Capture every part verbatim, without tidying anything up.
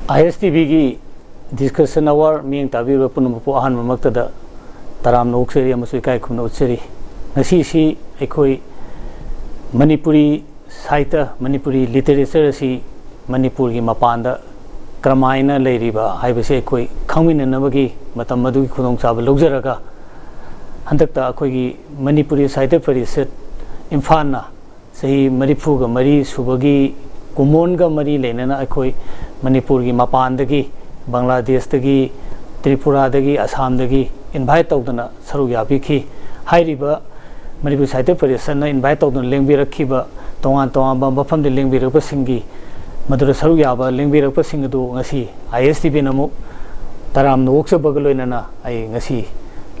ꯑꯥꯏ ꯑꯦꯁ T ꯚꯤꯒꯤ discussion ꯑꯋꯥꯔ ꯃꯤꯠꯌꯦꯡ ꯇꯥꯕꯤꯔꯤꯕ ꯄꯨꯝꯅꯃꯛꯄꯨ ꯑꯍꯥꯟꯕꯃꯛꯇꯗ ꯇꯔꯥꯝꯅ ꯑꯣꯛꯆꯔꯤ ꯑꯃꯁꯨꯡ ꯏꯀꯥꯏ ꯈꯨꯝꯅ ꯎꯠꯆꯔꯤ꯫ ꯉꯁꯤꯁꯤ ꯑꯩꯈꯣꯏ ꯃꯅꯤꯄꯨꯔꯤ ꯁꯥꯍꯤꯇ꯭ꯌ, ꯃꯅꯤꯄꯨꯔꯤ ꯂꯤꯇꯔꯦꯆꯔ ꯑꯁꯤ ꯃꯅꯤꯄꯨꯔꯒꯤ ꯃꯄꯥꯟꯗ ꯀꯔꯝꯍꯥꯏꯅ ꯂꯩꯔꯤꯕ ꯍꯥꯏꯕꯁꯤ ꯑꯩꯈꯣꯏ ꯈꯪꯃꯤꯟꯅꯅꯕꯒꯤ ꯃꯇꯝ ꯑꯗꯨꯒꯤ ꯈꯨꯗꯣꯡꯆꯥꯕ ꯂꯧꯖꯔꯒ, ꯍꯟꯗꯛꯇ ꯑꯩꯈꯣꯏꯒꯤ ꯃꯅꯤꯄꯨꯔꯤ ꯁꯥꯍꯤꯇ꯭ꯌ ꯄꯔꯤꯁꯠ ꯏꯝꯐꯥꯜꯅ ꯆꯍꯤ ꯃꯔꯤꯐꯨꯒ ꯃꯔꯤ ꯁꯨꯕꯒꯤ ꯀꯨꯃꯣꯟꯒ ꯃꯔꯤ ꯂꯩꯅꯅ ꯑꯩꯈꯣꯏ ꯃꯅꯤꯄꯨꯔꯒꯤ ꯃꯄꯥꯟꯗꯒꯤ, ꯕꯪꯒ꯭ꯂꯥꯗꯦꯁꯇꯒꯤ, ꯇ꯭ꯔꯤꯄꯨꯔꯥꯗꯒꯤ, ꯑꯁꯥꯝꯗꯒꯤ ꯏꯟꯚꯥꯏꯠ ꯇꯧꯗꯨꯅ ꯁꯔꯨꯛ ꯌꯥꯕꯤꯈꯤ꯫ ꯍꯥꯏꯔꯤꯕ ꯃꯅꯤꯄꯨꯔ ꯁꯥꯍꯤꯇ꯭ꯌ ꯄꯔꯤꯁꯠꯅ ꯏꯟꯚꯥꯏꯠ ꯇꯧꯗꯨꯅ ꯂꯦꯡꯕꯤꯔꯛꯈꯤꯕ, ꯇꯣꯉꯥꯟ ꯇꯣꯉꯥꯟꯕ ꯃꯐꯝꯗ ꯂꯦꯡꯕꯤꯔꯛꯄꯁꯤꯡꯒꯤ, ꯃꯗꯨꯗ ꯁꯔꯨꯛ ꯌꯥꯕ ꯂꯦꯡꯕꯤꯔꯛꯄꯁꯤꯡ ꯑꯗꯨ ꯉꯁꯤ ꯑꯥꯏ ꯑꯦꯁ ꯇꯤ ꯚꯤꯅ ꯑꯃꯨꯛ ꯇꯔꯥꯝꯅ ꯑꯣꯛꯆꯕꯒ ꯂꯣꯏꯅꯅ ꯑꯩ ꯉꯁꯤ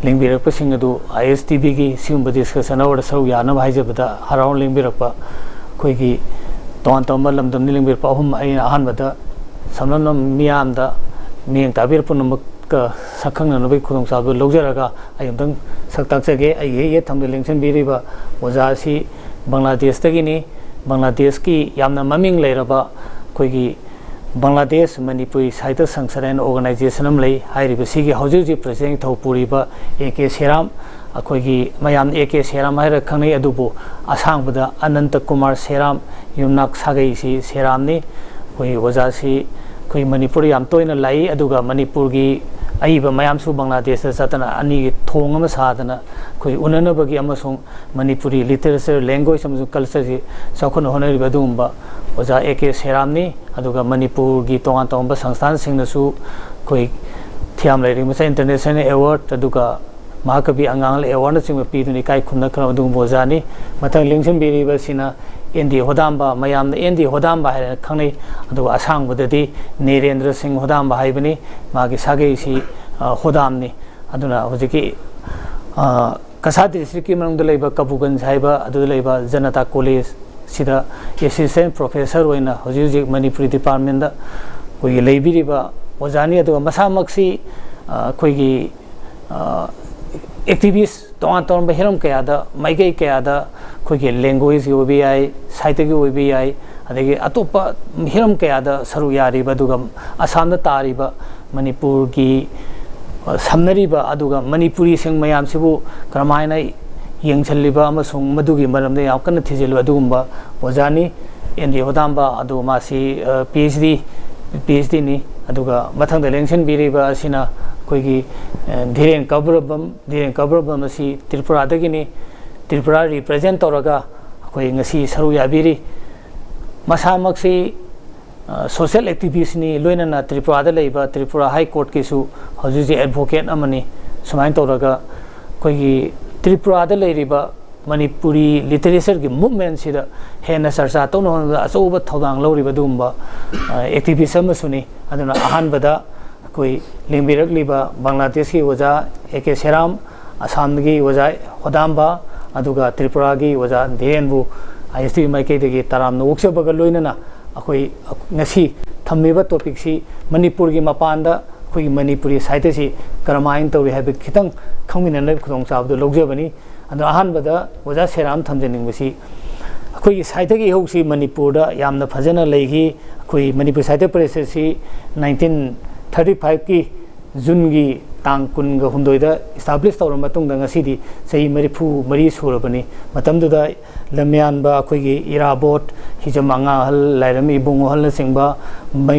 ꯂꯦꯡꯕꯤꯔꯛꯄꯁꯤꯡ ꯑꯗꯨ ꯑꯥꯏ ꯑꯦꯁ ꯇꯤ ꯚꯤꯒꯤ ꯁꯤꯒꯨꯝꯕ ꯗꯤꯁꯀꯁꯟ ꯑꯋꯥꯔꯗ ꯁꯔꯨꯛ ꯌꯥꯅꯕ ꯍꯥꯏꯖꯕꯗ ꯍꯔꯥꯎꯅ ꯂꯦꯡꯕꯤꯔꯛꯄ ꯑꯩꯈꯣꯏꯒꯤ ꯇꯣꯉꯥꯟ ꯇꯣꯉꯥꯟꯕ ꯂꯝꯗꯝꯗꯒꯤ ꯂꯦꯡꯕꯤꯔꯛꯄ ꯑꯍꯨꯝ ꯑꯩꯅ ꯑꯍꯥꯟꯕꯗ ꯁꯝꯂꯞꯅ ꯃꯤꯌꯥꯝꯗ ꯃꯤꯠꯌꯦꯡ ꯇꯥꯕꯤꯔꯛꯄ ꯄꯨꯝꯅꯃꯛꯀ ꯁꯛꯈꯪꯅꯅꯕꯒꯤ ꯈꯨꯗꯣꯡꯆꯥꯕꯗꯨ ꯂꯧꯖꯔꯒ ꯑꯩ ꯑꯃꯨꯛꯇꯪ ꯁꯛ ꯇꯥꯛꯆꯒꯦ꯫ ꯑꯩꯒꯤ ꯍꯦꯛ ꯌꯦꯠ ꯊꯪꯕꯗ ꯂꯦꯡꯁꯤꯟꯕꯤꯔꯤꯕ ꯑꯣꯖꯥ ꯑꯁꯤ ꯕꯪꯒ꯭ꯂꯥꯗꯦꯁꯇꯒꯤꯅꯤ꯫ ꯕꯪꯒ꯭ꯂꯥꯗꯦꯁꯀꯤ ꯌꯥꯝꯅ ꯃꯃꯤꯡ ꯂꯩꯔꯕ ꯑꯩꯈꯣꯏꯒꯤ ꯕꯪꯒ꯭ꯂꯥꯗꯦꯁ ꯃꯅꯤꯄꯨꯔꯤ ꯁꯥꯍꯤꯇ꯭ꯌ ꯁꯪꯁꯊꯥꯟ ꯍꯥꯏꯅ ꯑꯣꯔꯒꯅꯥꯏꯖꯦꯁꯟ ꯑꯃ ꯂꯩ꯫ ꯍꯥꯏꯔꯤꯕꯁꯤꯒꯤ ꯍꯧꯖꯤꯛ ꯍꯧꯖꯤꯛ ꯄ꯭ꯔꯁꯤꯗꯦꯟ ꯊꯧ ꯄꯨꯔꯤꯕ ꯑꯦ ꯀꯦ ꯁꯦꯔꯥꯝ, ꯑꯩꯈꯣꯏꯒꯤ ꯃꯌꯥꯝꯅ ꯑꯦ ꯀꯦ ꯁꯦꯔꯥꯝ ꯍꯥꯏꯔꯒ ꯈꯪꯅꯩ, ꯑꯗꯨꯕꯨ ꯑꯁꯥꯡꯕꯗ ꯑꯅꯟꯇ ꯀꯨꯃꯥꯔ ꯁꯦꯔꯥꯝ, ꯌꯨꯝꯅꯥꯛ ꯁꯥꯒꯩꯁꯤ ꯁꯦꯔꯥꯝꯅꯤ꯫ ꯑꯩꯈꯣꯏ ꯑꯣꯖꯥꯁꯤ ꯑꯩꯈꯣꯏ ꯃꯅꯤꯄꯨꯔꯗ ꯌꯥꯝ ꯇꯣꯏꯅ ꯂꯥꯛꯏ, ꯑꯗꯨꯒ ꯃꯅꯤꯄꯨꯔꯒꯤ ꯑꯏꯕ ꯃꯌꯥꯝꯁꯨ ꯕꯪꯒ꯭ꯂꯥꯗꯦꯁꯇ ꯆꯠꯇꯅ ꯑꯅꯤꯒꯤ ꯊꯣꯡ ꯑꯃ ꯁꯥꯗꯅ ꯑꯩꯈꯣꯏ ꯎꯅꯅꯕꯒꯤ ꯑꯃꯁꯨꯡ ꯃꯅꯤꯄꯨꯔꯤ ꯂꯤꯇꯔꯦꯆꯔ, ꯂꯦꯡꯒ꯭ꯋꯦꯖ ꯑꯃꯁꯨꯡ ꯀꯜꯆꯔꯁꯤ ꯆꯥꯎꯈꯠꯅ ꯍꯣꯠꯅꯔꯤꯕ ꯑꯗꯨꯒꯨꯝꯕ ꯑꯣꯖꯥ ꯑꯦ ꯀꯦ ꯁꯦꯔꯥꯝꯅꯤ꯫ ꯑꯗꯨꯒ ꯃꯅꯤꯄꯨꯔꯒꯤ ꯇꯣꯉꯥꯟ ꯇꯣꯉꯥꯟꯕ ꯁꯪꯁꯊꯥꯟꯁꯤꯡꯅꯁꯨ ꯑꯩꯈꯣꯏ ꯊꯤꯌꯥꯝ ꯂꯩꯔꯤꯉꯩ ꯃꯁꯥ ꯏꯟꯇꯔꯅꯦꯁꯅꯦꯜ ꯑꯦꯋꯥꯔꯗ, ꯑꯗꯨꯒ ꯃꯍꯥꯀꯕꯤ ꯑꯉꯥꯡ ꯑꯦꯋꯥꯔꯗꯅꯆꯤꯡꯕ ꯄꯤꯗꯨꯅ ꯏꯀꯥꯏ ꯈꯨꯝꯅꯈ꯭ꯔꯕ ꯑꯗꯨꯒꯨꯝꯕ ꯑꯣꯖꯥꯅꯤ꯫ ꯃꯊꯪ ꯂꯦꯡꯁꯤꯟꯕꯤꯔꯤꯕꯁꯤꯅ ꯑꯦꯟ ꯗꯤ ꯍꯣꯗꯥꯝꯕ, ꯃꯌꯥꯝꯅ ꯑꯦꯟ ꯗꯤ ꯍꯣꯗꯥꯝꯕ ꯍꯥꯏꯅ ꯈꯪꯅꯩ, ꯑꯗꯨꯒ ꯑꯁꯥꯡꯕꯗꯗꯤ ꯅꯤꯔꯦꯟꯗ꯭ꯔ ꯁꯤꯡ ꯍꯣꯗꯥꯝꯕ ꯍꯥꯏꯕꯅꯤ꯫ ꯃꯥꯒꯤ ꯁꯥꯒꯩꯁꯤ, ꯑ, ꯍꯣꯗꯥꯝꯅꯤ꯫ ꯑꯗꯨꯅ ꯍꯧꯖꯤꯛꯀꯤ, ꯑ, ꯀꯁꯥꯔ ꯗꯤꯁꯇ꯭ꯔꯤꯛꯀꯤ ꯃꯅꯨꯡꯗ ꯂꯩꯕ ꯀꯕꯨꯒꯟꯖ ꯍꯥꯏꯕ ꯑꯗꯨꯗ ꯂꯩꯕ ꯖꯅꯇꯥ ꯀꯣꯂꯦꯖꯁꯤꯗ ꯑꯦꯁꯤꯁꯇꯦꯟ ꯄ꯭ꯔꯣꯐꯦꯁꯔ ꯑꯣꯏꯅ ꯍꯧꯖꯤꯛ ꯍꯧꯖꯤꯛ ꯃꯅꯤꯄꯨꯔꯤ ꯗꯤꯄꯥꯔꯠꯃꯦꯟꯗ ꯑꯩꯈꯣꯏꯒꯤ ꯂꯩꯕꯤꯔꯤꯕ ꯑꯣꯖꯥꯅꯤ꯫ ꯑꯗꯨꯒ ꯃꯁꯥꯃꯛꯁꯤ, ꯑ, ꯑꯩꯈꯣꯏꯒꯤ, ꯑ, ꯑꯦꯛꯇꯤꯚꯤꯁ ꯇꯣꯉꯥꯟ ꯇꯣꯉꯥꯟꯕ ꯍꯤꯔꯝ ꯀꯌꯥꯗ, ꯃꯥꯏꯀꯩ ꯀꯌꯥꯗ ꯑꯩꯈꯣꯏꯒꯤ ꯂꯦꯡꯒ꯭ꯋꯦꯖꯀꯤ ꯑꯣꯏꯕ ꯌꯥꯏ, ꯁꯥꯍꯤꯇ꯭ꯌꯒꯤ ꯑꯣꯏꯕ ꯌꯥꯏ, ꯑꯗꯒꯤ ꯑꯇꯣꯞꯄ ꯍꯤꯔꯝ ꯀꯌꯥꯗ ꯁꯔꯨꯛ ꯌꯥꯔꯤꯕ, ꯑꯗꯨꯒ ꯑꯁꯥꯝꯗ ꯇꯥꯔꯤꯕ ꯃꯅꯤꯄꯨꯔꯒꯤ, ꯑ, ꯁꯝꯅꯔꯤꯕ, ꯑꯗꯨꯒ ꯃꯅꯤꯄꯨꯔꯤꯁꯤꯡ ꯃꯌꯥꯝꯁꯤꯕꯨ ꯀꯔꯝꯍꯥꯏꯅ ꯌꯦꯡꯁꯤꯜꯂꯤꯕ ꯑꯃꯁꯨꯡ ꯃꯗꯨꯒꯤ ꯃꯔꯝꯗ ꯌꯥꯝ ꯀꯟꯅ ꯊꯤꯖꯤꯜꯂꯤꯕ ꯑꯗꯨꯒꯨꯝꯕ ꯑꯣꯖꯥꯅꯤ꯫ N D ꯍꯣꯗꯥꯝꯕ꯫ ꯑꯗꯨ ꯃꯥꯁꯤ, ꯑ, P H D, P H ꯗꯤꯅꯤ꯫ ꯑꯗꯨꯒ ꯃꯊꯪꯗ ꯂꯦꯡꯁꯤꯟꯕꯤꯔꯤꯕ ꯑꯁꯤꯅ ꯑꯩꯈꯣꯏꯒꯤ, ꯑ, ꯙꯤꯔꯦꯟ ꯀꯧꯕ꯭ꯔꯨꯕꯝ꯫ ꯙꯤꯔꯦꯟ ꯀꯧꯕ꯭ꯔꯨꯕꯝ ꯑꯁꯤ ꯇ꯭ꯔꯤꯄꯨꯔꯥꯗꯒꯤꯅꯤ꯫ ꯇ꯭ꯔꯤꯄꯨꯔꯥ ꯔꯤꯄ꯭ꯔꯖꯦꯟ ꯇꯧꯔꯒ ꯑꯩꯈꯣꯏ ꯉꯁꯤ ꯁꯔꯨꯛ ꯌꯥꯕꯤꯔꯤ꯫ ꯃꯁꯥꯃꯛꯁꯤ, ꯑ, ꯁꯣꯁꯤꯌꯦꯜ ꯑꯦꯛꯇꯤꯚꯤꯁ꯭ꯠꯅꯤ, ꯂꯣꯏꯅꯅ ꯇ꯭ꯔꯤꯄꯨꯔꯥꯗ ꯂꯩꯕ ꯇ꯭ꯔꯤꯄꯨꯔꯥ ꯍꯥꯏ ꯀꯣꯔꯠꯀꯤꯁꯨ ꯍꯧꯖꯤꯛ ꯍꯧꯖꯤꯛ ꯑꯦꯗꯚꯣꯀꯦꯠ ꯑꯃꯅꯤ꯫ ꯁꯨꯃꯥꯏꯅ ꯇꯧꯔꯒ ꯑꯩꯈꯣꯏꯒꯤ ꯇ꯭ꯔꯤꯄꯨꯔꯥꯗ ꯂꯩꯔꯤꯕ ꯃꯅꯤꯄꯨꯔꯤ ꯂꯤꯇꯔꯦꯆꯔꯒꯤ ꯃꯨꯚꯃꯦꯟꯁꯤꯗ ꯍꯦꯟꯅ ꯆꯔꯆꯥ ꯇꯧꯅꯕ ꯍꯣꯠꯅꯕꯗ ꯑꯆꯧꯕ ꯊꯧꯗꯥꯡ ꯂꯧꯔꯤꯕ ꯑꯗꯨꯒꯨꯝꯕ, ꯑ, ꯑꯦꯛꯇꯤꯚꯤꯁ꯭ꯠ ꯑꯃꯁꯨꯅꯤ꯫ ꯑꯗꯨꯅ ꯑꯍꯥꯟꯕꯗ ꯑꯩꯈꯣꯏ ꯂꯦꯡꯕꯤꯔꯛꯂꯤꯕ ꯕꯪꯒ꯭ꯂꯥꯗꯦꯁꯀꯤ ꯑꯣꯖꯥ ꯑꯦ ꯀꯦ ꯁꯦꯔꯥꯝ, ꯑꯁꯥꯝꯒꯤ ꯑꯣꯖꯥ ꯍꯣꯗꯥꯝꯕ, ꯑꯗꯨꯒ ꯇ꯭ꯔꯤꯄꯨꯔꯥꯒꯤ ꯑꯣꯖꯥ ꯙꯤꯔꯦꯟꯕꯨ ꯑꯥꯏ ꯑꯦꯁ ꯇꯤ ꯚꯤ ꯃꯥꯏꯀꯩꯗꯒꯤ ꯇꯔꯥꯝꯅ ꯑꯣꯛꯆꯕꯒ ꯂꯣꯏꯅꯅ ꯑꯩꯈꯣꯏ ꯉꯁꯤ ꯊꯝꯃꯤꯕ ꯇꯣꯄꯤꯛꯁꯤ ꯃꯅꯤꯄꯨꯔꯒꯤ ꯃꯄꯥꯟꯗ ꯑꯩꯈꯣꯏꯒꯤ ꯃꯅꯤꯄꯨꯔꯤ ꯁꯥꯍꯤꯇ꯭ꯌꯁꯤ ꯀꯔꯝꯍꯥꯏꯅ ꯇꯧꯔꯤ ꯍꯥꯏꯕ ꯈꯤꯇꯪ ꯈꯪꯃꯤꯟꯅꯅꯕꯒꯤ ꯈꯨꯗꯣꯡꯆꯥꯕꯗꯨ ꯂꯧꯖꯕꯅꯤ꯫ ꯑꯗꯣ ꯑꯍꯥꯟꯕꯗ ꯑꯣꯖꯥ ꯁꯦꯔꯥꯝ ꯊꯝꯖꯅꯤꯡꯕꯁꯤ, ꯑꯩꯈꯣꯏꯒꯤ ꯁꯥꯍꯤꯇ꯭ꯌꯒꯤ ꯏꯍꯧꯁꯤ ꯃꯅꯤꯄꯨꯔꯗ ꯌꯥꯝꯅ ꯐꯖꯅ ꯂꯩꯈꯤ꯫ ꯑꯩꯈꯣꯏ ꯃꯅꯤꯄꯨꯔ ꯁꯥꯍꯤꯇ꯭ꯌ ꯄꯔꯤꯁꯠꯁꯤ ꯅꯥꯏꯟꯇꯤꯟ ꯊꯥꯔꯇꯤ ꯐꯥꯏꯚꯀꯤ ꯖꯨꯟꯒꯤ ꯇꯥꯡ ꯀꯨꯟꯒ ꯍꯨꯝꯗꯣꯏꯗ ꯏꯁꯇꯥꯕ꯭ꯂꯤꯁ ꯇꯧꯔꯕ ꯃꯇꯨꯡꯗ ꯉꯁꯤꯗꯤ ꯆꯍꯤ ꯃꯔꯤꯐꯨ ꯃꯔꯤ ꯁꯨꯔꯕꯅꯤ꯫ ꯃꯇꯝꯗꯨꯗ ꯂꯝꯌꯥꯟꯕ ꯑꯩꯈꯣꯏꯒꯤ ꯏꯔꯥꯕꯣꯠ, ꯍꯤꯖꯝ ꯑꯉꯥꯡ ꯑꯍꯜ, ꯂꯥꯏꯔꯦꯝ ꯏꯕꯨꯡꯉꯣ ꯑꯍꯜꯅꯆꯤꯡꯕ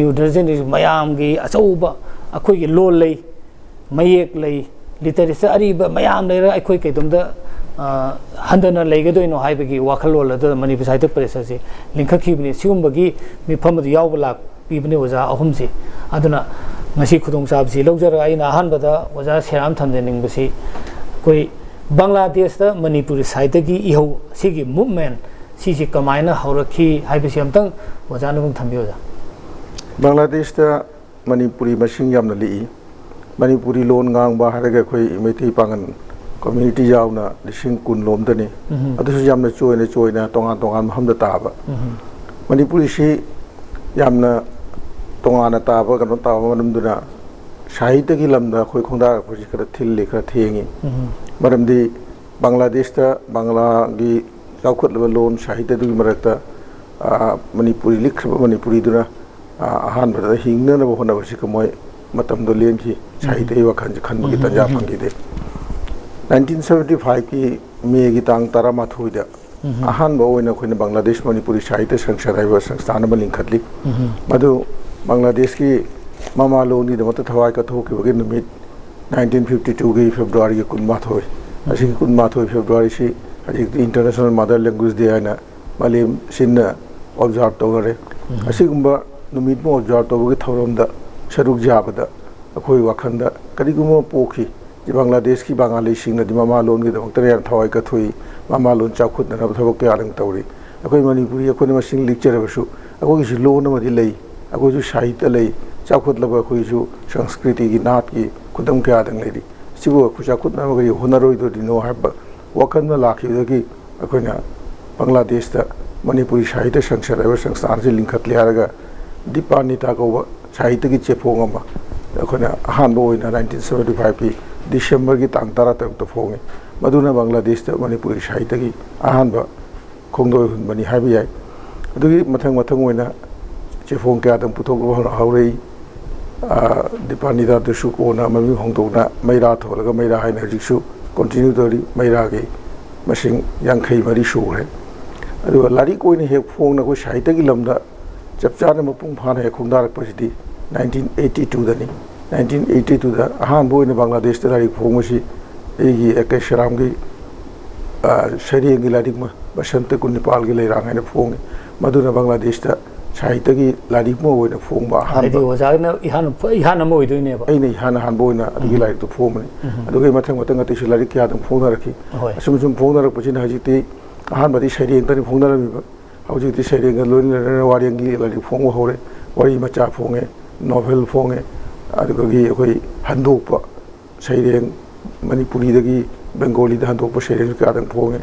ꯃꯌꯥꯝꯒꯤ ꯑꯆꯧꯕ ꯑꯩꯈꯣꯏꯒꯤ ꯂꯣꯜ ꯂꯩ, ꯃꯌꯦꯛ ꯂꯩ, ꯂꯤꯇꯔꯦꯆꯔ ꯑꯔꯤꯕ ꯃꯌꯥꯝ ꯂꯩꯔꯒ ꯑꯩꯈꯣꯏ ꯀꯩꯗꯣꯝꯗ, ꯑ, ꯍꯟꯊꯅ ꯂꯩꯒꯗꯣꯏꯅꯣ ꯍꯥꯏꯕꯒꯤ ꯋꯥꯈꯜꯂꯣꯟ ꯑꯗꯨꯗ ꯃꯅꯤꯄꯨꯔ ꯁꯥꯍꯤꯇ꯭ꯌ ꯄꯔꯤꯁꯠꯁꯤ ꯂꯤꯡꯈꯠꯈꯤꯕꯅꯤ꯫ ꯁꯤꯒꯨꯝꯕꯒꯤ ꯃꯤꯐꯝ ꯑꯗꯨ ꯌꯥꯎꯕ ꯂꯥꯛꯄꯤꯕꯅꯤ ꯑꯣꯖꯥ ꯑꯍꯨꯝꯁꯤ꯫ ꯑꯗꯨꯅ ꯉꯁꯤ ꯈꯨꯗꯣꯡꯆꯥꯕꯁꯤ ꯂꯧꯖꯔꯒ ꯑꯩꯅ ꯑꯍꯥꯟꯕꯗ ꯑꯣꯖꯥ ꯁꯦꯔꯥꯝ ꯊꯝꯖꯅꯤꯡꯕꯁꯤ, ꯑꯩꯈꯣꯏ ꯕꯪꯒ꯭ꯂꯥꯗꯦꯁꯇ ꯃꯅꯤꯄꯨꯔꯤ ꯁꯥꯍꯤꯇ꯭ꯌꯒꯤ ꯏꯍꯧ ꯁꯤꯒꯤ ꯃꯨꯚꯃꯦꯟ ꯁꯤꯁꯤ ꯀꯃꯥꯏꯅ ꯍꯧꯔꯛꯈꯤ ꯍꯥꯏꯕꯁꯤ ꯑꯝꯇꯪ ꯑꯣꯖꯥꯅ ꯑꯗꯨꯝ ꯊꯝꯕꯤꯌꯨ, ꯑꯣꯖꯥ꯫ ꯕꯪꯒ꯭ꯂꯥꯗꯦꯁꯇ ꯃꯅꯤꯄꯨꯔꯤ ꯃꯁꯤꯡ ꯌꯥꯝꯅ ꯂꯤꯛꯏ꯫ ꯃꯅꯤꯄꯨꯔꯤ ꯂꯣꯟ ꯉꯥꯡꯕ ꯍꯥꯏꯔꯒ ꯑꯩꯈꯣꯏ ꯃꯩꯇꯩ ꯄꯥꯉꯜ ꯀꯝꯃ꯭ꯌꯨꯅꯤꯇꯤ ꯌꯥꯎꯅ ꯂꯤꯁꯤꯡ ꯀꯨꯟ ꯂꯣꯝꯗꯅꯤ꯫ ꯎꯝ꯫ ꯑꯗꯨꯁꯨ ꯌꯥꯝꯅ ꯆꯣꯏꯅ ꯆꯣꯏꯅ ꯇꯣꯉꯥꯟ ꯇꯣꯉꯥꯟꯕ ꯃꯐꯝꯗ ꯇꯥꯕ꯫ ꯎꯝ꯫ ꯃꯅꯤꯄꯨꯔꯤꯁꯤ ꯌꯥꯝꯅ ꯇꯣꯉꯥꯟꯅ ꯇꯥꯕ, ꯀꯩꯅꯣ ꯇꯥꯕ ꯃꯔꯝꯗꯨꯅ ꯁꯥꯍꯤꯇ꯭ꯌꯒꯤ ꯂꯝꯗ ꯑꯩꯈꯣꯏ ꯈꯣꯡꯗꯥꯔꯛꯄꯁꯤ ꯈꯔ ꯊꯤꯜꯂꯤ, ꯈꯔ ꯊꯦꯡꯉꯤ꯫ ꯎꯝ꯫ ꯃꯔꯝꯗꯤ ꯕꯪꯒ꯭ꯂꯥꯗꯦꯁꯇ ꯕꯪꯒ꯭ꯂꯥꯒꯤ ꯆꯥꯎꯈꯠꯂꯕ ꯂꯣꯟ ꯁꯥꯍꯤꯇ꯭ꯌꯗꯨꯒꯤ ꯃꯔꯛꯇ ꯑ, ꯃꯅꯤꯄꯨꯔꯤ ꯂꯤꯛꯈ꯭ꯔꯕ ꯃꯅꯤꯄꯨꯔꯤꯗꯨꯅ, ꯑ, ꯑꯍꯥꯟꯕꯗ ꯍꯤꯡꯅꯅꯕ ꯍꯣꯠꯅꯕꯁꯤ ꯀꯃꯣꯏ ꯃꯇꯝꯗꯣ ꯂꯦꯟꯈꯤ꯫ ꯁꯥꯍꯤꯇ꯭ꯌꯒꯤ ꯋꯥꯈꯜꯁꯦ ꯈꯟꯕꯒꯤ ꯇꯥꯟꯖꯥ ꯐꯪꯈꯤꯗꯦ꯫ ꯅꯥꯏꯟꯇꯤꯟ ꯁꯕꯦꯟꯇꯤ ꯐꯥꯏꯚꯀꯤ ꯃꯦꯒꯤ ꯇꯥꯡ ꯇꯔꯥꯃꯥꯊꯣꯏꯗ ꯑꯍꯥꯟꯕ ꯑꯣꯏꯅ ꯑꯩꯈꯣꯏꯅ ꯕꯪꯒ꯭ꯂꯥꯗꯦꯁ ꯃꯅꯤꯄꯨꯔꯤ ꯁꯥꯍꯤꯇ꯭ꯌ ꯁꯪꯁꯠ ꯍꯥꯏꯕ ꯁꯪꯁꯊꯥꯟ ꯑꯃ ꯂꯤꯡꯈꯠꯂꯤ꯫ ꯃꯗꯨ ꯕꯪꯒ꯭ꯂꯥꯗꯦꯁꯀꯤ ꯃꯃꯥ ꯂꯣꯟꯒꯤꯗꯃꯛꯇ ꯊꯋꯥꯏ ꯀꯠꯊꯣꯛꯈꯤꯕꯒꯤ ꯅꯨꯃꯤꯠ ꯅꯥꯏꯟꯇꯤꯟ ꯐꯤꯐꯇꯤ ꯇꯨꯒꯤ ꯐꯦꯕ꯭ꯔꯨꯋꯥꯔꯤꯒꯤ ꯀꯨꯟꯃꯥꯊꯣꯏ꯫ ꯑꯁꯤꯒꯤ ꯀꯨꯟꯃꯥꯊꯣꯏ ꯐꯦꯕ꯭ꯔꯨꯋꯥꯔꯤꯁꯤ ꯍꯧꯖꯤꯛꯇꯤ International Mother Language Day ꯍꯥꯏꯅ ꯃꯥꯂꯦꯝ ꯁꯤꯟꯅ ꯑꯣꯕꯖꯥꯔꯕ ꯇꯧꯅꯔꯦ꯫ ꯑꯁꯤꯒꯨꯝꯕ ꯅꯨꯃꯤꯠꯄꯨ ꯑꯣꯕꯖꯥꯔꯕ ꯇꯧꯕꯒꯤ ꯊꯧꯔꯝꯗ ꯁꯔꯨꯛ ꯌꯥꯕꯗ ꯑꯩꯈꯣꯏ ꯋꯥꯈꯜꯗ ꯀꯔꯤꯒꯨꯝꯕ ꯑꯃ ꯄꯣꯛꯈꯤ꯫ ꯕꯪꯒ꯭ꯂꯥꯗꯦꯁꯀꯤ ꯕꯉꯥꯂꯤꯁꯤꯡꯅꯗꯤ ꯃꯃꯥ ꯂꯣꯟꯒꯤꯗꯃꯛꯇ ꯌꯥꯝ ꯊꯋꯥꯏ ꯀꯠꯊꯣꯛꯏ, ꯃꯃꯥ ꯂꯣꯟ ꯆꯥꯎꯈꯠꯅꯅꯕ ꯊꯕꯛ ꯀꯌꯥ ꯑꯗꯨꯝ ꯇꯧꯔꯤ꯫ ꯑꯩꯈꯣꯏ ꯃꯅꯤꯄꯨꯔꯤ ꯑꯩꯈꯣꯏꯅ ꯃꯁꯤꯡ ꯂꯤꯛꯆꯔꯕꯁꯨ ꯑꯩꯈꯣꯏꯒꯤꯁꯨ ꯂꯣꯟ ꯑꯃꯗꯤ ꯂꯩ, ꯑꯩꯈꯣꯏꯁꯨ ꯁꯥꯍꯤꯇ꯭ꯌ ꯂꯩ, ꯆꯥꯎꯈꯠꯂꯕ ꯑꯩꯈꯣꯏꯁꯨ ꯁꯪꯁꯀ꯭ꯔꯤꯇꯤꯒꯤ ꯅꯥꯠꯀꯤ ꯈꯨꯗꯝ ꯀꯌꯥꯗꯪ ꯂꯩꯔꯤ꯫ ꯁꯤꯕꯨ ꯑꯩꯈꯣꯏ ꯆꯥꯎꯈꯠꯅꯕ ꯀꯔꯤ ꯍꯣꯠꯅꯔꯣꯏꯗꯣꯔꯤꯅꯣ ꯍꯥꯏꯕ ꯋꯥꯈꯜ ꯑꯃ ꯂꯥꯛꯈꯤꯕꯗꯒꯤ ꯑꯩꯈꯣꯏꯅ ꯕꯪꯒ꯭ꯂꯥꯗꯦꯁꯇ ꯃꯅꯤꯄꯨꯔꯤ ꯁꯥꯍꯤꯇ꯭ꯌ ꯁꯪꯁꯠ ꯍꯥꯏꯕ ꯁꯪꯁꯊꯥꯟꯁꯤ ꯂꯤꯡꯈꯠꯂꯦ ꯍꯥꯏꯔꯒ ꯗꯤꯄꯥꯅꯤꯇꯥ ꯀꯧꯕ ꯁꯥꯍꯤꯇ꯭ꯌꯒꯤ ꯆꯦꯐꯣꯡ ꯑꯃ ꯑꯩꯈꯣꯏꯅ ꯑꯍꯥꯟꯕ ꯑꯣꯏꯅ ꯅꯥꯏꯟꯇꯤꯟ ꯁꯕꯦꯟꯇꯤ ꯐꯥꯏꯚꯀꯤ ꯗꯤꯁꯦꯝꯕꯔꯒꯤ ꯇꯥꯡ ꯇꯔꯥꯇꯔꯨꯛꯇ ꯐꯣꯡꯉꯤ꯫ ꯃꯗꯨꯅ ꯕꯪꯒ꯭ꯂꯥꯗꯦꯁꯇ ꯃꯅꯤꯄꯨꯔꯤ ꯁꯥꯍꯤꯇ꯭ꯌꯒꯤ ꯑꯍꯥꯟꯕ ꯈꯣꯡꯗꯣꯏ ꯍꯨꯟꯕꯅꯤ ꯍꯥꯏꯕ ꯌꯥꯏ꯫ ꯑꯗꯨꯒꯤ ꯃꯊꯪ ꯃꯊꯪ ꯑꯣꯏꯅ ꯆꯦꯐꯣꯡ ꯀꯌꯥꯗꯪ ꯄꯨꯊꯣꯛꯄ ꯍꯧꯔꯛꯏ꯫ ꯑ, ꯗꯤꯄꯥꯅꯤꯇꯥꯗꯨꯁꯨ ꯀꯣꯟꯅ ꯃꯃꯤꯡ ꯍꯣꯡꯗꯣꯛꯅ ꯃꯩꯔꯥ ꯊꯣꯜꯂꯒ ꯃꯩꯔꯥ ꯍꯥꯏꯅ ꯍꯧꯖꯤꯛꯁꯨ ꯀꯣꯟꯇꯤꯅ꯭ꯌꯨ ꯇꯧꯔꯤ꯫ ꯃꯩꯔꯥꯒꯤ ꯃꯁꯤꯡ ꯌꯥꯡꯈꯩ ꯃꯔꯤ ꯁꯨꯈ꯭ꯔꯦ꯫ ꯑꯗꯨꯒ ꯂꯥꯏꯔꯤꯛ ꯑꯣꯏꯅ ꯍꯦꯛ ꯐꯣꯡꯅ ꯑꯩꯈꯣꯏ ꯁꯥꯍꯤꯇ꯭ꯌꯒꯤ ꯂꯝꯗ ꯆꯞ ꯆꯥꯅ ꯃꯄꯨꯡ ꯐꯥꯅ ꯍꯦꯛ ꯈꯣꯡꯗꯥꯔꯛꯄꯁꯤꯗꯤ ꯅꯥꯏꯟꯇꯤꯟ ꯑꯩꯠꯇꯤ ꯇꯨꯗꯅꯤ꯫ ꯅꯥꯏꯟꯇꯤꯟ ꯑꯩꯠꯇꯤ ꯇꯨꯗ ꯑꯍꯥꯟꯕ ꯑꯣꯏꯅ ꯕꯪꯒ꯭ꯂꯥꯗꯦꯁꯇ ꯂꯥꯏꯔꯤꯛ ꯐꯣꯡꯕꯁꯤ ꯑꯩꯒꯤ ꯑꯦ ꯀꯦ ꯁꯦꯔꯥꯝꯒꯤ, ꯑ, ꯁꯩꯔꯦꯡꯒꯤ ꯂꯥꯏꯔꯤꯛ ꯑꯃ, ꯕꯁꯟꯇ ꯀꯨꯟꯅꯤꯄꯥꯜꯒꯤ ꯂꯩꯔꯥꯡ ꯍꯥꯏꯅ ꯐꯣꯡꯉꯤ꯫ ꯃꯗꯨꯅ ꯕꯪꯒ꯭ꯂꯥꯗꯦꯁꯇ ꯁꯥꯍꯤꯇ꯭ꯌꯒꯤ ꯂꯥꯏꯔꯤꯛ ꯑꯃ ꯑꯣꯏꯅ ꯐꯣꯡꯕ ꯍꯥꯏꯗꯤ ꯑꯍꯥꯟꯕ꯫ ꯑꯣꯖꯥꯅ ꯏꯍꯥꯟ, ꯏꯍꯥꯟ ꯑꯃ ꯑꯣꯏꯗꯣꯏꯅꯦꯕ꯫ ꯑꯩꯅ ꯏꯍꯥꯟ ꯑꯍꯥꯟꯕ ꯑꯣꯏꯅ ꯑꯗꯨꯒꯤ ꯎꯝ꯫ ꯂꯥꯏꯔꯤꯛꯇꯨ ꯐꯣꯡꯕꯅꯤ꯫ ꯎꯝ꯫ ꯑꯗꯨꯒꯤ ꯃꯊꯪ ꯃꯊꯪ ꯑꯇꯩꯁꯨ ꯂꯥꯏꯔꯤꯛ ꯀꯌꯥ ꯑꯗꯨꯝ ꯐꯣꯡꯅꯔꯛꯈꯤ꯫ ꯍꯣꯏ꯫ ꯑꯁꯨꯝ ꯁꯨꯝ ꯐꯣꯡꯅꯔꯛꯄꯁꯤꯅ ꯍꯧꯖꯤꯛꯇꯤ ꯑꯍꯥꯟꯕꯗꯤ ꯁꯩꯔꯦꯡꯇꯅꯤ ꯐꯣꯡꯅꯔꯝꯃꯤꯕ꯫ ꯍꯧꯖꯤꯛꯇꯤ ꯁꯩꯔꯦꯡꯒ ꯂꯣꯏꯅꯅ ꯋꯥꯔꯦꯡꯒꯤ ꯂꯥꯏꯔꯤꯛ ꯐꯣꯡꯕ ꯍꯧꯔꯦ꯫ ꯋꯥꯔꯤ ꯃꯆꯥ ꯐꯣꯡꯉꯦ, ꯅꯣꯚꯦꯜ ꯐꯣꯡꯉꯦ, ꯑꯗꯨꯗꯒꯤ ꯑꯩꯈꯣꯏ ꯍꯟꯗꯣꯛꯄ ꯁꯩꯔꯦꯡ, ꯃꯅꯤꯄꯨꯔꯤꯗꯒꯤ ꯕꯦꯡꯒꯣꯂꯤꯗ ꯍꯟꯗꯣꯛꯄ ꯁꯩꯔꯦꯡꯁꯨ ꯀꯌꯥꯗꯪ ꯐꯣꯡꯉꯦ꯫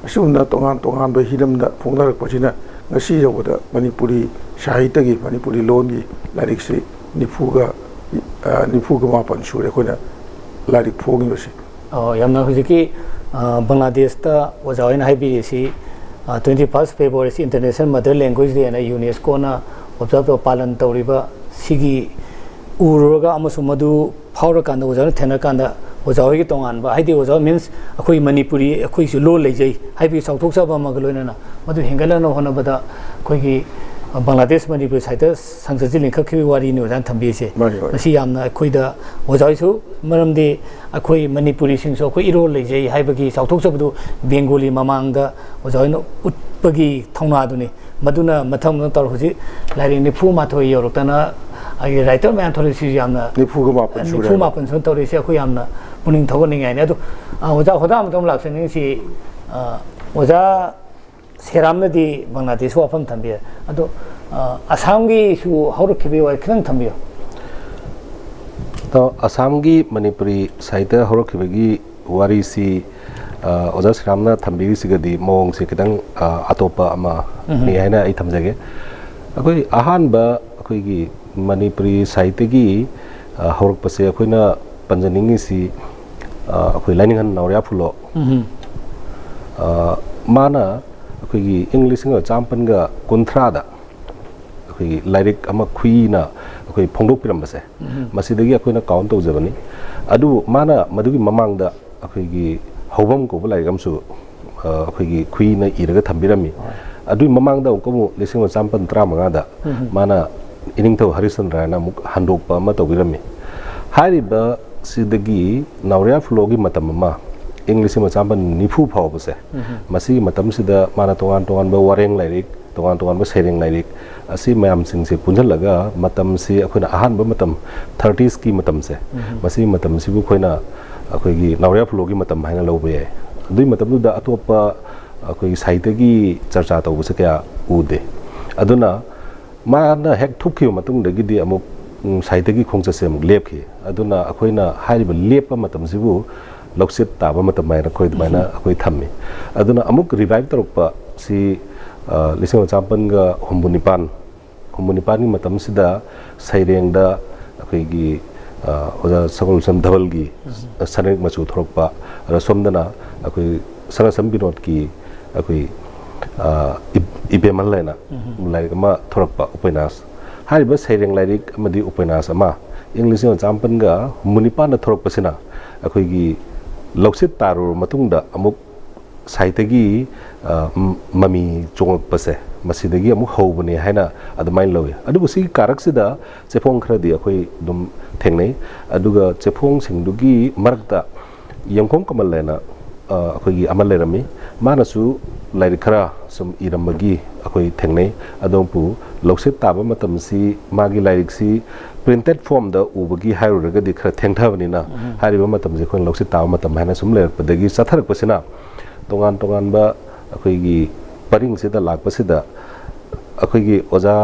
ꯑꯁꯤꯒꯨꯝꯅ ꯇꯣꯉꯥꯟ ꯇꯣꯉꯥꯟꯕ ꯍꯤꯔꯝꯗ ꯐꯣꯡꯅꯔꯛꯄꯁꯤꯅ ꯉꯁꯤ ꯌꯧꯕꯗ ꯃꯅꯤꯄꯨꯔꯤ ꯁꯥꯍꯤꯇ꯭ꯌꯒꯤ, ꯃꯅꯤꯄꯨꯔꯤ ꯂꯣꯟꯒꯤ ꯂꯥꯏꯔꯤꯛꯁꯤ ꯅꯤꯐꯨꯒ, ꯑ, ꯅꯤꯐꯨꯒ ꯃꯥꯄꯟ ꯁꯨꯔꯦ ꯑꯩꯈꯣꯏꯅ ꯂꯥꯏꯔꯤꯛ ꯐꯣꯡꯉꯤꯕꯁꯤ꯫ ꯑꯣ, ꯌꯥꯝꯅ ꯍꯧꯖꯤꯛꯀꯤ, ꯑ, ꯕꯪꯒ꯭ꯂꯥꯗꯦꯁꯇ ꯑꯣꯖꯥ ꯍꯣꯏꯅ ꯍꯥꯏꯕꯤꯔꯤꯁꯤ ꯇ꯭ꯋꯦꯟꯇꯤ ꯐꯥꯔꯁ ꯐꯦꯕ꯭ꯔꯨꯋꯥꯔꯤꯁꯤ ꯏꯟꯇꯔꯅꯦꯁꯅꯦꯜ ꯃꯗꯔ ꯂꯦꯡꯒ꯭ꯋꯦꯖ ꯗꯦꯅ ꯌꯨꯅꯦꯁꯀꯣꯅ ꯑꯣꯕꯖꯥꯔꯕ ꯇꯧꯕ, ꯄꯥꯂꯟ ꯇꯧꯔꯤꯕ ꯁꯤꯒꯤ ꯎꯔꯨꯔꯒ ꯑꯃꯁꯨꯡ ꯃꯗꯨ ꯐꯥꯎꯔꯀꯥꯟꯗ, ꯑꯣꯖꯥꯅ ꯊꯦꯡꯅꯔꯀꯥꯟꯗ, ꯑꯣꯖꯥ ꯍꯣꯏꯒꯤ ꯇꯣꯉꯥꯟꯕ, ꯍꯥꯏꯗꯤ ꯑꯣꯖꯥ ꯃꯤꯟꯁ ꯑꯩꯈꯣꯏ ꯃꯅꯤꯄꯨꯔꯤ, ꯑꯩꯈꯣꯏꯁꯨ ꯂꯣꯜ ꯂꯩꯖꯩ ꯍꯥꯏꯕꯒꯤ ꯆꯥꯎꯊꯣꯛꯆꯕ ꯑꯃꯒ ꯂꯣꯏꯅꯅ ꯃꯗꯨ ꯍꯦꯟꯒꯠꯅꯅꯕ ꯍꯣꯠꯅꯕꯗ ꯑꯩꯈꯣꯏꯒꯤ, ꯑ, ꯕꯪꯒ꯭ꯂꯥꯗꯦꯁ ꯃꯅꯤꯄꯨꯔꯤ ꯁꯥꯍꯤꯇ꯭ꯌ ꯁꯪꯁꯠꯁꯤ ꯂꯤꯡꯈꯠꯈꯤꯕꯒꯤ ꯋꯥꯔꯤꯅꯤ ꯑꯣꯖꯥꯅ ꯊꯝꯕꯤꯔꯤꯁꯦ꯫ ꯃꯥꯅꯤ, ꯃꯥꯅꯤ꯫ ꯃꯁꯤ ꯌꯥꯝꯅ ꯑꯩꯈꯣꯏꯗ, ꯑꯣꯖꯥ ꯍꯣꯏꯁꯨ, ꯃꯔꯝꯗꯤ ꯑꯩꯈꯣꯏ ꯃꯅꯤꯄꯨꯔꯤꯁꯤꯡꯁꯨ ꯑꯩꯈꯣꯏ ꯏꯔꯣꯜ ꯂꯩꯖꯩ ꯍꯥꯏꯕꯒꯤ ꯆꯥꯎꯊꯣꯛꯆꯕꯗꯨ ꯕꯦꯡꯒꯣꯂꯤ ꯃꯃꯥꯡꯗ ꯑꯣꯖꯥ ꯍꯣꯏꯅ ꯎꯠꯄꯒꯤ ꯊꯧꯅꯥꯗꯨꯅꯤ꯫ ꯃꯗꯨꯅ ꯃꯊꯪ ꯃꯊꯪ ꯇꯧꯔ ꯍꯧꯖꯤꯛ ꯂꯥꯏꯔꯤꯛ ꯅꯤꯐꯨ ꯃꯥꯊꯣꯏ ꯌꯧꯔꯛꯇꯅ ꯑꯩꯒꯤ ꯔꯥꯏꯇꯔ ꯃꯌꯥꯝ ꯊꯣꯛꯂꯛꯏꯁꯤꯁꯨ ꯌꯥꯝꯅ, ꯅꯤꯐꯨꯒ ꯃꯥꯄꯟ ꯁꯨꯔꯦ꯫ ꯅꯤꯐꯨ ꯃꯥꯄꯟ ꯁꯨꯅ ꯇꯧꯔꯛꯏꯁꯦ ꯑꯩꯈꯣꯏ ꯌꯥꯝꯅ ꯄꯨꯛꯅꯤꯡ ꯊꯧꯒꯠꯅꯤꯡꯉꯥꯏꯅꯤ꯫ ꯑꯗꯣ, ꯑ, ꯑꯣꯖꯥ ꯍꯣꯗꯥ ꯑꯃꯇꯪ ꯂꯥꯛꯆꯅꯤꯡꯉꯤꯁꯤ, ꯑ, ꯑꯣꯖꯥ ꯁꯦꯔꯥꯝꯅꯗꯤ ꯕꯪꯒ꯭ꯂꯥꯗꯦꯁ ꯋꯥꯐꯝ ꯊꯝꯕꯤꯔꯦ꯫ ꯑꯗꯣ, ꯑ, ꯑꯁꯥꯝꯒꯤꯁꯨ ꯍꯧꯔꯛꯈꯤꯕꯒꯤ ꯋꯥꯔꯤ ꯈꯤꯇꯪ ꯊꯝꯕꯤꯌꯨ꯫ ꯑꯗꯣ ꯑꯁꯥꯝꯒꯤ ꯃꯅꯤꯄꯨꯔꯤ ꯁꯥꯍꯤꯇ꯭ꯌ ꯍꯧꯔꯛꯈꯤꯕꯒꯤ ꯋꯥꯔꯤꯁꯤ, ꯑ, ꯑꯣꯖꯥ ꯁꯤꯔꯥꯝꯅ ꯊꯝꯕꯤꯔꯤꯁꯤꯒꯗꯤ ꯃꯑꯣꯡꯁꯦ ꯈꯤꯇꯪ, ꯑ, ꯑꯇꯣꯞꯄ ꯑꯃꯅꯤ ꯎꯝ꯫ ꯍꯥꯏꯅ ꯑꯩ ꯊꯝꯖꯒꯦ꯫ ꯑꯩꯈꯣꯏ ꯑꯍꯥꯟꯕ ꯑꯩꯈꯣꯏꯒꯤ ꯃꯅꯤꯄꯨꯔꯤ ꯁꯥꯍꯤꯇ꯭ꯌꯒꯤ, ꯑ, ꯍꯧꯔꯛꯄꯁꯦ ꯑꯩꯈꯣꯏꯅ ꯄꯟꯖꯅꯤꯡꯉꯤꯁꯤ, ꯑ, ꯑꯩꯈꯣꯏ ꯂꯥꯏꯅꯤꯡꯍꯟ ꯅꯥꯎꯔꯤꯌꯥ ꯐꯨꯂꯣ꯫ ꯎꯝ꯫ ꯑ, ꯃꯥꯅ ꯑꯩꯈꯣꯏꯒꯤ ꯏꯪ ꯂꯤꯁꯤꯡ ꯑꯃ ꯆꯥꯃꯥꯄꯟꯒ ꯀꯨꯟꯊ꯭ꯔꯥꯗ ꯑꯩꯈꯣꯏꯒꯤ ꯂꯥꯏꯔꯤꯛ ꯑꯃ ꯈꯨꯏꯅ ꯑꯩꯈꯣꯏ ꯐꯣꯡꯗꯣꯛꯄꯤꯔꯝꯕꯁꯦ, ꯎꯝ꯫ ꯃꯁꯤꯗꯒꯤ ꯑꯩꯈꯣꯏꯅ ꯀꯥꯎꯟ ꯇꯧꯖꯕꯅꯤ꯫ ꯑꯗꯨꯕꯨ ꯃꯥꯅ ꯃꯗꯨꯒꯤ ꯃꯃꯥꯡꯗ ꯑꯩꯈꯣꯏꯒꯤ ꯍꯧꯕꯝ ꯀꯧꯕ ꯂꯥꯏꯔꯤꯛ ꯑꯃꯁꯨ, ꯑ, ꯑꯩꯈꯣꯏꯒꯤ ꯈꯨꯏꯅ ꯏꯔꯒ ꯊꯝꯕꯤꯔꯝꯃꯤ꯫ ꯍꯣꯏ꯫ ꯑꯗꯨꯒꯤ ꯃꯃꯥꯡꯗ ꯑꯃꯨꯛꯀ ꯑꯃꯨꯛ ꯂꯤꯁꯤꯡ ꯑꯃ ꯆꯥꯃꯥꯄꯟ ꯇꯔꯥꯃꯉꯥꯗ ꯎꯝ꯫ ꯃꯥꯅ ꯏꯅꯤꯡꯊꯧ ꯍꯔꯤꯆꯟꯗ꯭ꯔ ꯍꯥꯏꯅ ꯑꯃꯨꯛ ꯍꯟꯗꯣꯛꯄ ꯑꯃ ꯇꯧꯕꯤꯔꯝꯃꯤ꯫ ꯍꯥꯏꯔꯤꯕ ꯁꯤꯗꯒꯤ ꯅꯥꯎꯔꯤꯌꯥ ꯐꯨꯂꯣꯒꯤ ꯃꯇꯝ ꯑꯃ, ꯏꯪ ꯂꯤꯁꯤꯡ ꯑꯃ ꯆꯥꯃꯥꯄꯟ ꯅꯤꯐꯨ ꯐꯥꯎꯕꯁꯦ, ꯎꯝ꯫ ꯃꯁꯤꯒꯤ ꯃꯇꯝꯁꯤꯗ ꯃꯥꯅ ꯇꯣꯉꯥꯟ ꯇꯣꯉꯥꯟꯕ ꯋꯥꯔꯦꯡ ꯂꯥꯏꯔꯤꯛ, ꯇꯣꯉꯥꯟ ꯇꯣꯉꯥꯟꯕ ꯁꯩꯔꯦꯡ ꯂꯥꯏꯔꯤꯛ ꯑꯁꯤ ꯃꯌꯥꯝꯁꯤꯡꯁꯦ ꯄꯨꯟꯁꯤꯜꯂꯒ ꯃꯇꯝꯁꯤ ꯑꯩꯈꯣꯏꯅ ꯑꯍꯥꯟꯕ ꯃꯇꯝ, ꯊꯥꯔꯇꯤꯁꯀꯤ ꯃꯇꯝꯁꯦ, ꯎꯝ꯫ ꯃꯁꯤꯒꯤ ꯃꯇꯝꯁꯤꯕꯨ ꯑꯩꯈꯣꯏꯅ ꯑꯩꯈꯣꯏꯒꯤ ꯅꯥꯎꯔꯤꯌꯥ ꯐꯨꯂꯣꯒꯤ ꯃꯇꯝ ꯍꯥꯏꯅ ꯂꯧꯕ ꯌꯥꯏ꯫ ꯑꯗꯨꯒꯤ ꯃꯇꯝꯗꯨꯗ ꯑꯇꯣꯞꯄ ꯑꯩꯈꯣꯏꯒꯤ ꯁꯥꯍꯤꯇ꯭ꯌꯒꯤ ꯆꯔꯆꯥ ꯇꯧꯕꯁꯦ ꯀꯌꯥ ꯎꯗꯦ꯫ ꯑꯗꯨꯅ ꯃꯥꯅ ꯍꯦꯛ ꯊꯣꯛꯈꯤꯕ ꯃꯇꯨꯡꯗꯒꯤꯗꯤ ꯑꯃꯨꯛ, ꯎꯝ, ꯁꯥꯍꯤꯇ꯭ꯌꯒꯤ ꯈꯣꯡꯆꯠꯁꯦ ꯑꯃꯨꯛ ꯂꯦꯞꯈꯤ꯫ ꯑꯗꯨꯅ ꯑꯩꯈꯣꯏꯅ ꯍꯥꯏꯔꯤꯕ ꯂꯦꯞꯄ ꯃꯇꯝꯁꯤꯕꯨ ꯂꯧꯁꯤꯠ ꯇꯥꯕ ꯃꯇꯝ ꯍꯥꯏꯅ ꯑꯩꯈꯣꯏ ꯑꯗꯨꯃꯥꯏꯅ ꯎꯝ꯫ ꯑꯩꯈꯣꯏ ꯊꯝꯃꯤ꯫ ꯑꯗꯨꯅ ꯑꯃꯨꯛ ꯔꯤꯚꯥꯏꯚ ꯇꯧꯔꯛꯄ ꯁꯤ, ꯑ, ꯂꯤꯁꯤꯡ ꯑꯃ ꯆꯥꯃꯥꯄꯟꯒ ꯍꯨꯝꯐꯨ ꯅꯤꯄꯥꯟ, ꯍꯨꯝꯐꯨ ꯅꯤꯄꯥꯟꯒꯤ ꯃꯇꯝꯁꯤꯗ ꯁꯩꯔꯦꯡꯗ ꯑꯩꯈꯣꯏꯒꯤ, ꯑ, ꯑꯣꯖꯥ ꯁꯒꯣꯜꯁꯝ ꯙꯕꯜꯒꯤ ꯎꯝ꯫ ꯁꯅꯔꯤꯛ ꯃꯆꯨ ꯊꯣꯛꯂꯛꯄ, ꯑꯗ ꯁꯣꯝꯗꯅ ꯑꯩꯈꯣꯏ ꯁꯅꯥꯁꯝ ꯕꯤꯅꯣꯗꯀꯤ ꯑꯩꯈꯣꯏ ꯑ, ꯏ- ꯏꯕꯦꯝꯍꯜ ꯍꯥꯏꯅ ꯎꯝ꯫ ꯂꯥꯏꯔꯤꯛ ꯑꯃ ꯊꯣꯔꯛꯄ, ꯎꯄꯟꯌꯥꯁ꯫ ꯍꯥꯏꯔꯤꯕ ꯁꯩꯔꯦꯡ ꯂꯥꯏꯔꯤꯛ ꯑꯃꯗꯤ ꯎꯄꯟꯌꯥꯁ ꯑꯃ ꯏꯪ ꯂꯤꯁꯤꯡ ꯑꯃ ꯆꯃꯥꯄꯟꯒ ꯍꯨꯝꯐꯨ ꯅꯤꯄꯥꯟꯗ ꯊꯣꯔꯛꯄꯁꯤꯅ ꯑꯩꯈꯣꯏꯒꯤ ꯂꯧꯁꯤꯠ ꯇꯥꯔꯨꯔꯕ ꯃꯇꯨꯡꯗ ꯑꯃꯨꯛ ꯁꯥꯍꯤꯇ꯭ꯌꯒꯤ, ꯑ, ꯃ- ꯃꯃꯤ ꯆꯣꯡꯂꯛꯄꯁꯦ ꯃꯁꯤꯗꯒꯤ ꯑꯃꯨꯛ ꯍꯧꯕꯅꯦ ꯍꯥꯏꯅ ꯑꯗꯨꯃꯥꯏꯅ ꯂꯧꯏ꯫ ꯑꯗꯨꯕꯨ ꯁꯤꯒꯤ ꯀꯥꯔꯛꯁꯤꯗ ꯆꯦꯐꯣꯡ ꯈꯔꯗꯤ ꯑꯩꯈꯣꯏ ꯑꯗꯨꯝ ꯊꯦꯡꯅꯩ꯫ ꯑꯗꯨꯒ ꯆꯦꯐꯣꯡꯁꯤꯡꯗꯨꯒꯤ ꯃꯔꯛꯇ ꯌꯦꯡꯈꯣꯝ ꯀꯃꯜ ꯍꯥꯏꯅ, ꯑ, ꯑꯩꯈꯣꯏꯒꯤ ꯑꯃ ꯂꯩꯔꯝꯃꯤ꯫ ꯃꯥꯅꯁꯨ ꯂꯥꯏꯔꯤꯛ ꯈꯔ ꯁꯨꯝ ꯏꯔꯝꯕꯒꯤ ꯑꯩꯈꯣꯏ ꯊꯦꯡꯅꯩ꯫ ꯑꯗꯨꯕꯨ ꯂꯧꯁꯤꯠ ꯇꯥꯕ ꯃꯇꯝꯁꯤ ꯃꯥꯒꯤ ꯂꯥꯏꯔꯤꯛꯁꯤ printed formꯗ ꯎꯕꯒꯤ ꯍꯥꯏꯔꯨꯔꯒꯗꯤ ꯈꯔ ꯊꯦꯡꯊꯕꯅꯤꯅ ꯎꯝ꯫ ꯍꯥꯏꯔꯤꯕ ꯃꯇꯝꯁꯤ ꯑꯩꯈꯣꯏꯅ ꯂꯧꯁꯤꯠ ꯇꯥꯕ ꯃꯇꯝ ꯍꯥꯏꯅ ꯁꯨꯝ ꯂꯩꯔꯛꯄꯗꯒꯤ ꯆꯠꯊꯔꯛꯄꯁꯤꯅ ꯇꯣꯉꯥꯟ ꯇꯣꯉꯥꯟꯕ ꯑꯩꯈꯣꯏꯒꯤ ꯄꯔꯤꯡꯁꯤꯗ ꯂꯥꯛꯄꯁꯤꯗ ꯑꯩꯈꯣꯏꯒꯤ ꯑꯣꯖꯥ,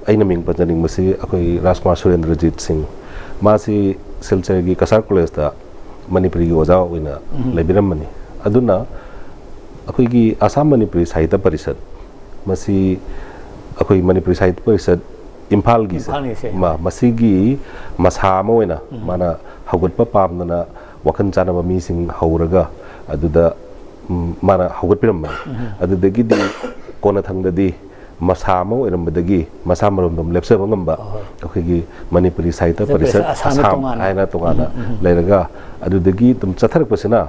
ꯑꯩꯅ ꯃꯤꯡ ꯄꯟꯖꯅꯤꯡꯕꯁꯤ ꯑꯩꯈꯣꯏ ꯔꯥꯖꯀꯨꯃꯥꯔ ꯁꯨꯔꯦꯟꯗ꯭ꯔꯖꯤꯠ ꯁꯤꯡ, ꯃꯥꯁꯤ ꯁꯤꯜꯆꯔꯒꯤ ꯀꯁꯥꯔ ꯀꯣꯂꯦꯖꯇ ꯃꯅꯤꯄꯨꯔꯤꯒꯤ ꯑꯣꯖꯥ ꯑꯣꯏꯅ ꯎꯝ꯫ ꯂꯩꯕꯤꯔꯝꯕꯅꯤ꯫ ꯑꯗꯨꯅ ꯑꯩꯈꯣꯏꯒꯤ ꯑꯁꯥꯝ ꯃꯅꯤꯄꯨꯔꯤ ꯁꯥꯍꯤꯇ꯭ꯌ ꯄꯔꯤꯁꯠ, ꯃꯁꯤ ꯑꯩꯈꯣꯏ ꯃꯅꯤꯄꯨꯔꯤ ꯁꯥꯍꯤꯇ꯭ꯌ ꯄꯔꯤꯁꯠ ꯏꯝꯐꯥꯜꯒꯤꯁꯦ, ꯏꯝꯐꯥꯜꯒꯤꯁꯦ꯫ ꯃꯥ-, ꯃꯁꯤꯒꯤ ꯃꯁꯥ ꯑꯃ ꯑꯣꯏꯅ ꯎꯝ꯫ ꯃꯥꯅ ꯍꯧꯒꯠꯄ ꯄꯥꯝꯗꯅ ꯋꯥꯈꯜ ꯆꯥꯟꯅꯕ ꯃꯤꯁꯤꯡ ꯍꯧꯔꯒ ꯑꯗꯨꯗ, ꯎꯝ, ꯃꯥꯅ ꯍꯧꯒꯠꯄꯤꯔꯝꯕꯅꯤ꯫ ꯎꯝ꯫ ꯑꯗꯨꯗꯒꯤꯗꯤ ꯀꯣꯟꯅꯊꯪꯗꯗꯤ ꯃꯁꯥ ꯑꯃ ꯑꯣꯏꯔꯝꯕꯗꯒꯤ ꯃꯁꯥ ꯃꯔꯣꯝꯗꯣꯝ ꯂꯦꯞꯆꯕ ꯉꯝꯕ ꯑꯍꯣꯏ꯫ ꯑꯩꯈꯣꯏꯒꯤ ꯃꯅꯤꯄꯨꯔꯤ ꯁꯥꯍꯤꯇ꯭ꯌ ꯁꯥꯍꯤꯇ꯭ꯌ ꯄꯔꯤꯁꯠ ꯄꯔꯤꯁꯠ ꯑꯁꯥꯝꯗ ꯑꯁꯥꯝ ꯇꯣꯉꯥꯟꯅ꯫ ꯍꯥꯏꯅ ꯇꯣꯉꯥꯟꯅ ꯎꯝ, ꯎꯝ, ꯎꯝ꯫ ꯂꯩꯔꯒ, ꯑꯗꯨꯗꯒꯤ ꯑꯗꯨꯝ ꯆꯠꯊꯔꯛꯄꯁꯤꯅ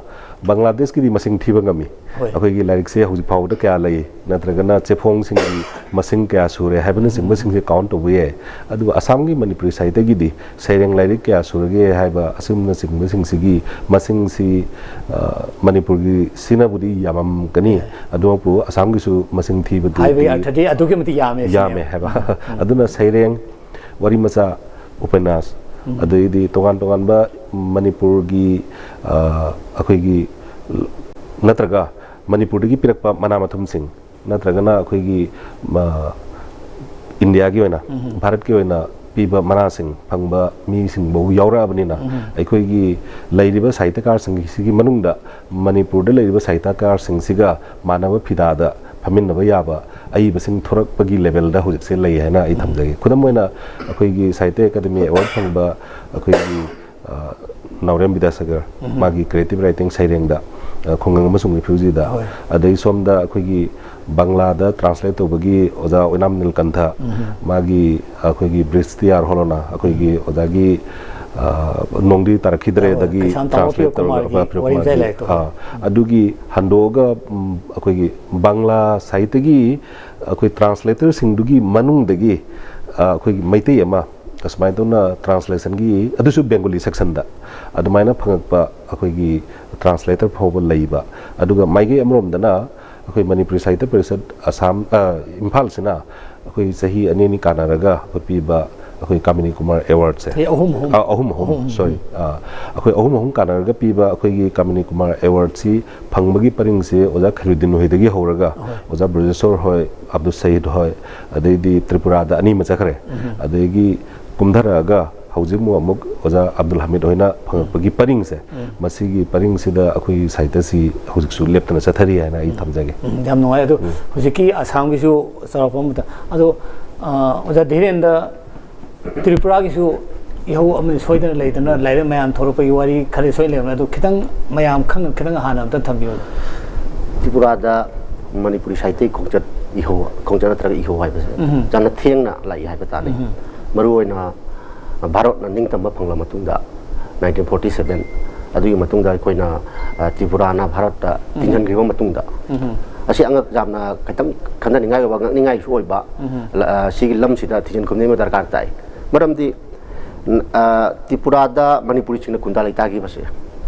ꯕꯪꯒ꯭ꯂꯥꯗꯦꯁꯀꯤꯗꯤ ꯃꯁꯤꯡ ꯊꯤꯕ ꯉꯝꯃꯤ꯫ ꯍꯣꯏ꯫ ꯑꯩꯈꯣꯏꯒꯤ ꯂꯥꯏꯔꯤꯛꯁꯦ ꯍꯧꯖꯤꯛ ꯐꯥꯎꯕꯗ ꯀꯌꯥ ꯂꯩ, ꯅꯠꯇ꯭ꯔꯒꯅ ꯆꯦꯐꯣꯡꯁꯤꯡꯒꯤ ꯃꯁꯤꯡ ꯀꯌꯥ ꯁꯨꯔꯦ ꯍꯥꯏꯕꯅꯆꯤꯡꯕꯁꯤꯡꯁꯦ ꯀꯥꯎꯟ ꯇꯧꯕ ꯌꯥꯏ꯫ ꯑꯗꯨꯒ ꯑꯁꯥꯝꯒꯤ ꯃꯅꯤꯄꯨꯔꯤ ꯁꯥꯍꯤꯇ꯭ꯌꯒꯤꯗꯤ ꯁꯩꯔꯦꯡ ꯂꯥꯏꯔꯤꯛ ꯀꯌꯥ ꯁꯨꯔꯒꯦ ꯍꯥꯏꯕ ꯑꯁꯤꯒꯨꯝꯕꯅꯆꯤꯡꯕꯁꯤꯡꯁꯤꯒꯤ ꯃꯁꯤꯡꯁꯤ, ꯑ, ꯃꯅꯤꯄꯨꯔꯒꯤ ꯁꯤꯅꯕꯨꯗꯤ ꯌꯥꯝꯃꯝꯒꯅꯤ, ꯑꯗꯨꯃꯛꯄꯨ ꯑꯁꯥꯝꯒꯤꯁꯨ ꯃꯁꯤꯡ ꯊꯤꯕꯗꯤ ꯍꯥꯏꯕꯒꯤ ꯑꯗꯨꯗꯤ ꯑꯔꯊꯗꯤ ꯑꯗꯨꯛꯀꯤ ꯃꯇꯤꯛ ꯌꯥꯝꯃꯦ ꯁꯤꯅꯦꯕ꯫ ꯌꯥꯝꯃꯦ ꯍꯥꯏꯕ꯫ ꯎꯝ꯫ ꯑꯗꯨꯅ ꯁꯩꯔꯦꯡ, ꯋꯥꯔꯤ ꯃꯆꯥ, ꯎꯄꯟꯌꯥꯁ, ꯎꯝ꯫ ꯑꯗꯩꯗꯤ ꯇꯣꯉꯥꯟ ꯇꯣꯉꯥꯟꯕ ꯃꯅꯤꯄꯨꯔꯒꯤ, ꯑ, ꯑꯩꯈꯣꯏꯒꯤ ꯅꯠꯇ꯭ꯔꯒ ꯃꯅꯤꯄꯨꯔꯗꯒꯤ ꯄꯤꯔꯛꯄ ꯃꯅꯥ ꯃꯊꯨꯝꯁꯤꯡ, ꯅꯠꯇ꯭ꯔꯒꯅ ꯑꯩꯈꯣꯏꯒꯤ, ꯑ, ꯏꯟꯗꯤꯌꯥꯒꯤ ꯑꯣꯏꯅ, ꯎꯝ꯫ ꯚꯥꯔꯠꯀꯤ ꯑꯣꯏꯅ ꯄꯤꯕ ꯃꯅꯥꯁꯤꯡ ꯐꯪꯕ ꯃꯤꯁꯤꯡꯐꯥꯎ ꯌꯥꯎꯔꯛꯑꯕꯅꯤꯅ, ꯎꯝ꯫ ꯑꯩꯈꯣꯏꯒꯤ ꯂꯩꯔꯤꯕ ꯁꯥꯍꯤꯇ꯭ꯌꯀꯥꯔꯁꯤꯡꯁꯤꯒꯤ ꯃꯅꯨꯡꯗ ꯃꯅꯤꯄꯨꯔꯗ ꯂꯩꯔꯤꯕ ꯁꯥꯍꯤꯇ꯭ꯌꯀꯥꯔꯁꯤꯡꯁꯤꯒ ꯃꯥꯟꯅꯕ ꯐꯤꯗꯥꯗ ꯐꯝꯃꯤꯟꯅꯕ ꯌꯥꯕ ꯑꯏꯕꯁꯤꯡ ꯊꯣꯔꯛꯄꯒꯤ ꯂꯦꯚꯦꯜꯗ ꯍꯧꯖꯤꯛꯁꯦ ꯂꯩ ꯍꯥꯏꯅ ꯑꯩ ꯎꯝ꯫ ꯊꯝꯖꯒꯦ꯫ ꯈꯨꯗꯝ ꯑꯣꯏꯅ ꯑꯩꯈꯣꯏꯒꯤ ꯁꯥꯍꯤꯇ꯭ꯌ ꯑꯦꯀꯥꯗꯃꯤ ꯑꯦꯋꯥꯔꯗ ꯐꯪꯕ ꯑꯩꯈꯣꯏꯒꯤ, ꯑ, ꯅꯥꯎꯔꯦꯝ ꯕꯤꯗ꯭ꯌꯥꯁꯥꯒꯔ, ꯎꯝ꯫ ꯃꯥꯒꯤ ꯀ꯭ꯔꯤꯌꯦꯇꯤꯚ ꯔꯥꯏꯇꯤꯡ ꯁꯩꯔꯦꯡꯗ, ꯑ, ꯈꯨꯡꯒꯪ ꯑꯃꯁꯨꯡ ꯔꯤꯐ꯭ꯌꯨꯖꯤꯗ, ꯍꯣꯏ꯫ ꯑꯗꯩ ꯁꯣꯝꯗ ꯑꯩꯈꯣꯏꯒꯤ, ꯕꯪꯂꯥꯗ ꯇ꯭ꯔꯥꯟꯁꯂꯦꯠ ꯇꯧꯕꯒꯤ ꯑꯣꯖꯥ ꯑꯣꯏꯅꯥꯝ ꯅꯤꯜꯀꯟꯊ, ꯃꯥꯒꯤ ꯑꯩꯈꯣꯏꯒꯤ ꯕ꯭ꯔꯤꯖꯇꯤ ꯌꯥꯔ ꯍꯣꯂꯣꯅ ꯑꯩꯈꯣꯏꯒꯤ ꯑꯣꯖꯥꯒꯤ, ꯑ, ꯅꯣꯡꯗꯤ ꯇꯥꯔꯛꯈꯤꯗ꯭ꯔꯦꯗꯒꯤ ꯇ꯭ꯔꯥꯟꯁꯂꯦꯠ ꯇꯧꯔꯒ ꯄ꯭ꯔꯤꯌꯣ ꯀꯨꯃꯥꯔꯒꯤ ꯋꯥꯔꯤ ꯃꯆꯥ ꯂꯩꯔꯦ꯫ ꯑꯗꯨꯒꯤ ꯍꯟꯗꯣꯛꯑꯒ, ꯎꯝ, ꯑꯩꯈꯣꯏꯒꯤ ꯕꯪꯂꯥ ꯁꯥꯍꯤꯇ꯭ꯌꯒꯤ ꯑꯩꯈꯣꯏ ꯇ꯭ꯔꯥꯟꯁꯂꯦꯇꯔꯁꯤꯡꯗꯨꯒꯤ ꯃꯅꯨꯡꯗꯒꯤ, ꯑ, ꯑꯩꯈꯣꯏꯒꯤ ꯃꯩꯇꯩ ꯑꯃ ꯑꯁꯨꯃꯥꯏꯅ ꯇꯧꯅ ꯇ꯭ꯔꯥꯟꯁꯂꯦꯁꯟꯒꯤ, ꯑꯗꯨꯁꯨ ꯕꯦꯡꯒꯣꯂꯤ ꯁꯦꯛꯁꯟꯗ ꯑꯗꯨꯃꯥꯏꯅ ꯐꯪꯉꯛꯄ ꯑꯩꯈꯣꯏꯒꯤ ꯇ꯭ꯔꯥꯟꯁꯂꯦꯇꯔ ꯐꯥꯎꯕ ꯂꯩꯕ꯫ ꯑꯗꯨꯒ ꯃꯥꯏꯀꯩ ꯑꯃꯔꯣꯝꯗꯅ ꯑꯩꯈꯣꯏ ꯃꯅꯤꯄꯨꯔꯤ ꯁꯥꯍꯤꯇ꯭ꯌ ꯄꯔꯤꯁꯠ ꯑꯁꯥꯝ, ꯑ, ꯏꯝꯐꯥꯜꯁꯤꯅ ꯑꯩꯈꯣꯏ ꯆꯍꯤ ꯑꯅꯤ ꯑꯅꯤ ꯀꯥꯟꯅꯔꯒ ꯑꯩꯈꯣꯏ ꯄꯤꯕ ꯑꯩꯈꯣꯏ ꯀꯥꯃꯤꯅꯤ ꯀꯨꯃꯥꯔ ꯑꯦꯋꯥꯔꯗꯁꯦ꯫ ꯑꯦ, ꯑꯍꯨꯝ, ꯑꯍꯨꯝ꯫ ꯑ, ꯑꯍꯨꯝ, ꯑꯍꯨꯝ, ꯑꯍꯨꯝ, sorry꯫ ꯑ, ꯑꯩꯈꯣꯏ ꯑꯍꯨꯝ ꯑꯍꯨꯝ ꯀꯥꯟꯅꯔꯒ ꯄꯤꯕ ꯑꯩꯈꯣꯏꯒꯤ ꯀꯥꯃꯤꯅꯤ ꯀꯨꯃꯥꯔ ꯑꯦꯋꯥꯔꯗꯁꯤ ꯐꯪꯕꯒꯤ ꯄꯔꯤꯡꯁꯦ ꯑꯣꯖꯥ ꯈꯩꯔꯨꯗꯤꯟ ꯍꯣꯏꯗꯒꯤ ꯍꯧꯔꯒ ꯑꯍꯣꯏ꯫ ꯑꯣꯖꯥ ꯕ꯭ꯔꯖꯦꯁꯣꯔ ꯍꯣꯏ, ꯑꯕꯗꯨꯜ ꯁꯌꯤꯗ ꯍꯣꯏ, ꯑꯗꯩꯗꯤ ꯇ꯭ꯔꯤꯄꯨꯔꯥꯗ ꯑꯅꯤ ꯑꯃ ꯆꯠꯈ꯭ꯔꯦ꯫ ꯑꯗꯒꯤ ꯀꯨꯝꯊꯔꯛꯑꯒ ꯍꯧꯖꯤꯛ ꯑꯃꯨꯛ, ꯑꯃꯨꯛ ꯑꯣꯖꯥ ꯑꯕꯗꯨꯜ ꯍꯃꯤꯗ ꯍꯣꯏꯅ ꯐꯪꯉꯛꯄꯒꯤ ꯄꯔꯤꯡꯁꯦ, ꯃꯁꯤꯒꯤ ꯄꯔꯤꯡꯁꯤꯗ ꯑꯩꯈꯣꯏꯒꯤ ꯁꯥꯍꯤꯇ꯭ꯌꯁꯤ ꯍꯧꯖꯤꯛꯁꯨ ꯂꯦꯞꯇꯅ ꯆꯠꯊꯔꯤ ꯍꯥꯏꯅ ꯑꯩ ꯊꯝꯖꯒꯦ꯫ ꯎꯝ, ꯌꯥꯝ ꯅꯨꯡꯉꯥꯏ꯫ ꯑꯗꯣ ꯎꯝ꯫ ꯍꯧꯖꯤꯛꯀꯤ ꯑꯁꯥꯝꯒꯤꯁꯨ ꯆꯥꯎꯔꯥꯛꯄ ꯑꯃꯗ, ꯑꯗꯣ, ꯑ, ꯑꯣꯖꯥ ꯙꯤꯔꯦꯟꯗ, ꯇ꯭ꯔꯤꯄꯨꯔꯥꯒꯤꯁꯨ ꯏꯍꯧ ꯑꯃꯗꯤ ꯁꯣꯏꯗꯅ ꯂꯩꯗꯅ, ꯂꯥꯏꯔꯤꯛ ꯃꯌꯥꯝ ꯊꯣꯛꯂꯛꯄꯒꯤ ꯋꯥꯔꯤ ꯈꯔ ꯁꯣꯏꯗꯅ ꯂꯩꯔꯝꯒꯅꯤ꯫ ꯑꯗꯨ ꯈꯤꯇꯪ ꯃꯌꯥꯝ ꯈꯪꯅ ꯈꯤꯇꯪ ꯍꯥꯟꯅ ꯑꯝꯇ ꯊꯝꯕꯤꯌꯨ꯫ ꯇ꯭ꯔꯤꯄꯨꯔꯥꯗ ꯃꯅꯤꯄꯨꯔꯤ ꯁꯥꯍꯤꯇ꯭ꯌꯒꯤ ꯈꯣꯡꯆꯠ ꯏꯍꯧ, ꯈꯣꯡꯆꯠ ꯅꯠꯇ꯭ꯔꯒ ꯏꯍꯧ ꯍꯥꯏꯕꯁꯦ ꯎꯝ꯫ ꯌꯥꯝꯅ ꯊꯦꯡꯅ ꯂꯥꯛꯏ ꯍꯥꯏꯕ ꯇꯥꯔꯦ꯫ ꯎꯝ꯫ ꯃꯔꯨꯑꯣꯏꯅ ꯚꯥꯔꯠꯅ ꯅꯤꯡꯇꯝꯕ ꯐꯪꯂ ꯃꯇꯨꯡꯗ, ꯅꯥꯏꯟꯇꯤꯟ ꯐꯣꯔꯇꯤ ꯁꯚꯦꯟ, ꯑꯗꯨꯒꯤ ꯃꯇꯨꯡꯗ ꯑꯩꯈꯣꯏꯅ, ꯑ, ꯇ꯭ꯔꯤꯄꯨꯔꯥꯅ ꯚꯥꯔꯠꯇ ꯎꯝ꯫ ꯊꯤꯡꯖꯤꯟꯈꯤꯕ ꯃꯇꯨꯡꯗ, ꯎꯝ꯫ ꯑꯁꯤ ꯑꯉꯛ ꯌꯥꯝꯅ ꯈꯤꯇꯪ ꯈꯟꯊꯅꯤꯡꯉꯥꯏ ꯑꯣꯏꯕ, ꯉꯛꯅꯤꯡꯉꯥꯏꯁꯨ ꯑꯣꯏꯕ, ꯎꯝ꯫ ꯂ-, ꯑ, ꯁꯤꯒꯤ ꯂꯝꯁꯤꯗ ꯊꯤꯖꯤꯟ ꯈꯨꯝꯖꯤꯟꯕ ꯗꯔꯀꯥꯔ ꯇꯥꯏ꯫ ꯃꯔꯝꯗꯤ, ꯎꯝ, ꯑ, ꯇ꯭ꯔꯤꯄꯨꯔꯥꯗ ꯃꯅꯤꯄꯨꯔꯤꯁꯤꯡꯅ ꯈꯨꯟꯗꯥ ꯂꯩꯇꯥꯈꯤꯕꯁꯦ,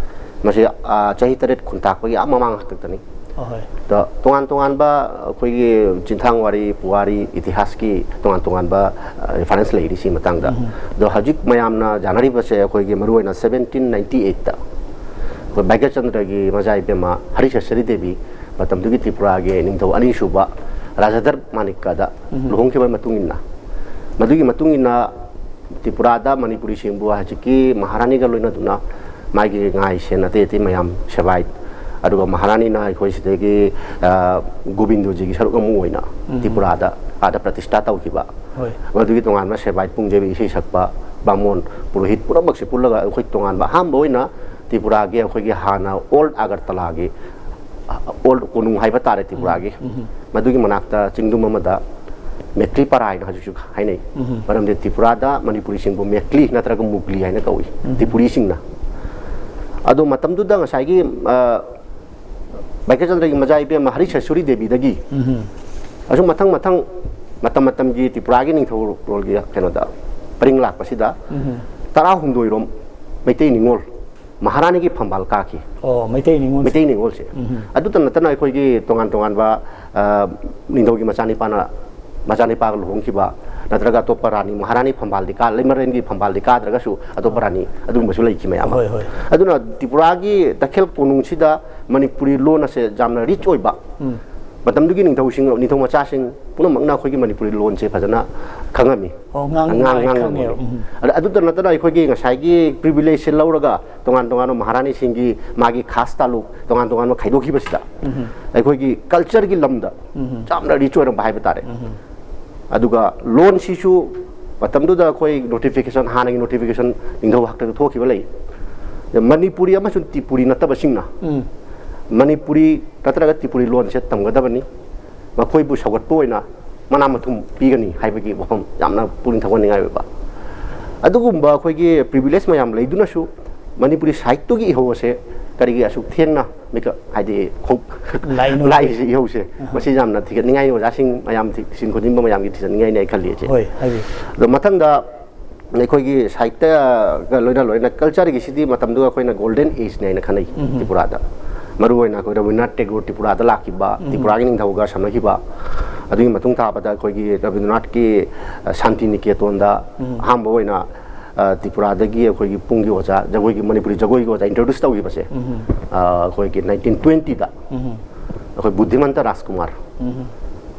ꯃꯁꯤ, ꯑ, ꯆꯍꯤ ꯇꯔꯦꯠ ꯈꯨꯟꯇꯥꯛꯄꯒꯤ ꯑꯥ ꯃꯃꯥꯡ ꯍꯥꯛꯇꯛꯇꯅꯤ꯫ ꯑꯍꯣꯏ꯫ ꯑꯗꯣ ꯇꯣꯉꯥꯟ ꯇꯣꯉꯥꯟꯕ ꯑꯩꯈꯣꯏꯒꯤ ꯆꯤꯟꯊꯥꯡ ꯋꯥꯔꯤ, ꯄꯨꯋꯥꯔꯤ, ꯏꯇꯤꯍꯥꯁꯀꯤ ꯇꯣꯉꯥꯟ ꯇꯣꯉꯥꯟꯕ, ꯑ, ꯔꯤꯐꯔꯦꯟꯁ ꯂꯩꯔꯤ ꯁꯤ ꯃꯇꯥꯡꯗ꯫ ꯎꯝ꯫ ꯑꯗꯣ ꯍꯧꯖꯤꯛ ꯃꯌꯥꯝꯅ ꯌꯥꯅꯔꯤꯕꯁꯦ ꯑꯩꯈꯣꯏꯒꯤ ꯃꯔꯨꯑꯣꯏꯅ ꯁꯚꯦꯟꯇꯤꯟ ꯅꯥꯏꯟꯇꯤ ꯑꯩꯠꯇ ꯑꯩꯈꯣꯏ ꯚꯥꯒ꯭ꯌꯆꯟꯗ꯭ꯔꯒꯤ ꯃꯆꯥ ꯏꯕꯦꯝꯃ ꯍꯔꯤꯁꯦꯁꯔꯤ ꯗꯦꯕꯤ, ꯃꯇꯝꯗꯨꯒꯤ ꯇ꯭ꯔꯤꯄꯨꯔꯥꯒꯤ ꯅꯤꯡꯊꯧ ꯑꯅꯤꯁꯨꯕ ꯔꯥꯖꯥꯙꯔ ꯃꯥꯅꯤꯛꯀꯗ ꯎꯝ꯫ ꯂꯨꯍꯣꯡꯈꯤꯕ ꯃꯇꯨꯡ ꯏꯟꯅ, ꯃꯗꯨꯒꯤ ꯃꯇꯨꯡ ꯏꯟꯅ ꯇ꯭ꯔꯤꯄꯨꯔꯥꯗ ꯃꯅꯤꯄꯨꯔꯤꯁꯤꯡꯕꯨ ꯍꯧꯖꯤꯛꯀꯤ ꯃꯍꯥꯔꯥꯅꯤꯒ ꯂꯣꯏꯅꯗꯨꯅ ꯃꯥꯒꯤ ꯉꯥꯏ ꯁꯦꯟ ꯑꯇꯩ ꯑꯇꯩ ꯃꯌꯥꯝ, ꯁꯦꯕꯥꯏꯠ, ꯑꯗꯨꯒ ꯃꯍꯥꯔꯥꯅꯤꯅ ꯑꯩꯈꯣꯏ ꯁꯤꯗꯒꯤ, ꯑ, ꯒꯣꯕꯤꯟꯗꯣꯖꯤꯒꯤ ꯁꯔꯨꯛ ꯑꯃ ꯑꯣꯏꯅ ꯎꯝ꯫ ꯇ꯭ꯔꯤꯄꯨꯔꯥꯗ ꯑꯥꯗ ꯄ꯭ꯔꯇꯤꯁꯊꯥ ꯇꯧꯈꯤꯕ꯫ ꯍꯣꯏ꯫ ꯃꯗꯨꯒꯤ ꯇꯣꯉꯥꯟꯕ ꯁꯦꯕꯥꯏꯠ ꯄꯨꯡꯖꯩꯕꯤ ꯏꯁꯩ ꯁꯛꯄ, ꯕꯥꯃꯣꯟ, ꯄꯨꯔꯣꯍꯤꯠ ꯄꯨꯝꯅꯃꯛꯁꯦ ꯄꯨꯜꯂꯒ ꯑꯩꯈꯣꯏ ꯇꯣꯉꯥꯟꯕ ꯑꯍꯥꯟꯕ ꯑꯣꯏꯅ ꯇ꯭ꯔꯤꯄꯨꯔꯥꯒꯤ ꯑꯩꯈꯣꯏꯒꯤ ꯍꯥꯟꯅ ꯑꯣꯜ ꯑꯒꯔꯇꯂꯥꯒꯤ ꯑꯣꯜ ꯀꯣꯅꯨꯡ ꯍꯥꯏꯕ ꯇꯥꯔꯦ ꯇ꯭ꯔꯤꯄꯨꯔꯥꯒꯤ꯫ ꯎꯝ꯫ ꯃꯗꯨꯒꯤ ꯃꯅꯥꯛꯇ ꯆꯤꯡꯗꯨꯝ ꯑꯃꯗ ꯃꯦꯀ꯭ꯂꯤ ꯄꯔꯥ ꯍꯥꯏꯅ ꯍꯧꯖꯤꯛꯁꯨ ꯍꯥꯏꯅꯩ꯫ ꯎꯝ꯫ ꯃꯔꯝꯗꯤ ꯇ꯭ꯔꯤꯄꯨꯔꯥꯗ ꯃꯅꯤꯄꯨꯔꯤꯁꯤꯡꯕꯨ ꯃꯦꯀ꯭ꯂꯤ ꯅꯠꯇ꯭ꯔꯒ ꯃꯨꯒ꯭ꯂꯤ ꯍꯥꯏꯅ ꯀꯧꯏ꯫ ꯎꯝ꯫ ꯇ꯭ꯔꯤꯄꯨꯔꯤꯁꯤꯡꯅ꯫ ꯑꯗꯣ ꯃꯇꯝꯗꯨꯗ ꯉꯁꯥꯏꯒꯤ, ꯑ, ꯕꯪꯀꯤꯝ ꯆꯟꯗ꯭ꯔꯒꯤ ꯃꯆꯥ ꯏꯕꯦꯝꯃ ꯍꯔꯤꯁꯦꯁ꯭ꯋꯔꯤ ꯗꯦꯕꯤꯗꯒꯤ ꯎꯝ꯫ ꯑꯁꯨꯝ ꯃꯊꯪ ꯃꯊꯪ ꯃꯇꯝ ꯃꯇꯝꯒꯤ ꯇ꯭ꯔꯤꯄꯨꯔꯥꯒꯤ ꯅꯤꯡꯊꯧꯔꯣꯜꯒꯤ ꯀꯩꯅꯣꯗ ꯄꯔꯤꯡ ꯂꯥꯛꯄꯁꯤꯗ ꯎꯝ꯫ ꯇꯔꯥꯍꯨꯝꯗꯣꯏꯔꯣꯝ ꯃꯩꯇꯩ ꯅꯤꯉꯣꯜ ꯃꯍꯥꯔꯥꯅꯤꯒꯤ ꯐꯝꯕꯥꯜ ꯀꯥꯈꯤ꯫ ꯑꯣ, ꯃꯩꯇꯩ ꯅꯤꯉꯣꯜꯁꯦ꯫ ꯃꯩꯇꯩ ꯅꯤꯉꯣꯜꯁꯦ꯫ ꯎꯝ꯫ ꯑꯗꯨꯇ ꯅꯠꯇꯅ ꯑꯩꯈꯣꯏꯒꯤ ꯇꯣꯉꯥꯟ ꯇꯣꯉꯥꯟꯕ, ꯑ, ꯅꯤꯡꯊꯧꯒꯤ ꯃꯆꯥꯅꯤꯄꯥꯅ, ꯃꯆꯥꯅꯤꯄꯥꯒ ꯂꯨꯍꯣꯡꯈꯤꯕ, ꯅꯠꯇ꯭ꯔꯒ ꯑꯇꯣꯞꯄ ꯔꯥꯅꯤ ꯃꯍꯥꯔꯥꯅꯤ ꯐꯝꯕꯥꯜꯗꯤ ꯀꯥ-, ꯂꯩꯃꯔꯦꯟꯒꯤ ꯐꯝꯕꯥꯜꯗꯤ ꯀꯥꯗ꯭ꯔꯒꯁꯨ ꯑꯇꯣꯞꯄ ꯔꯥꯅꯤ ꯑꯗꯨꯒꯨꯝꯕꯁꯨ ꯂꯩꯈꯤ ꯃꯌꯥꯝ ꯑꯃ꯫ ꯍꯣꯏ, ꯍꯣꯏ꯫ ꯑꯗꯨꯅ ꯇ꯭ꯔꯤꯄꯨꯔꯥꯒꯤ ꯇꯈꯦꯜ ꯀꯣꯅꯨꯡꯁꯤꯗ ꯃꯅꯤꯄꯨꯔꯤ ꯂꯣꯟ ꯑꯁꯦ ꯌꯥꯝꯅ ꯔꯤꯆ ꯑꯣꯏꯕ, ꯎꯝ꯫ ꯃꯇꯝꯗꯨꯒꯤ ꯅꯤꯡꯊꯧꯁꯤꯡ, ꯅꯤꯡꯊꯧ ꯃꯆꯥꯁꯤꯡ ꯄꯨꯝꯅꯃꯛꯅ ꯑꯩꯈꯣꯏꯒꯤ ꯃꯅꯤꯄꯨꯔꯤ ꯂꯣꯟꯁꯦ ꯐꯖꯅ ꯈꯪꯉꯝꯃꯤ꯫ ꯑꯣ, ꯉꯥꯡ-, ꯉꯥꯡ-, ꯉꯥꯡ-, ꯉꯥꯡꯉꯝꯃꯤ꯫ ꯈꯪꯉꯦꯕ꯫ ꯎꯝ꯫ ꯑꯗ-, ꯑꯗꯨꯇ ꯅꯠꯇꯅ ꯑꯩꯈꯣꯏꯒꯤ ꯉꯁꯥꯏꯒꯤ ꯄ꯭ꯔꯤꯚꯤꯂꯦꯖꯁꯦ ꯂꯧꯔꯒ ꯇꯣꯉꯥꯟ ꯇꯣꯉꯥꯟꯕ ꯃꯍꯥꯔꯥꯅꯤꯁꯤꯡꯒꯤ ꯃꯥꯒꯤ ꯈꯥꯁ ꯇꯥꯂꯨꯛ ꯇꯣꯉꯥꯟ ꯇꯣꯉꯥꯟꯕ ꯈꯥꯏꯗꯣꯛꯈꯤꯕꯁꯤꯗ ꯎꯝ꯫ ꯑꯩꯈꯣꯏꯒꯤ ꯀꯜꯆꯔꯒꯤ ꯂꯝꯗ ꯎꯝ꯫ ꯌꯥꯝꯅ ꯔꯤꯆ ꯑꯣꯏꯔꯝꯕ ꯍꯥꯏꯕ ꯇꯥꯔꯦ꯫ ꯎꯝ꯫ ꯑꯗꯨꯒ ꯂꯣꯟꯁꯤꯁꯨ ꯃꯇꯝꯗꯨꯗ ꯑꯩꯈꯣꯏ ꯅꯣꯇꯤꯐꯤꯀꯦꯁꯟ, ꯍꯥꯟꯅꯒꯤ ꯅꯣꯇꯤꯐꯤꯀꯦꯁꯟ ꯅꯤꯡꯊꯧ ꯍꯥꯛꯇꯛꯇ ꯊꯣꯛꯈꯤꯕ ꯂꯩ꯫ ꯃꯅꯤꯄꯨꯔꯤ ꯑꯃꯁꯨꯡ ꯇ꯭ꯔꯤꯄꯨꯔꯤ ꯅꯠꯇꯕꯁꯤꯡꯅ ꯎꯝ꯫ ꯃꯅꯤꯄꯨꯔꯤ ꯅꯠꯇ꯭ꯔꯒ ꯇ꯭ꯔꯤꯄꯨꯔꯤ ꯂꯣꯟꯁꯦ ꯇꯝꯒꯗꯕꯅꯤ, ꯃꯈꯣꯏꯕꯨ ꯁꯧꯒꯠꯄ ꯑꯣꯏꯅ ꯃꯅꯥ ꯃꯊꯨꯝ ꯄꯤꯒꯅꯤ ꯍꯥꯏꯕꯒꯤ ꯋꯥꯐꯝ ꯌꯥꯝꯅ ꯄꯨꯛꯅꯤꯡ ꯊꯧꯒꯠꯅꯤꯡꯉꯥꯏ ꯑꯣꯏꯕ꯫ ꯑꯗꯨꯒꯨꯝꯕ ꯑꯩꯈꯣꯏꯒꯤ ꯄ꯭ꯔꯤꯚꯤꯂꯦꯖ ꯃꯌꯥꯝ ꯂꯩꯗꯨꯅꯁꯨ ꯃꯅꯤꯄꯨꯔꯤ ꯁꯥꯍꯤꯠꯌꯒꯤ ꯏꯍꯧ ꯑꯁꯦ ꯀꯔꯤꯒꯤ ꯑꯁꯨꯛ ꯊꯦꯡꯅ ꯃꯤꯀ-, ꯍꯥꯏꯗꯤ ꯈꯣꯡ-, ꯂꯥꯛꯏꯅꯣ? ꯂꯥꯛꯏꯁꯦ ꯏꯍꯧꯁꯦ? ꯑꯍ꯫ ꯃꯁꯤ ꯌꯥꯝꯅ ꯊꯤꯒꯠꯅꯤꯡꯉꯥꯏꯅꯤ, ꯑꯣꯖꯥꯁꯤꯡ ꯃꯌꯥꯝ ꯊꯤ-, ꯊꯤꯖꯤꯟ ꯈꯣꯠꯆꯤꯟꯕ ꯃꯌꯥꯝꯒꯤ ꯊꯤꯖꯟꯅꯤꯡꯉꯥꯏꯅꯤ ꯑꯩ ꯈꯜꯂꯤ ꯑꯩꯁꯦ꯫ ꯍꯣꯏ, ꯍꯥꯏꯕꯤꯌꯨ꯫ ꯑꯗꯣ ꯃꯊꯪꯗ ꯑꯩꯈꯣꯏꯒꯤ ꯁꯥꯍꯤꯠꯌꯒ ꯂꯣꯏꯅ ꯂꯣꯏꯅ ꯀꯜꯆꯔꯒꯤꯁꯤꯗꯤ ꯃꯇꯝꯗꯨꯒ ꯑꯩꯈꯣꯏꯅ ꯒꯣꯜꯗꯟ ꯑꯦꯖꯅꯤ ꯍꯥꯏꯅ ꯈꯟꯅꯩ ꯎꯝ꯫ ꯇ꯭ꯔꯤꯄꯨꯔꯥꯗ꯫ ꯃꯔꯨꯑꯣꯏꯅ ꯑꯩꯈꯣꯏ ꯔꯕꯤꯟꯗ꯭ꯔꯅꯥꯊ ꯇꯦꯒꯣꯔ ꯇ꯭ꯔꯤꯄꯨꯔꯥꯗ ꯂꯥꯛꯈꯤꯕ, ꯎꯝ꯫ ꯇ꯭ꯔꯤꯄꯨꯔꯥꯒꯤ ꯅꯤꯡꯊꯧꯒ ꯁꯝꯅꯈꯤꯕ, ꯑꯗꯨꯒꯤ ꯃꯇꯨꯡ ꯊꯥꯕꯗ ꯑꯩꯈꯣꯏꯒꯤ ꯔꯕꯤꯟꯗ꯭ꯔꯅꯥꯊꯀꯤ, ꯑ, ꯁꯥꯟꯇꯤ ꯅꯤꯀꯦꯇꯣꯟꯗ ꯎꯝ꯫ ꯑꯍꯥꯟꯕ ꯑꯣꯏꯅ, ꯑ, ꯇ꯭ꯔꯤꯄꯨꯔꯥꯗꯒꯤ ꯑꯩꯈꯣꯏꯒꯤ ꯄꯨꯡꯒꯤ ꯑꯣꯖꯥ, ꯖꯒꯣꯏꯒꯤ, ꯃꯅꯤꯄꯨꯔꯤ ꯖꯒꯣꯏꯒꯤ ꯑꯣꯖꯥ introduce ꯇꯧꯈꯤꯕꯁꯦ, ꯎꯝ꯫ ꯑ, ꯑꯩꯈꯣꯏꯒꯤ nineteen twenty ꯗ ꯎꯝ꯫ ꯑꯩꯈꯣꯏ ꯕꯨꯙꯤꯃꯟꯇ ꯔꯥꯖꯀꯨꯃꯥꯔ ꯎꯝ꯫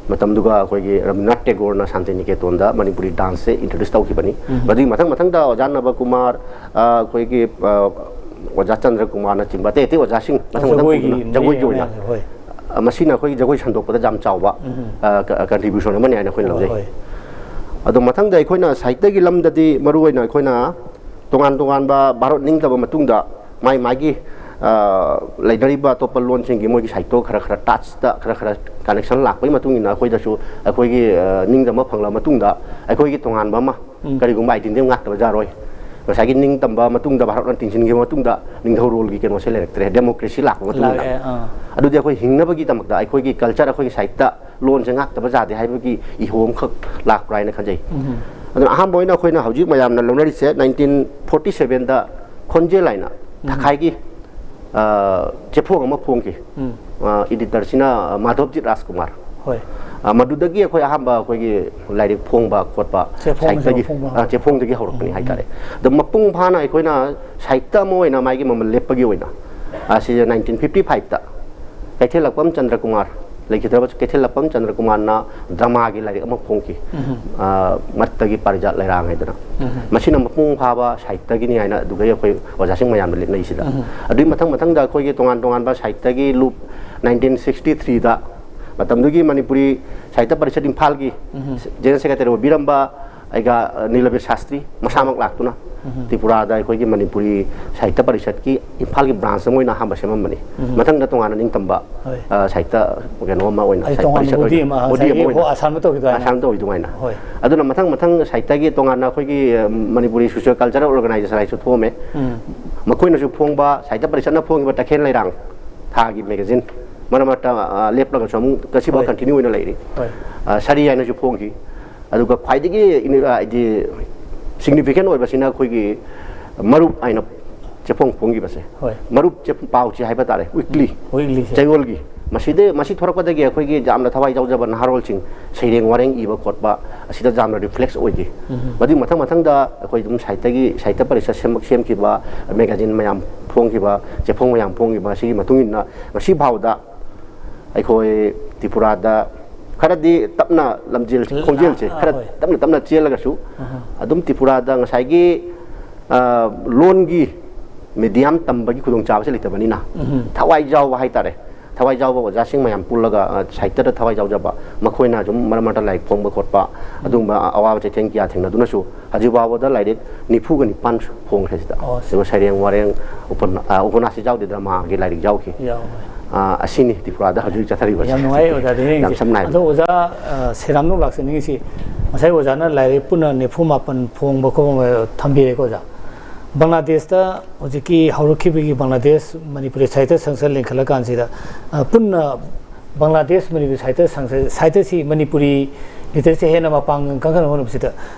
ꯃꯇꯝꯗꯨꯒ ꯑꯩꯈꯣꯏꯒꯤ ꯔꯕꯤꯟꯗ꯭ꯔꯅꯥꯊ ꯇꯦꯒꯣꯔꯅ ꯁꯥꯟꯇꯤꯅꯤꯀꯦꯇꯣꯟꯗ ꯃꯅꯤꯄꯨꯔꯤ ꯗꯥꯟꯁꯁꯦ introduce ꯇꯧꯈꯤꯕꯅꯤ꯫ ꯎꯝ꯫ ꯃꯗꯨꯒꯤ ꯃꯊꯪ ꯃꯊꯪꯗ ꯑꯣꯖꯥ ꯅꯕꯀꯨꯃꯥꯔ, ꯑ, ꯑꯩꯈꯣꯏꯒꯤ, ꯑ, ꯑꯣꯖꯥ ꯆꯟꯗ꯭ꯔꯀꯨꯃꯥꯔꯅꯆꯤꯡꯕ ꯑꯇꯩ ꯑꯇꯩ ꯑꯣꯖꯥꯁꯤꯡ ꯃꯊꯪ ꯃꯊꯪ ꯖꯒꯣꯏꯒꯤ ꯄꯨꯗꯨꯅ ꯖꯒꯣꯏꯒꯤ ꯑꯣꯏꯅ, ꯃꯌꯥꯝꯁꯦ, ꯍꯣꯏ꯫ ꯑ, ꯃꯁꯤꯅ ꯑꯩꯈꯣꯏꯒꯤ ꯖꯒꯣꯏ ꯁꯟꯗꯣꯛꯄꯗ ꯌꯥꯝ ꯆꯥꯎꯕ, ꯎꯝ꯫ ꯑ, ꯀ-, contribution ꯑꯃꯅꯤ ꯍꯥꯏꯅ ꯑꯩꯈꯣꯏꯅ ꯍꯣꯏ, ꯂꯧꯖꯩ꯫ ꯍꯣꯏ꯫ ꯑꯗꯣ ꯃꯊꯪꯗ ꯑꯩꯈꯣꯏꯅ ꯁꯥꯍꯤꯇ꯭ꯌꯒꯤ ꯂꯝꯗꯗꯤ ꯃꯔꯨꯑꯣꯏꯅ ꯑꯩꯈꯣꯏꯅ ꯇꯣꯉꯥꯟ ꯇꯣꯉꯥꯟꯕ ꯚꯥꯔꯠ ꯅꯤꯡꯇꯝꯕ ꯃꯇꯨꯡꯗ ꯃꯥꯏ ꯃꯥꯒꯤ, ꯑ, ꯂꯩꯅꯔꯤꯕ ꯑꯇꯣꯞꯄ ꯂꯣꯟꯁꯤꯡꯒꯤ ꯃꯣꯏꯒꯤ ꯁꯥꯍꯤꯇ꯭ꯌ ꯈꯔ ꯈꯔ ꯇꯆꯇ ꯈꯔ ꯈꯔ ꯀꯅꯦꯛꯁꯟ ꯂꯥꯛꯄꯒꯤ ꯃꯇꯨꯡ ꯏꯟꯅ ꯑꯩꯈꯣꯏꯗꯁꯨ ꯑꯩꯈꯣꯏꯒꯤ, ꯑ, ꯅꯤꯡꯇꯝꯕ ꯐꯪꯂꯕ ꯃꯇꯨꯡꯗ ꯑꯩꯈꯣꯏꯒꯤ ꯇꯣꯉꯥꯟꯕ ꯑꯃ, ꯎꯝ꯫ ꯀꯔꯤꯒꯨꯝꯕ identity ꯑꯃ ꯉꯥꯛꯇꯕ ꯌꯥꯔꯣꯏ꯫ ꯉꯁꯥꯏꯒꯤ ꯅꯤꯡꯇꯝꯕ ꯃꯇꯨꯡꯗ, ꯚꯥꯔꯠꯅ ꯇꯤꯟꯁꯤꯟꯈꯤꯕ ꯃꯇꯨꯡꯗ ꯅꯤꯡꯊꯧꯔꯣꯜꯒꯤ ꯀꯩꯅꯣꯁꯦ ꯂꯩꯔꯛꯇ꯭ꯔꯦ, democracy ꯂꯥꯛꯄ ꯃꯇꯨꯡ ꯏꯟꯅ꯫ ꯂꯥꯛꯑꯦ, ꯑꯥ꯫ ꯑꯗꯨꯗꯤ ꯑꯩꯈꯣꯏ ꯍꯤꯡꯅꯕꯒꯤꯗꯃꯛꯇ ꯑꯩꯈꯣꯏꯒꯤ culture, ꯑꯩꯈꯣꯏꯒꯤ ꯁꯥꯍꯤꯇ꯭ꯌ ꯂꯣꯟꯁꯦ ꯉꯥꯛꯇꯕ ꯌꯥꯗꯦ ꯍꯥꯏꯕꯒꯤ ꯏꯍꯣ ꯑꯃꯈꯛ ꯂꯥꯛꯄ꯭ꯔꯥ ꯍꯥꯏꯅ ꯈꯟꯖꯩ꯫ ꯎꯝ꯫ ꯑꯗꯨꯅ ꯑꯍꯥꯟꯕ ꯑꯣꯏꯅ ꯑꯩꯈꯣꯏꯅ ꯍꯧꯖꯤꯛ ꯃꯌꯥꯝꯅ ꯂꯧꯅꯔꯤꯁꯦ nineteen forty sevenꯗ ꯈꯣꯟꯖꯦꯜ ꯍꯥꯏꯅ, ꯎꯝ꯫ ꯊꯈꯥꯏꯒꯤ, ꯑ, ꯆꯦꯐꯣꯡ ꯑꯃ ꯐꯣꯡꯈꯤ꯫ ꯎꯝ꯫ ꯑ, editorꯁꯤꯅ ꯃꯥꯙꯕꯖꯤꯠ ꯔꯥꯖꯀꯨꯃꯥꯔ꯫ ꯍꯣꯏ꯫ ꯑ, ꯃꯗꯨꯗꯒꯤ ꯑꯩꯈꯣꯏ ꯑꯍꯥꯟꯕ ꯑꯩꯈꯣꯏꯒꯤ ꯂꯥꯏꯔꯤꯛ ꯐꯣꯡꯕ ꯈꯣꯠꯄ, ꯆꯦꯐꯣꯡ ꯁꯥꯍꯤꯇ꯭ꯌꯒꯤ, ꯐꯣꯡꯕ꯫ ꯑ, ꯆꯦꯐꯣꯡꯗꯒꯤ ꯍꯧꯔꯛꯄꯅꯤ ꯎꯝ꯫ ꯍꯥꯏꯇꯥꯔꯦ꯫ ꯑꯗꯣ ꯃꯄꯨꯡ ꯐꯥꯅ ꯑꯩꯈꯣꯏꯅ ꯁꯥꯍꯤꯇ꯭ꯌ ꯑꯃ ꯑꯣꯏꯅ ꯃꯥꯒꯤ ꯃꯃꯜ ꯂꯦꯞꯄꯒꯤ ꯑꯣꯏꯅ, ꯑ, ꯁꯤꯁꯦ nineteen fifty fiveꯇ ꯀꯩꯊꯦꯜꯂꯛꯄꯝ ꯆꯟꯗ꯭ꯔꯀꯨꯃꯥꯔ, ꯂꯩꯈꯤꯗ꯭ꯔꯕ ꯀꯩꯊꯦꯜꯂꯛꯄꯝ ꯆꯟꯗ꯭ꯔꯀꯨꯃꯥꯔꯅ dramaꯒꯤ ꯂꯥꯏꯔꯤꯛ ꯑꯃ ꯐꯣꯡꯈꯤ꯫ ꯎꯝ꯫ ꯑ, ꯃꯠꯇꯒꯤ ꯄꯥꯔꯤꯖꯥꯠ ꯂꯩꯔꯥꯡ ꯍꯥꯏꯗꯅ꯫ ꯎꯝ꯫ ꯃꯁꯤꯅ ꯃꯄꯨꯡ ꯐꯥꯕ ꯁꯥꯍꯤꯇ꯭ꯌꯒꯤꯅꯤ ꯍꯥꯏꯅ ꯑꯗꯨꯒꯩ ꯑꯩꯈꯣꯏ ꯑꯣꯖꯥꯁꯤꯡ ꯃꯌꯥꯝꯅ ꯂꯦꯞꯅꯩꯁꯤꯗ꯫ ꯎꯝ꯫ ꯑꯗꯨꯒꯤ ꯃꯊꯪ ꯃꯊꯪꯗ ꯑꯩꯈꯣꯏꯒꯤ ꯇꯣꯉꯥꯟ ꯇꯣꯉꯥꯟꯕ ꯁꯥꯍꯤꯇ꯭ꯌꯒꯤ ꯂꯨꯞ nineteen sixty threeꯗ ꯃꯇꯝꯗꯨꯒꯤ ꯃꯅꯤꯄꯨꯔꯤ ꯁꯥꯍꯤꯇ꯭ꯌ ꯄꯔꯤꯁꯠ ꯏꯝꯐꯥꯜꯒꯤ ꯎꯝ꯫ General Secretary ꯑꯣꯏꯕꯤꯔꯝꯕ ꯑꯩꯒ, ꯑ, ꯅꯤꯂꯕꯤꯔ ꯁꯥꯁꯇ꯭ꯔꯤ ꯃꯁꯥꯃꯛ ꯂꯥꯛꯇꯨꯅ ꯎꯝ꯫ ꯇ꯭ꯔꯤꯄꯨꯔꯥꯗ ꯑꯩꯈꯣꯏꯒꯤ ꯃꯅꯤꯄꯨꯔꯤ ꯁꯥꯍꯤꯇ꯭ꯌ ꯄꯔꯤꯁꯠꯀꯤ ꯏꯝꯐꯥꯜꯒꯤ branch ꯑꯃ ꯑꯣꯏꯅ ꯑꯍꯥꯟꯕ ꯁꯦꯝꯃꯝꯕꯅꯤ꯫ ꯎꯝ꯫ ꯃꯊꯪꯗ ꯇꯣꯉꯥꯟꯅ ꯅꯤꯡꯇꯝꯕ, ꯍꯣꯏ꯫ ꯑ, ꯁꯥꯍꯤꯇ꯭ꯌ ꯀꯩꯅꯣ ꯑꯃ ꯑꯣꯏꯅ, ꯑꯩ ꯁꯥꯍꯤꯇ꯭ꯌ ꯇꯣꯉꯥꯟꯕ ꯄꯔꯤꯁꯠ body ꯑꯣꯏꯅ, ꯑꯃ, body ꯑꯃ ꯉꯁꯥꯏꯒꯤ ꯑꯣꯏꯅ, ꯍꯣ, ꯑꯁꯥꯝꯗ ꯇꯧꯈꯤꯗꯨꯃꯥꯏꯅ꯫ ꯑꯁꯥꯝꯗ ꯇꯧꯈꯤꯗꯨꯃꯥꯏꯅ꯫ ꯍꯣꯏ꯫ ꯑꯗꯨꯅ ꯃꯊꯪ ꯃꯊꯪ ꯁꯥꯍꯤꯇ꯭ꯌꯒꯤ ꯇꯣꯉꯥꯟꯅ ꯑꯩꯈꯣꯏꯒꯤ, ꯑ, ꯃꯅꯤꯄꯨꯔꯤ Socio Cultural Organization ꯍꯥꯏꯁꯨ ꯊꯣꯛꯑꯝꯃꯦ꯫ ꯎꯝ꯫ ꯃꯈꯣꯏꯅꯁꯨ ꯐꯣꯡꯕ, ꯁꯥꯍꯤꯇ꯭ꯌ ꯄꯔꯤꯁꯠꯅ ꯐꯣꯡꯈꯤꯕ ꯇꯈꯦꯜ ꯂꯩꯔꯥꯡ ꯊꯥꯒꯤ magazine, ꯃꯔꯛ ꯃꯔꯛꯇ, ꯑ, ꯂꯦꯞꯂꯒꯁꯨ ꯑꯃꯨꯛ ꯉꯁꯤꯐꯥꯎ ꯍꯣꯏ꯫ Continue ꯑꯣꯏꯅ ꯂꯩꯔꯤ꯫ ꯍꯣꯏ꯫ ꯑ, ꯁꯥꯔꯤ ꯍꯥꯏꯅꯁꯨ ꯐꯣꯡꯈꯤ꯫ ꯑꯗꯨꯒ ꯈ꯭ꯋꯥꯏꯗꯒꯤ ꯏꯅ-, ꯍꯥꯏꯗꯤ significant ꯑꯣꯏꯕꯁꯤꯅ ꯑꯩꯈꯣꯏꯒꯤ ꯃꯔꯨꯞ ꯍꯥꯏꯅ ꯆꯦꯐꯣꯡ ꯐꯣꯡꯈꯤꯕꯁꯦ꯫ ꯍꯣꯏ꯫ ꯃꯔꯨꯞ ꯆꯦ-, ꯄꯥꯎꯆꯦ ꯍꯥꯏꯕ ꯇꯥꯔꯦ, weekly꯫ Weeklyꯁꯦ꯫ ꯆꯌꯣꯜꯒꯤ꯫ ꯃꯁꯤꯗ, ꯃꯁꯤ ꯊꯣꯔꯛꯄꯗꯒꯤ ꯑꯩꯈꯣꯏꯒꯤ ꯌꯥꯝꯅ ꯊꯋꯥꯏ ꯌꯥꯎꯖꯕ ꯅꯍꯥꯔꯣꯜꯁꯤꯡ ꯁꯩꯔꯦꯡ ꯋꯥꯔꯦꯡ ꯏꯕ ꯈꯣꯠꯄ ꯑꯁꯤꯗ ꯌꯥꯝꯅ reflect ꯑꯣꯏꯈꯤ꯫ ꯎꯝ꯫ ꯃꯗꯨꯒꯤ ꯃꯊꯪ ꯃꯊꯪꯗ ꯑꯩꯈꯣꯏ ꯑꯗꯨꯝ ꯁꯥꯍꯤꯇ꯭ꯌꯒꯤ, ꯁꯥꯍꯤꯇ꯭ꯌ ꯄꯔꯤꯁꯠ ꯁꯦꯝꯃꯛ-, ꯁꯦꯝꯈꯤꯕ, magazine ꯃꯌꯥꯝ ꯐꯣꯡꯈꯤꯕ, ꯆꯦꯐꯣꯡ ꯃꯌꯥꯝ ꯐꯣꯡꯈꯤꯕ ꯑꯁꯤꯒꯤ ꯃꯇꯨꯡ ꯏꯟꯅ ꯉꯁꯤ ꯐꯥꯎꯗ ꯑꯩꯈꯣꯏ ꯇ꯭ꯔꯤꯄꯨꯔꯥꯗ ꯈꯔꯗꯤ ꯇꯞꯅ ꯂꯝꯖꯦꯜ, ꯈꯣꯡꯖꯦꯜꯁꯦ ꯑꯥ, ꯈꯔ ꯍꯣꯏ꯫ ꯇꯞꯅ ꯇꯞꯅ ꯆꯦꯜꯂꯒꯁꯨ, ꯑꯍꯥ꯫ ꯑꯗꯨꯝ ꯇ꯭ꯔꯤꯄꯨꯔꯥꯗ ꯉꯁꯥꯏꯒꯤ, ꯑ, ꯂꯣꯟꯒꯤ medium ꯇꯝꯕꯒꯤ ꯈꯨꯗꯣꯡꯆꯥꯕꯁꯦ ꯂꯩꯇꯕꯅꯤꯅ, ꯎꯝ꯫ ꯊꯋꯥꯏ ꯌꯥꯎꯕ ꯍꯥꯏꯇꯥꯔꯦ, ꯊꯋꯥꯏ ꯌꯥꯎꯕ ꯑꯣꯖꯥꯁꯤꯡ ꯃꯌꯥꯝ ꯄꯨꯜꯂꯒ, ꯑ, ꯁꯥꯍꯤꯇ꯭ꯌꯗ ꯊꯋꯥꯏ ꯌꯥꯎꯖꯕ ꯃꯈꯣꯏꯅ ꯁꯨꯝ ꯃꯔꯛ ꯃꯔꯛꯇ ꯂꯥꯏꯔꯤꯛ ꯐꯣꯡꯕ ꯈꯣꯠꯄ, ꯑꯗꯨꯒꯨꯝꯕ ꯑꯋꯥꯕ ꯆꯩꯊꯦꯡ ꯀꯌꯥ ꯊꯦꯡꯅꯗꯨꯅꯁꯨ ꯍꯧꯖꯤꯛ ꯐꯥꯎꯕꯗ ꯂꯥꯏꯔꯤꯛ ꯅꯤꯐꯨꯒ ꯅꯤꯄꯥꯟ ꯐꯣꯡꯈ꯭ꯔꯦ ꯁꯤꯗ꯫ ꯑꯣ, ꯑꯗꯨꯒ ꯁꯩꯔꯦꯡ ꯋꯥꯔꯦꯡ, ꯎꯄꯟ-, ꯑ, ꯎꯄꯟꯌꯥꯁꯁꯤ ꯌꯥꯎꯗꯦ, ꯗ꯭ꯔꯃꯥꯒꯤ ꯂꯥꯏꯔꯤꯛ ꯌꯥꯎꯈꯤ꯫ ꯌꯥꯎꯋꯦ꯫ ꯑ, ꯑꯁꯤꯅꯤ ꯇ꯭ꯔꯤꯄꯨꯔꯥꯗ ꯍꯧꯖꯤꯛ ꯍꯧꯖꯤꯛ ꯆꯠꯊꯔꯤꯕꯁꯦ꯫ ꯌꯥꯝ ꯅꯨꯡꯉꯥꯏ ꯑꯣꯖꯥꯗ ꯌꯥꯝ ꯌꯦꯡꯉꯤꯁꯦ꯫ ꯁꯝꯅ ꯍꯥꯏꯕꯗ꯫ ꯑꯗꯣ ꯑꯣꯖꯥ, ꯑ, ꯁꯦꯔꯥꯝꯅꯧ ꯂꯥꯛꯆꯅꯤꯡꯉꯤꯁꯤ, ꯉꯁꯥꯏ ꯑꯣꯖꯥꯅ ꯂꯥꯏꯔꯤꯛ ꯄꯨꯟꯅ ꯅꯤꯐꯨ ꯃꯥꯄꯟ ꯐꯣꯡꯕ ꯈꯣꯠꯄ ꯊꯝꯕꯤꯔꯦꯀꯣ ꯑꯣꯖꯥ꯫ ꯕꯪꯒ꯭ꯂꯥꯗꯦꯁꯇ ꯍꯧꯖꯤꯛꯀꯤ ꯍꯧꯔꯛꯈꯤꯕꯒꯤ ꯕꯪꯒ꯭ꯂꯥꯗꯦꯁ ꯃꯅꯤꯄꯨꯔꯤ ꯁꯥꯍꯤꯇ꯭ꯌ ꯁꯪꯁꯠ ꯂꯤꯡꯈꯠꯂꯀꯥꯟꯁꯤꯗ, ꯑ, ꯄꯨꯟꯅ ꯕꯪꯒ꯭ꯂꯥꯗꯦꯁ ꯃꯅꯤꯄꯨꯔꯤ ꯁꯥꯍꯤꯇ꯭ꯌ ꯁꯪꯁꯠ, ꯁꯥꯍꯤꯇ꯭ꯌꯁꯤ ꯃꯅꯤꯄꯨꯔꯤ ꯂꯤꯇꯔꯦꯆꯔ ꯍꯦꯟꯅ ꯃꯄꯥꯡꯒꯜ ꯀꯟꯈꯠꯅꯕ ꯍꯣꯠꯅꯕꯁꯤꯗ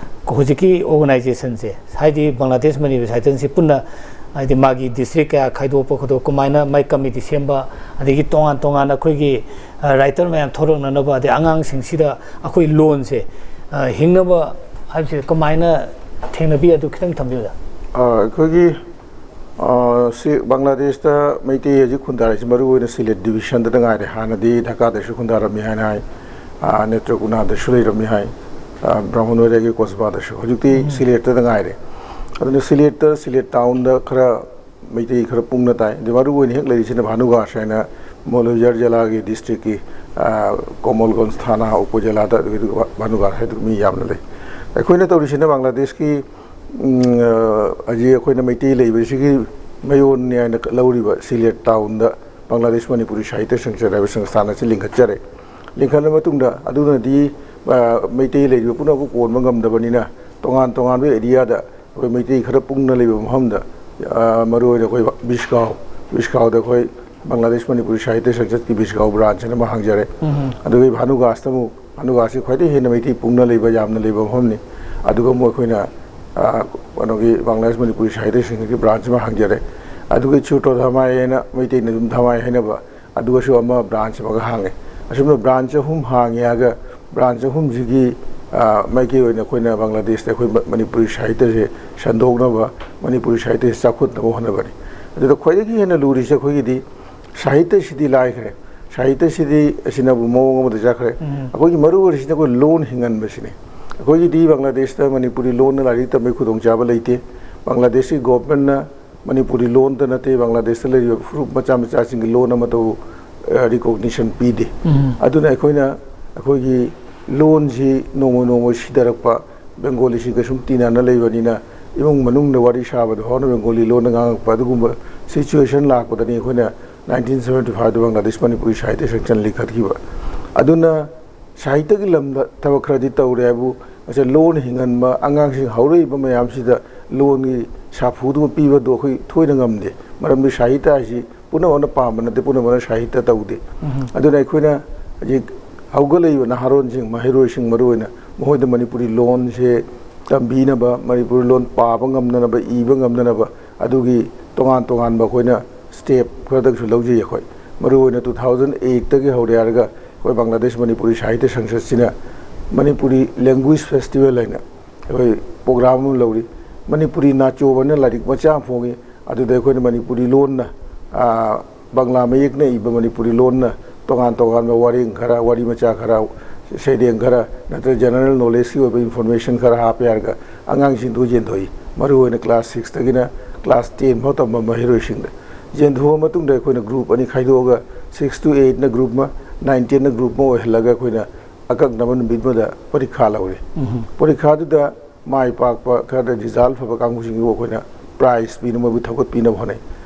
ꯍꯧꯖꯤꯛꯀꯤ ꯑꯣꯔꯒꯅꯥꯏꯖꯦꯁꯟꯁꯦ, ꯍꯥꯏꯗꯤ ꯕꯪꯒ꯭ꯂꯥꯗꯦꯁ ꯃꯅꯤꯄꯨꯔꯤ ꯁꯥꯍꯤꯇ꯭ꯌꯁꯤ ꯄꯨꯟꯅ, ꯍꯥꯏꯗꯤ ꯃꯥꯒꯤ ꯗꯤꯁꯇ꯭ꯔꯤꯛ ꯀꯌꯥ ꯈꯥꯏꯗꯣꯛꯄ ꯈꯣꯠꯇꯣꯛꯄ, ꯀꯃꯥꯏꯅ ꯃꯥꯏ ꯀꯃꯤꯇꯤ ꯁꯦꯝꯕ, ꯑꯗꯒꯤ ꯇꯣꯉꯥꯟ ꯇꯣꯉꯥꯟꯅ ꯑꯩꯈꯣꯏꯒꯤ, ꯑ, ꯔꯥꯏꯇꯔ ꯃꯌꯥꯝ ꯊꯣꯛꯂꯛꯅꯅꯕ, ꯑꯗꯩ ꯑꯉꯥꯡꯁꯤꯡꯁꯤꯗ ꯑꯩꯈꯣꯏ ꯂꯣꯟꯁꯦ, ꯑ, ꯍꯤꯡꯅꯕ ꯍꯥꯏꯕꯁꯤ ꯀꯃꯥꯏꯅ ꯊꯦꯡꯅꯕꯤ, ꯑꯗꯨ ꯈꯤꯇꯪ ꯊꯝꯕꯤꯌꯨꯗ꯫ ꯑ, ꯑꯩꯈꯣꯏꯒꯤ, ꯑ, ꯁꯤ ꯕꯪꯒ꯭ꯂꯥꯗꯦꯁꯇ ꯃꯩꯇꯩ ꯍꯧꯖꯤꯛ ꯈꯨꯟꯗꯥꯔꯤꯁꯤ ꯃꯔꯨꯑꯣꯏꯅ ꯁꯤꯂꯦꯠ ꯗꯤꯕꯤꯖꯟꯗꯇ ꯉꯥꯏꯔꯦ꯫ ꯍꯥꯟꯅꯗꯤ ꯙꯥꯀꯥꯗꯁꯨ ꯈꯨꯟꯗꯥꯔꯝꯃꯤ ꯍꯥꯏꯅ ꯍꯥꯏ, ꯑ, ꯅꯦꯇ꯭ꯔꯀꯣꯅꯥꯗꯁꯨ ꯂꯩꯔꯝꯃꯤ ꯍꯥꯏ, ꯑ, ꯕ꯭ꯔꯥꯍꯃꯟꯕꯥꯔꯤꯌꯥꯒꯤ ꯀꯣꯁꯕꯥꯗꯁꯨ꯫ ꯍꯧꯖꯤꯛꯇꯤ ꯎꯝ꯫ ꯁꯤꯂꯦꯠꯇꯗ ꯉꯥꯏꯔꯦ꯫ ꯑꯗꯨꯅ ꯁꯤꯂꯦꯠꯇ, ꯁꯤꯂꯦꯠ ꯇꯥꯎꯟꯗ ꯈꯔ ꯃꯩꯇꯩ ꯈꯔ ꯄꯨꯡꯅ ꯇꯥꯏ꯫ ꯑꯗꯩ ꯃꯔꯨ ꯑꯣꯏꯅ ꯍꯦꯛ ꯂꯩꯔꯤꯁꯤꯅ ꯚꯥꯅꯨꯒꯥꯁ ꯍꯥꯏꯅ ꯃꯣꯂꯣꯏꯖꯥꯔ ꯖꯤꯂꯥꯒꯤ ꯗꯤꯁꯇ꯭ꯔꯤꯛꯀꯤ, ꯑ, ꯀꯣꯃꯣꯜꯒꯟꯖ ꯊꯥꯅꯥ ꯎꯄꯖꯤꯂꯥꯗ ꯑꯗꯨꯒꯤ ꯚꯥꯅꯨꯒꯥꯁ ꯍꯥꯏꯗꯨ ꯃꯤ ꯌꯥꯝꯅ ꯂꯩ꯫ ꯑꯩꯈꯣꯏꯅ ꯇꯧꯔꯤꯁꯤꯅ ꯕꯪꯒ꯭ꯂꯥꯗꯦꯁꯀꯤ, ꯎꯝ, ꯑ, ꯍꯧꯖꯤꯛ ꯑꯩꯈꯣꯏꯅ ꯃꯩꯇꯩ ꯂꯩꯕꯁꯤꯒꯤ ꯃꯌꯣꯟꯅꯤ ꯍꯥꯏꯅ ꯂꯧꯔꯤꯕ ꯁꯤꯂꯦꯠ ꯇꯥꯎꯟꯗ ꯕꯪꯒ꯭ꯂꯥꯗꯦꯁ ꯃꯅꯤꯄꯨꯔꯤ ꯁꯥꯍꯤꯇ꯭ꯌ ꯁꯪꯁꯠ ꯍꯥꯏꯕ ꯁꯪꯁꯊꯥꯟ ꯑꯁꯤ ꯂꯤꯡꯈꯠꯆꯔꯦ꯫ ꯂꯤꯡꯈꯠꯂꯕ ꯃꯇꯨꯡꯗ ꯑꯗꯨꯅꯗꯤ, ꯑ, ꯃꯩꯇꯩ ꯂꯩꯔꯤꯕ ꯄꯨꯝꯅꯃꯛꯄꯨ ꯀꯣꯟꯕ ꯉꯝꯗꯕꯅꯤꯅ ꯇꯣꯉꯥꯟ ꯇꯣꯉꯥꯟꯕ ꯑꯦꯔꯤꯌꯥꯗ ꯑꯩꯈꯣꯏ ꯃꯩꯇꯩ ꯈꯔ ꯄꯨꯡꯅ ꯂꯩꯕ ꯃꯐꯝꯗ, ꯑ, ꯃꯔꯨꯑꯣꯏꯅ ꯑꯩꯈꯣꯏ ꯕꯤꯁꯒꯥꯎ, ꯕꯤꯁꯒꯥꯎꯗ ꯑꯩꯈꯣꯏ ꯕꯪꯒ꯭ꯂꯥꯗꯦꯁ ꯃꯅꯤꯄꯨꯔꯤ ꯁꯥꯍꯤꯇ꯭ꯌ ꯁꯪꯁꯠꯀꯤ ꯕꯤꯁꯒꯥꯎ ꯕ꯭ꯔꯥꯟꯆ ꯑꯅ ꯑꯃ ꯍꯥꯡꯖꯔꯦ꯫ ꯎꯝ꯫ ꯑꯗꯨꯒ ꯚꯥꯅꯨꯒꯥꯁꯇ ꯑꯃꯨꯛ, ꯚꯥꯅꯨꯒꯥꯁꯁꯤ ꯈ꯭ꯋꯥꯏꯗꯒꯤ ꯍꯦꯟꯅ ꯃꯩꯇꯩ ꯄꯨꯡꯅ ꯂꯩꯕ, ꯌꯥꯝꯅ ꯂꯩꯕ ꯃꯐꯝꯅꯤ꯫ ꯑꯗꯨꯒ ꯑꯃꯨꯛ ꯑꯩꯈꯣꯏꯅ, ꯑ, ꯀꯩꯅꯣꯒꯤ ꯕꯪꯒ꯭ꯂꯥꯗꯦꯁ ꯃꯅꯤꯄꯨꯔꯤ ꯁꯥꯍꯤꯇ꯭ꯌ ꯁꯪꯁꯠꯀꯤ ꯕ꯭ꯔꯥꯟꯆ ꯑꯃ ꯍꯥꯡꯖꯔꯦ꯫ ꯑꯗꯨꯒ ꯆꯨꯇꯣ ꯙꯃꯥꯏ ꯍꯥꯏꯅ, ꯃꯩꯇꯩꯅ ꯑꯗꯨꯝ ꯙꯃꯥꯏ ꯍꯥꯏꯅꯕ, ꯑꯗꯨꯒꯁꯨ ꯑꯃ ꯕ꯭ꯔꯥꯟꯆ ꯑꯃꯒ ꯍꯥꯡꯉꯦ꯫ ꯑꯁꯨꯝꯅ ꯕ꯭ꯔꯥꯟꯆ ꯑꯍꯨꯝ ꯍꯥꯡꯉꯦ ꯍꯥꯏꯔꯒ, ꯕ꯭ꯔꯥꯟꯆ ꯑꯍꯨꯝꯁꯤꯒꯤ, ꯑ, ꯃꯥꯏꯀꯩ ꯑꯣꯏꯅ ꯑꯩꯈꯣꯏꯅ ꯕꯪꯒ꯭ꯂꯥꯗꯦꯁꯇ ꯑꯩꯈꯣꯏ ꯃ-, ꯃꯅꯤꯄꯨꯔꯤ ꯁꯥꯍꯤꯇ꯭ꯌꯁꯦ ꯁꯟꯗꯣꯛꯅꯕ, ꯃꯅꯤꯄꯨꯔꯤ ꯁꯥꯍꯤꯇ꯭ꯌꯁꯦ ꯆꯥꯎꯈꯠꯅꯕ ꯍꯣꯠꯅꯕꯅꯤ꯫ ꯑꯗꯨꯗ ꯈ꯭ꯋꯥꯏꯗꯒꯤ ꯍꯦꯟꯅ ꯂꯨꯔꯤꯁꯦ ꯑꯩꯈꯣꯏꯒꯤꯗꯤ ꯁꯥꯍꯤꯇ꯭ꯌꯁꯤꯗꯤ ꯂꯥꯏꯈ꯭ꯔꯦ, ꯁꯥꯍꯤꯇ꯭ꯌꯁꯤꯗꯤ ꯑꯁꯤꯅꯕꯨ ꯃꯑꯣꯡ ꯑꯃꯗ ꯆꯠꯈ꯭ꯔꯦ꯫ ꯎꯝ꯫ ꯑꯩꯈꯣꯏꯒꯤ ꯃꯔꯨ ꯑꯣꯏꯔꯤꯁꯤꯅ ꯑꯩꯈꯣꯏ ꯂꯣꯟ ꯍꯤꯡꯍꯟꯕꯁꯤꯅꯤ꯫ ꯑꯩꯈꯣꯏꯒꯤꯗꯤ ꯕꯪꯒ꯭ꯂꯥꯗꯦꯁꯇ ꯃꯅꯤꯄꯨꯔꯤ ꯂꯣꯟꯅ ꯂꯥꯏꯔꯤꯛ ꯇꯝꯕꯒꯤ ꯈꯨꯗꯣꯡꯆꯥꯕ ꯂꯩꯇꯦ꯫ ꯕꯪꯒ꯭ꯂꯥꯗꯦꯁꯀꯤ ꯒꯣꯚꯔꯟꯃꯦꯟꯠꯅ ꯃꯅꯤꯄꯨꯔꯤ ꯂꯣꯟꯇ ꯅꯠꯇꯦ, ꯕꯪꯒ꯭ꯂꯥꯗꯦꯁꯇ ꯂꯩꯔꯤꯕ ꯐꯨꯔꯨꯞ ꯃꯆꯥ ꯃꯆꯥꯁꯤꯡꯒꯤ ꯂꯣꯟ ꯑꯃꯠꯇꯕꯨ ꯔꯤꯀꯣꯛꯅꯤꯁꯟ ꯄꯤꯗꯦ꯫ ꯑꯗꯨꯅ ꯑꯩꯈꯣꯏꯅ ꯑꯩꯈꯣꯏꯒꯤ ꯂꯣꯟꯁꯤ ꯅꯣꯡꯃ ꯅꯣꯡꯃ ꯁꯤꯊꯔꯛꯄ, ꯕꯦꯡꯒꯣꯂꯤꯁꯤꯡꯒ ꯁꯨꯝ ꯇꯤꯟꯅꯅ ꯂꯩꯕꯅꯤꯅ ꯏꯃꯨꯡ ꯃꯅꯨꯡꯗ ꯋꯥꯔꯤ ꯁꯥꯕꯗ ꯐꯥꯎꯅ ꯕꯦꯡꯒꯣꯂꯤ ꯂꯣꯟꯗ ꯉꯥꯡꯉꯛꯄ ꯑꯗꯨꯒꯨꯝꯕ ꯁꯤꯆꯨꯋꯦꯁꯟ ꯂꯥꯛꯄꯗꯅꯤ ꯑꯩꯈꯣꯏꯅ ꯅꯥꯏꯟꯇꯤꯟ ꯁꯕꯦꯟꯇꯤ ꯐꯥꯏꯚꯇ ꯕꯪꯒ꯭ꯂꯥꯗꯦꯁ ꯃꯅꯤꯄꯨꯔꯤ ꯁꯥꯍꯤꯇ꯭ꯌ ꯁꯪꯁꯟ ꯂꯤꯡꯈꯠꯈꯤꯕ꯫ ꯑꯗꯨꯅ ꯁꯥꯍꯤꯇ꯭ꯌꯒꯤ ꯂꯝꯗ ꯊꯕꯛ ꯈꯔꯗꯤ ꯇꯧꯔꯦ ꯍꯥꯏꯕꯨ, ꯉꯁꯥꯏ ꯂꯣꯟ ꯍꯤꯡꯍꯟꯕ, ꯑꯉꯥꯡꯁꯤꯡ ꯍꯧꯔꯛꯏꯕ ꯃꯌꯥꯝꯁꯤꯗ ꯂꯣꯟꯒꯤ ꯁꯥꯐꯨꯗꯨ ꯄꯤꯕꯗꯣ ꯑꯩꯈꯣꯏ ꯊꯣꯏꯅ ꯉꯝꯗꯦ꯫ ꯃꯔꯝꯗꯤ ꯁꯥꯍꯤꯇ꯭ꯌ ꯍꯥꯏꯁꯤ ꯄꯨꯝꯅꯃꯛꯅ ꯄꯥꯝꯕ ꯅꯠꯇꯦ, ꯄꯨꯝꯅꯃꯛꯅ ꯁꯥꯍꯤꯇ꯭ꯌ ꯇꯧꯗꯦ꯫ ꯑꯗꯨꯅ ꯑꯩꯈꯣꯏꯅ ꯍꯧꯖꯤꯛ ꯍꯧꯒꯠꯂꯛꯏꯕ ꯅꯍꯥꯔꯣꯟꯁꯤꯡ, ꯃꯍꯩꯔꯣꯏꯁꯤꯡ ꯃꯔꯨ ꯑꯣꯏꯅ, ꯃꯈꯣꯏꯗ ꯃꯅꯤꯄꯨꯔꯤ ꯂꯣꯟꯁꯦ ꯇꯝꯕꯤꯅꯕ, ꯃꯅꯤꯄꯨꯔꯤ ꯂꯣꯟ ꯄꯥꯕ ꯉꯝꯅꯅꯕ, ꯏꯕ ꯉꯝꯅꯅꯕ, ꯑꯗꯨꯒꯤ ꯇꯣꯉꯥꯟ ꯇꯣꯉꯥꯟꯕ ꯑꯩꯈꯣꯏꯅ ꯁ꯭ꯇꯦꯞ ꯈꯔꯗꯪꯁꯨ ꯂꯧꯖꯩ꯫ ꯑꯩꯈꯣꯏ ꯃꯔꯨ ꯑꯣꯏꯅ ꯇꯨ ꯊꯥꯎꯖꯟ ꯑꯩꯠꯇꯒꯤ ꯍꯧꯔꯦ ꯍꯥꯏꯔꯒ ꯑꯩꯈꯣꯏ ꯕꯪꯒ꯭ꯂꯥꯗꯦꯁ ꯃꯅꯤꯄꯨꯔꯤ ꯁꯥꯍꯤꯇ꯭ꯌ ꯁꯪꯁꯠꯁꯤꯅ ꯃꯅꯤꯄꯨꯔꯤ ꯂꯦꯡꯒ꯭ꯋꯦꯖ ꯐꯦꯁꯇꯤꯚꯦꯜ ꯍꯥꯏꯅ ꯑꯩꯈꯣꯏ ꯄ꯭ꯔꯣꯒ꯭ꯔꯥꯝ ꯑꯃ ꯂꯧꯔꯤ꯫ ꯃꯅꯤꯄꯨꯔꯤ ꯅꯥꯆꯣꯝ ꯍꯥꯏꯅ ꯂꯥꯏꯔꯤꯛ ꯃꯆꯥ ꯑꯃ ꯐꯣꯡꯉꯤ꯫ ꯑꯗꯨꯗ ꯑꯩꯈꯣꯏꯅ ꯃꯅꯤꯄꯨꯔꯤ ꯂꯣꯟꯅ, ꯑꯥ, ꯕꯪꯒ꯭ꯂꯥ ꯃꯌꯦꯛꯅ ꯏꯕ ꯃꯅꯤꯄꯨꯔꯤ ꯂꯣꯟꯅ ꯇꯣꯉꯥꯟ ꯇꯣꯉꯥꯟꯕ ꯋꯥꯔꯦꯡ ꯈꯔ, ꯋꯥꯔꯤ ꯃꯆꯥ ꯈꯔ, ꯁꯩꯔꯦꯡ ꯈꯔ, ꯅꯠꯇ꯭ꯔꯒ ꯖꯦꯅꯔꯦꯜ ꯅꯣꯂꯦꯖꯀꯤ ꯑꯣꯏꯕ ꯏꯟꯐꯣꯔꯃꯦꯁꯟ ꯈꯔ ꯍꯥꯞꯄ ꯍꯥꯏꯔꯒ ꯑꯉꯥꯡꯁꯤꯡꯗꯨ ꯌꯦꯟꯊꯣꯛꯏ꯫ ꯃꯔꯨꯑꯣꯏꯅ ꯀ꯭ꯂꯥꯁ ꯁꯤꯛꯁꯇꯒꯤꯅ ꯀ꯭ꯂꯥꯁ ꯇꯦꯟ ꯐꯥꯎ ꯇꯝꯕ ꯃꯍꯩꯔꯣꯏꯁꯤꯡꯗ ꯌꯦꯟꯊꯣꯛꯑ ꯃꯇꯨꯡꯗ ꯑꯩꯈꯣꯏꯅ ꯒ꯭ꯔꯨꯞ ꯑꯅꯤ ꯈꯥꯏꯗꯣꯛꯑꯒ, ꯁꯤꯛꯁ ꯇꯨ ꯑꯩꯠꯅ ꯒ꯭ꯔꯨꯞ ꯑꯃ, ꯅꯥꯏꯟ ꯇꯦꯟꯅ ꯒ꯭ꯔꯨꯞ ꯑꯃ ꯑꯣꯏꯍꯜꯂꯒ ꯑꯩꯈꯣꯏꯅ ꯑꯀꯛꯅꯕ ꯅꯨꯃꯤꯠ ꯑꯃꯗ ꯄꯔꯤꯈꯥ ꯂꯧꯔꯦ꯫ ꯄꯔꯤꯈꯥꯗꯨꯗ ꯃꯥꯏ ꯄꯥꯛꯄ ꯈꯔꯗ ꯔꯤꯖꯜ ꯐꯕ ꯀꯥꯡꯕꯨꯁꯤꯡꯕꯨ ꯑꯩꯈꯣꯏꯅ ꯄ꯭ꯔꯥꯏꯖ ꯄꯤꯅꯕ, ꯃꯣꯏꯕꯨ ꯊꯧꯒꯠꯄꯤꯅꯕ ꯍꯣꯠꯅꯩ꯫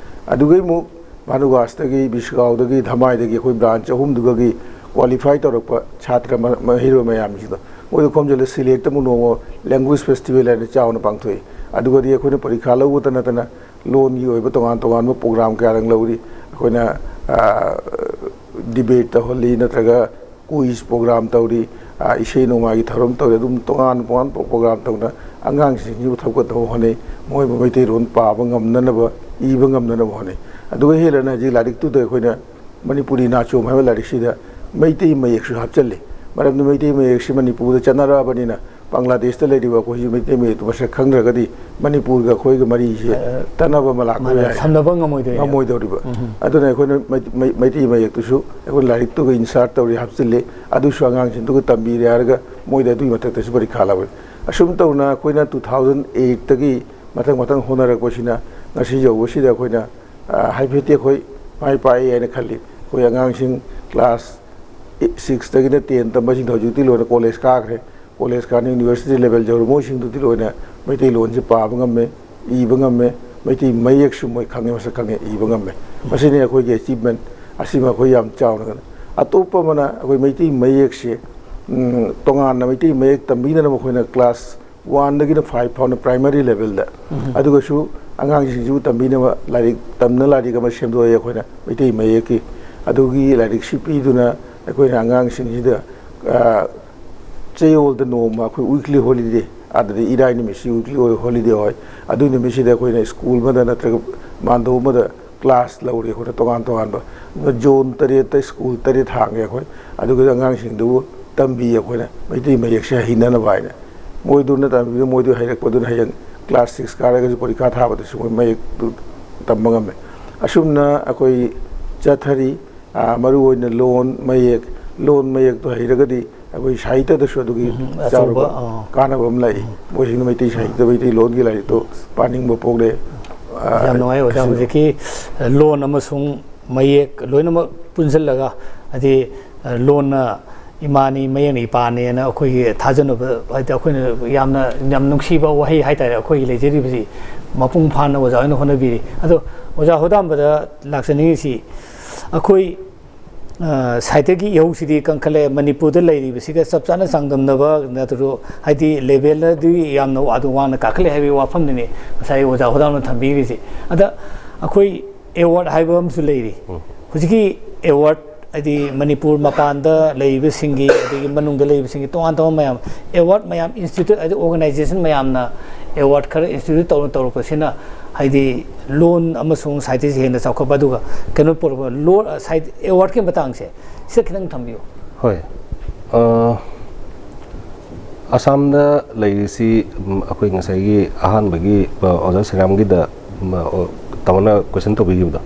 ꯑꯗꯨꯗꯒꯤ ꯑꯃꯨꯛ ꯚꯥꯅꯨꯒꯥꯁꯇꯒꯤ, ꯕꯤꯁꯒꯥꯎꯗꯒꯤ, ꯙꯃꯥꯏꯗꯒꯤ ꯑꯩꯈꯣꯏ ꯕ꯭ꯔꯥꯟꯆ ꯑꯍꯨꯝꯗꯨꯒꯤ ꯀ꯭ꯋꯥꯂꯤꯐꯥꯏ ꯇꯧꯔꯛꯄ ꯁꯥꯇ꯭ꯔ ꯃ-, ꯃꯍꯩꯔꯣꯏ ꯃꯌꯥꯝꯁꯤꯡꯗꯣ ꯃꯣꯏꯗ ꯈꯣꯝꯖꯤꯜꯂ ꯁꯤꯂꯦꯠꯇ ꯑꯃꯨꯛ ꯅꯣꯡꯃ ꯂꯦꯡꯒ꯭ꯋꯦꯖ ꯐꯦꯁꯇꯤꯚꯦꯜ ꯍꯥꯏꯅ ꯆꯥꯎꯅ ꯄꯥꯡꯊꯣꯛꯏ꯫ ꯑꯗꯨꯒꯗꯤ ꯑꯩꯈꯣꯏꯅ ꯄꯔꯤꯈꯥ ꯂꯧꯕꯇ ꯅꯠꯇꯅ ꯂꯣꯟꯒꯤ ꯑꯣꯏꯕ ꯇꯣꯉꯥꯟ ꯇꯣꯉꯥꯟꯕ ꯄ꯭ꯔꯣꯒ꯭ꯔꯥꯝ ꯀꯌꯥꯗꯪ ꯂꯧꯔꯤ꯫ ꯑꯩꯈꯣꯏꯅ, ꯑ, ꯗꯤꯕꯦꯠ ꯇꯧꯍꯜꯂꯤ, ꯅꯠꯇ꯭ꯔꯒ ꯀꯨꯏꯖ ꯄ꯭ꯔꯣꯒ꯭ꯔꯥꯝ ꯇꯧꯔꯤ, ꯑ, ꯏꯁꯩ ꯅꯣꯡꯃꯥꯏꯒꯤ ꯊꯧꯔꯝ ꯇꯧꯔꯤ꯫ ꯑꯗꯨꯝ ꯇꯣꯉꯥꯟ ꯇꯣꯉꯥꯟꯕ ꯄ꯭ꯔꯣꯒ꯭ꯔꯥꯝ ꯇꯧꯅ ꯑꯉꯥꯡꯁꯤꯡꯁꯤꯕꯨ ꯊꯧꯒꯠꯅꯕ ꯍꯣꯠꯅꯩ, ꯃꯣꯏꯕꯨ ꯃꯩꯇꯩꯂꯣꯟ ꯄꯥꯕ ꯉꯝꯅꯅꯕ, ꯏꯕ ꯉꯝꯅꯅꯕ ꯍꯣꯠꯅꯩ꯫ ꯑꯗꯨꯒ ꯍꯦꯟꯅ ꯍꯧꯖꯤꯛ ꯂꯥꯏꯔꯤꯛꯇꯨꯗ ꯑꯩꯈꯣꯏꯅ ꯃꯅꯤꯄꯨꯔꯤ ꯅꯥꯆꯣꯝ ꯍꯥꯏꯕ ꯂꯥꯏꯔꯤꯛꯁꯤꯗ ꯃꯩꯇꯩ ꯃꯌꯦꯛꯁꯨ ꯍꯥꯞꯆꯤꯜꯂꯤ꯫ ꯃꯔꯝꯗꯤ ꯃꯩꯇꯩ ꯃꯌꯦꯛꯁꯤ ꯃꯅꯤꯄꯨꯔꯗ ꯆꯠꯅꯔꯛꯑꯕꯅꯤꯅ ꯕꯪꯒ꯭ꯂꯥꯗꯦꯁꯇ ꯂꯩꯔꯤꯕ ꯑꯩꯈꯣꯏꯁꯤ ꯃꯩꯇꯩ ꯃꯌꯦꯛꯇꯨ ꯃꯁꯛ ꯈꯪꯗ꯭ꯔꯒꯗꯤ ꯃꯅꯤꯄꯨꯔꯒ ꯑꯩꯈꯣꯏꯒ ꯃꯔꯤꯁꯦ ꯑ, ꯇꯠꯅꯕ ꯑꯃ ꯂꯥꯛꯄ ꯃꯥꯅꯦ, ꯌꯥꯏ꯫ ꯁꯝꯅꯕ ꯉꯝꯃꯣꯏꯗꯣꯏꯅꯦ꯫ ꯉꯝꯃꯣꯏꯗꯧꯔꯤꯕ꯫ ꯑꯗꯨꯅ ꯑꯩꯈꯣꯏꯅ ꯃꯩ-, ꯃꯩ-, ꯃꯩꯇꯩ ꯃꯌꯦꯛꯇꯨꯁꯨ ꯑꯩꯈꯣꯏ ꯂꯥꯏꯔꯤꯛꯇꯨꯒ ꯏꯟꯁꯥꯔꯠ ꯇꯧꯔꯤ, ꯍꯥꯞꯆꯤꯜꯂꯤ꯫ ꯑꯗꯨꯁꯨ ꯑꯉꯥꯡꯁꯤꯡꯗꯨꯒ ꯇꯝꯕꯤꯔꯦ ꯍꯥꯏꯔꯒ ꯃꯣꯏꯗ ꯑꯗꯨꯒꯤ ꯃꯊꯛꯇꯁꯨ ꯄꯔꯤꯈꯥ ꯂꯧꯔꯦ꯫ ꯑꯁꯨꯝ ꯇꯧꯅ ꯑꯩꯈꯣꯏꯅ ꯇꯨ ꯊꯥꯎꯖꯟ ꯑꯩꯠꯇꯒꯤ ꯃꯊꯪ ꯃꯊꯪ ꯍꯣꯠꯅꯔꯛꯄꯁꯤꯅ ꯉꯁꯤ ꯌꯧꯕꯁꯤꯗ ꯑꯩꯈꯣꯏꯅ, ꯑ, ꯍꯥꯏꯐꯦꯠꯇꯤ ꯑꯩꯈꯣꯏ ꯃꯥꯏ ꯄꯥꯛꯑꯦ ꯍꯥꯏꯅ ꯈꯜꯂꯤ꯫ ꯑꯩꯈꯣꯏ ꯑꯉꯥꯡꯁꯤꯡ ꯀ꯭ꯂꯥꯁ ꯁꯤꯛꯁꯇꯒꯤꯅ ꯇꯦꯟ ꯇꯝꯕꯁꯤꯡꯗꯣ ꯍꯧꯖꯤꯛꯇꯤ ꯂꯣꯏꯅ ꯀꯣꯂꯦꯖ ꯀꯥꯈ꯭ꯔꯦ꯫ ꯀꯣꯂꯦꯖ ꯀꯥꯅ ꯌꯨꯅꯤꯚꯔꯁꯤꯇꯤ ꯂꯦꯚꯦꯜ ꯌꯧꯔꯦ꯫ ꯃꯣꯏꯁꯤꯡꯗꯨꯗꯤ ꯂꯣꯏꯅ ꯃꯩꯇꯩꯂꯣꯟꯁꯦ ꯄꯥꯕ ꯉꯝꯃꯦ, ꯏꯕ ꯉꯝꯃꯦ, ꯃꯩꯇꯩ ꯃꯌꯦꯛꯁꯨ ꯃꯣꯏ ꯈꯪꯉꯦ, ꯃꯁꯛ ꯈꯪꯉꯦ, ꯏꯕ ꯉꯝꯃꯦ꯫ ꯃꯁꯤꯅꯤ ꯑꯩꯈꯣꯏꯒꯤ ꯑꯦꯆꯤꯞꯃꯦꯟ꯫ ꯑꯁꯤꯃ ꯑꯩꯈꯣꯏ ꯌꯥꯝ ꯆꯥꯎꯅ ꯈꯟꯅꯩ꯫ ꯑꯇꯣꯞꯄ ꯑꯃꯅ ꯑꯩꯈꯣꯏ ꯃꯩꯇꯩ ꯃꯌꯦꯛꯁꯦ, ꯎꯝ, ꯇꯣꯉꯥꯟꯅ ꯃꯩꯇꯩ ꯃꯌꯦꯛ ꯇꯝꯕꯤꯅꯅꯕ ꯑꯩꯈꯣꯏꯅ ꯀ꯭ꯂꯥꯁ ꯋꯥꯟꯗꯒꯤꯅ ꯐꯥꯏꯚ ꯐꯥꯎꯅ ꯄ꯭ꯔꯥꯏꯃꯔꯤ ꯂꯦꯚꯦꯜꯗ, ꯑꯗꯨꯒꯁꯨ ꯑꯉꯥꯡꯁꯤꯡꯁꯤꯕꯨ ꯇꯝꯕꯤꯅꯕ ꯂꯥꯏꯔꯤꯛ ꯇꯝꯅ ꯂꯥꯏꯔꯤꯛ ꯑꯃ ꯁꯦꯝꯗꯣꯛꯑꯦ ꯑꯩꯈꯣꯏꯅ ꯃꯩꯇꯩ ꯃꯌꯦꯛꯀꯤ꯫ ꯑꯗꯨꯒꯤ ꯂꯥꯏꯔꯤꯛꯁꯤ ꯄꯤꯗꯨꯅ ꯑꯩꯈꯣꯏꯅ ꯑꯉꯥꯡꯁꯤꯡꯁꯤꯗ, ꯑ, ꯆꯌꯣꯜꯗ ꯅꯣꯡꯃ ꯑꯩꯈꯣꯏ ꯋꯤꯛꯂꯤ ꯍꯣꯂꯤꯗꯦ, ꯑꯗꯨꯗꯤ ꯏꯔꯥꯏ ꯅꯨꯃꯤꯠꯁꯤ ꯋꯤꯛꯂꯤ ꯍꯣꯂꯤꯗꯦ ꯑꯣꯏ꯫ ꯑꯗꯨ ꯅꯨꯃꯤꯠꯁꯤꯗ ꯑꯩꯈꯣꯏꯅ ꯁ꯭ꯀꯨꯜ ꯑꯃꯗ ꯅꯠꯇ꯭ꯔꯒ ꯃꯥꯟꯗꯣꯞ ꯑꯃꯗ ꯀ꯭ꯂꯥꯁ ꯂꯧꯔꯤ ꯑꯩꯈꯣꯏꯅ ꯇꯣꯉꯥꯟ ꯇꯣꯉꯥꯟꯕ꯫ ꯑꯗꯨꯒ ꯖꯣꯟ ꯇꯔꯦꯠꯇ ꯁ꯭ꯀꯨꯜ ꯇꯔꯦꯠ ꯍꯥꯡꯉꯦ ꯑꯩꯈꯣꯏ꯫ ꯑꯗꯨꯒ ꯑꯉꯥꯡꯁꯤꯡꯗꯨꯕꯨ ꯇꯝꯕꯤ ꯑꯩꯈꯣꯏꯅ ꯃꯩꯇꯩ ꯃꯌꯦꯛꯁꯦ ꯍꯩꯅꯅꯕ ꯍꯥꯏꯅ꯫ ꯃꯣꯏꯗꯨꯅ ꯇꯝꯕꯤꯕ, ꯃꯣꯏꯗꯨ ꯍꯩꯔꯛꯄꯗꯨꯅ ꯍꯌꯦꯡ ꯀ꯭ꯂꯥꯁ ꯁꯤꯛꯁ ꯀꯥꯔꯒꯁꯨ ꯄꯔꯤꯈꯥ ꯊꯥꯕꯗꯁꯨ ꯃꯣꯏ ꯃꯌꯦꯛꯇꯨ ꯇꯝꯕ ꯉꯝꯃꯦ꯫ ꯑꯁꯨꯝꯅ ꯑꯩꯈꯣꯏ ꯆꯠꯊꯔꯤ꯫ ꯑꯥ, ꯃꯔꯨꯑꯣꯏꯅ ꯂꯣꯟ ꯃꯌꯦꯛ, ꯂꯣꯟ ꯃꯌꯦꯛꯇꯣ ꯍꯩꯔꯒꯗꯤ ꯑꯩꯈꯣꯏ ꯁꯥꯍꯤꯇ꯭ꯌꯗꯁꯨ ꯑꯗꯨꯒꯤ ꯎꯝ, ꯑꯆꯧꯕ, ꯆꯥꯎꯔꯕ ꯑꯥ꯫ ꯀꯥꯟꯅꯕ ꯑꯃ ꯂꯩ꯫ ꯃꯣꯏꯁꯤꯡꯅ ꯃꯩꯇꯩ ꯁꯥꯍꯤꯇ꯭ꯌ, ꯃꯩꯇꯩꯂꯣꯟꯒꯤ ꯂꯥꯏꯔꯤꯛꯇꯣ ꯄꯥꯅꯤꯡꯕ ꯄꯣꯛꯂꯦ꯫ ꯑꯥ, ꯌꯥꯝ ꯅꯨꯡꯉꯥꯏ ꯑꯣꯖꯥ꯫ ꯑꯁꯤ ꯍꯧꯖꯤꯛꯀꯤ ꯂꯣꯟ ꯑꯃꯁꯨꯡ ꯃꯌꯦꯛ ꯂꯣꯏꯅꯃꯛ ꯄꯨꯟꯁꯤꯜꯂꯒ, ꯍꯥꯏꯗꯤ, ꯂꯣꯟꯅ ꯏꯃꯥꯅꯤ, ꯃꯌꯦꯛꯅ ꯏꯄꯥꯅꯦꯅ ꯑꯩꯈꯣꯏꯒꯤ ꯊꯥꯖꯅꯕ, ꯍꯥꯏꯗꯤ, ꯑꯩꯈꯣꯏꯅ ꯌꯥꯝꯅ, ꯌꯥꯝ ꯅꯨꯡꯁꯤꯕ ꯋꯥꯍꯩ ꯍꯥꯏꯇꯥꯔꯦ, ꯑꯩꯈꯣꯏꯒꯤ ꯂꯩꯖꯔꯤꯕꯁꯤ ꯃꯄꯨꯡ ꯐꯥꯅ ꯑꯣꯖꯥ ꯍꯣꯏꯅ ꯍꯣꯠꯅꯕꯤꯔꯤ꯫ ꯑꯗꯣ ꯑꯣꯖꯥ ꯍꯣꯗꯥꯝꯕꯗ ꯂꯥꯛꯆꯅꯤꯡꯉꯤꯁꯤ, ꯑꯩꯈꯣꯏ, ꯑ, ꯁꯥꯍꯤꯇ꯭ꯌꯒꯤ ꯏꯍꯧꯁꯤꯗꯤ ꯀꯟꯈꯠꯂꯦ, ꯃꯅꯤꯄꯨꯔꯗ ꯂꯩꯔꯤꯕꯁꯤꯒ ꯆꯞ ꯆꯥꯅ ꯆꯥꯡꯗꯝꯅꯕ ꯅꯠꯇ꯭ꯔꯣ? ꯍꯥꯏꯗꯤ, ꯂꯦꯚꯦꯜꯗꯤ ꯌꯥꯝꯅ ꯋꯥ-, ꯑꯗꯨ ꯋꯥꯡꯅ ꯀꯥꯈꯠꯂꯦ ꯍꯥꯏꯕꯒꯤ ꯋꯥꯐꯝꯗꯨꯅꯤ ꯉꯁꯥꯏ ꯑꯣꯖꯥ ꯍꯣꯗꯥꯝꯅ ꯊꯝꯕꯤꯔꯤꯁꯤ꯫ ꯑꯗ ꯑꯩꯈꯣꯏ ꯑꯦꯋꯥꯔꯗ ꯍꯥꯏꯕ ꯑꯃꯁꯨ ꯂꯩꯔꯤ꯫ ꯎꯝ꯫ ꯍꯧꯖꯤꯛꯀꯤ ꯑꯦꯋꯥꯔꯗ, ꯍꯥꯏꯗꯤ, ꯃꯅꯤꯄꯨꯔ ꯃꯄꯥꯟꯗ ꯂꯩꯔꯤꯕꯁꯤꯡꯒꯤ, ꯑꯗꯒꯤ ꯃꯅꯨꯡꯗ ꯂꯩꯔꯤꯕꯁꯤꯡꯒꯤ ꯇꯣꯉꯥꯟ ꯇꯣꯉꯥꯟꯕ ꯃꯌꯥꯝ, ꯑꯦꯋꯥꯔꯗ ꯃꯌꯥꯝ, ꯏꯟꯁꯇꯤꯇ꯭ꯌꯨꯠ, ꯍꯥꯏꯗꯤ, ꯑꯣꯔꯒꯅꯥꯏꯖꯦꯁꯟ ꯃꯌꯥꯝꯅ ꯑꯦꯋꯥꯔꯗ ꯈꯔ ꯏꯟꯁꯇꯤꯇ꯭ꯌꯨꯠ ꯇꯧꯔ ꯇꯧꯔꯛꯄꯁꯤꯅ, ꯍꯥꯏꯗꯤ, ꯂꯣꯟ ꯑꯃꯁꯨꯡ ꯁꯥꯍꯤꯇ꯭ꯌꯁꯤ ꯍꯦꯟꯅ ꯆꯥꯎꯈꯠꯄ, ꯑꯗꯨꯒ ꯀꯩꯅꯣ ꯄꯨꯔꯛꯄ, ꯂꯣꯟ, ꯁꯥꯍꯤꯇ꯭ꯌ, ꯑꯦꯋꯥꯔꯗꯀꯤ ꯃꯇꯥꯡꯁꯦ ꯁꯤꯗ ꯈꯤꯇꯪ ꯊꯝꯕꯤꯌꯨ꯫ ꯍꯣꯏ꯫ ꯑ, ꯑꯁꯥꯝꯗ ꯂꯩꯔꯤꯁꯤ, ꯎꯝ, ꯑꯩꯈꯣꯏ ꯉꯁꯥꯏꯒꯤ ꯑꯍꯥꯟꯕꯒꯤ, ꯑ, ꯑꯣꯖꯥ ꯁꯤꯔꯥꯝꯒꯤꯗ, ꯎꯝ, ꯑ, ꯑꯣ, ꯇꯥꯃꯣꯅ ꯀꯣꯏꯁꯟ ꯇꯧꯕꯤꯈꯤꯕꯗꯣ,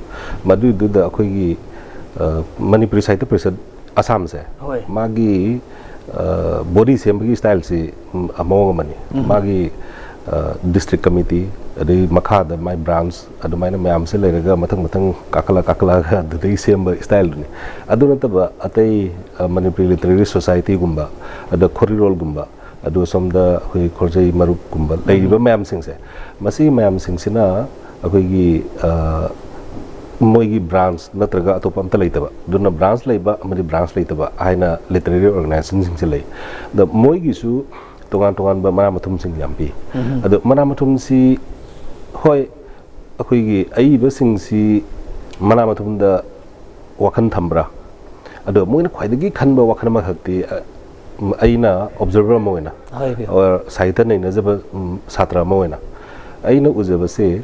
ꯃꯗꯨꯏꯗꯨꯗ ꯑꯩꯈꯣꯏꯒꯤ, ꯑ, ꯃꯅꯤꯄꯨꯔꯤ ꯁꯥꯍꯤꯇ꯭ꯌ ꯄꯔꯤꯁꯠ ꯑꯁꯥꯝꯁꯦ, ꯍꯣꯏ꯫ ꯃꯥꯒꯤ, ꯑ, ꯕꯣꯗꯤ ꯁꯦꯝꯕꯒꯤ ꯁ꯭ꯇꯥꯏꯜꯁꯤ, ꯎꯝ, ꯃꯑꯣꯡ ꯑꯃꯅꯤ꯫ ꯎꯝ꯫ ꯃꯥꯒꯤ, ꯑ, ꯗꯤꯁꯇ꯭ꯔꯤꯛ ꯀꯃꯤꯇꯤ, ꯑꯗꯩ ꯃꯈꯥꯗ ꯃꯥꯏ ꯕ꯭ꯔꯥꯟꯁ ꯑꯗꯨꯃꯥꯏꯅ ꯃꯌꯥꯝꯁꯦ ꯂꯩꯔꯒ ꯃꯊꯪ ꯃꯊꯪ ꯀꯥꯈꯠꯂ ꯀꯥꯈꯠꯂꯛꯑꯒ ꯑꯗꯨꯗꯒꯤ ꯁꯦꯝꯕ ꯏꯁꯇꯥꯏꯜꯗꯨꯅꯤ꯫ ꯑꯗꯨ ꯅꯠꯇꯕ ꯑꯇꯩ, ꯑ, ꯃꯅꯤꯄꯨꯔꯤ ꯂꯤꯇꯔꯦꯔꯤ ꯁꯣꯁꯥꯏꯇꯤꯒꯨꯝꯕ, ꯑꯗ ꯈꯣꯔꯤꯔꯣꯜꯒꯨꯝꯕ, ꯑꯗꯨ ꯁꯣꯝꯗ ꯑꯩꯈꯣꯏ ꯈꯣꯔꯖꯩ ꯃꯔꯨꯞꯀꯨꯝꯕ ꯂꯩꯔꯤꯕ ꯃꯌꯥꯝꯁꯤꯡꯁꯦ, ꯃꯁꯤ ꯃꯌꯥꯝꯁꯤꯡꯁꯤꯅ ꯑꯩꯈꯣꯏꯒꯤ, ꯑ, ꯃꯣꯏꯒꯤ ꯕ꯭ꯔꯥꯟꯁ ꯅꯠꯇ꯭ꯔꯒ ꯑꯇꯣꯞꯄ ꯑꯝꯇ ꯂꯩꯇꯕ, ꯑꯗꯨꯅ ꯕ꯭ꯔꯥꯟꯁ ꯂꯩꯕ ꯑꯃꯗꯤ ꯕ꯭ꯔꯥꯟꯁ ꯂꯩꯇꯕ ꯍꯥꯏꯅ ꯂꯤꯇꯔꯦꯔꯤ ꯑꯣꯔꯒꯅꯥꯏꯖꯦꯁꯟꯁꯤꯡꯁꯦ ꯂꯩ꯫ ꯑꯗ ꯃꯣꯏꯒꯤꯁꯨ ꯇꯣꯉꯥꯟ ꯇꯣꯉꯥꯟꯕ ꯃꯅꯥ ꯃꯊꯨꯝꯁꯤꯡ ꯌꯥꯝ ꯄꯤ꯫ ꯑꯗꯣ ꯃꯅꯥ ꯃꯊꯨꯝꯁꯤ, ꯍꯣꯏ, ꯑꯩꯈꯣꯏꯒꯤ ꯑꯏꯕꯁꯤꯡꯁꯤ ꯃꯅꯥ ꯃꯊꯨꯝꯗ ꯋꯥꯈꯜ ꯊꯝꯕ꯭ꯔꯥ? ꯑꯗꯣ ꯃꯣꯏꯅ ꯈ꯭ꯋꯥꯏꯗꯒꯤ ꯈꯟꯕ ꯋꯥꯈꯜ ꯑꯃꯈꯛꯇꯤ, ꯑ, ꯑꯩꯅ ꯑꯣꯕꯖꯔꯚꯔ ꯑꯃ ꯑꯣꯏꯅ, ꯍꯥꯏꯕꯤꯌꯨ꯫ ꯑꯣꯔ ꯁꯥꯍꯤꯇ꯭ꯌ ꯅꯩꯅꯖꯕ, ꯎꯝ, ꯁꯥꯇ꯭ꯔ ꯑꯃ ꯑꯣꯏꯅ ꯑꯩꯅ ꯎꯖꯕꯁꯦ,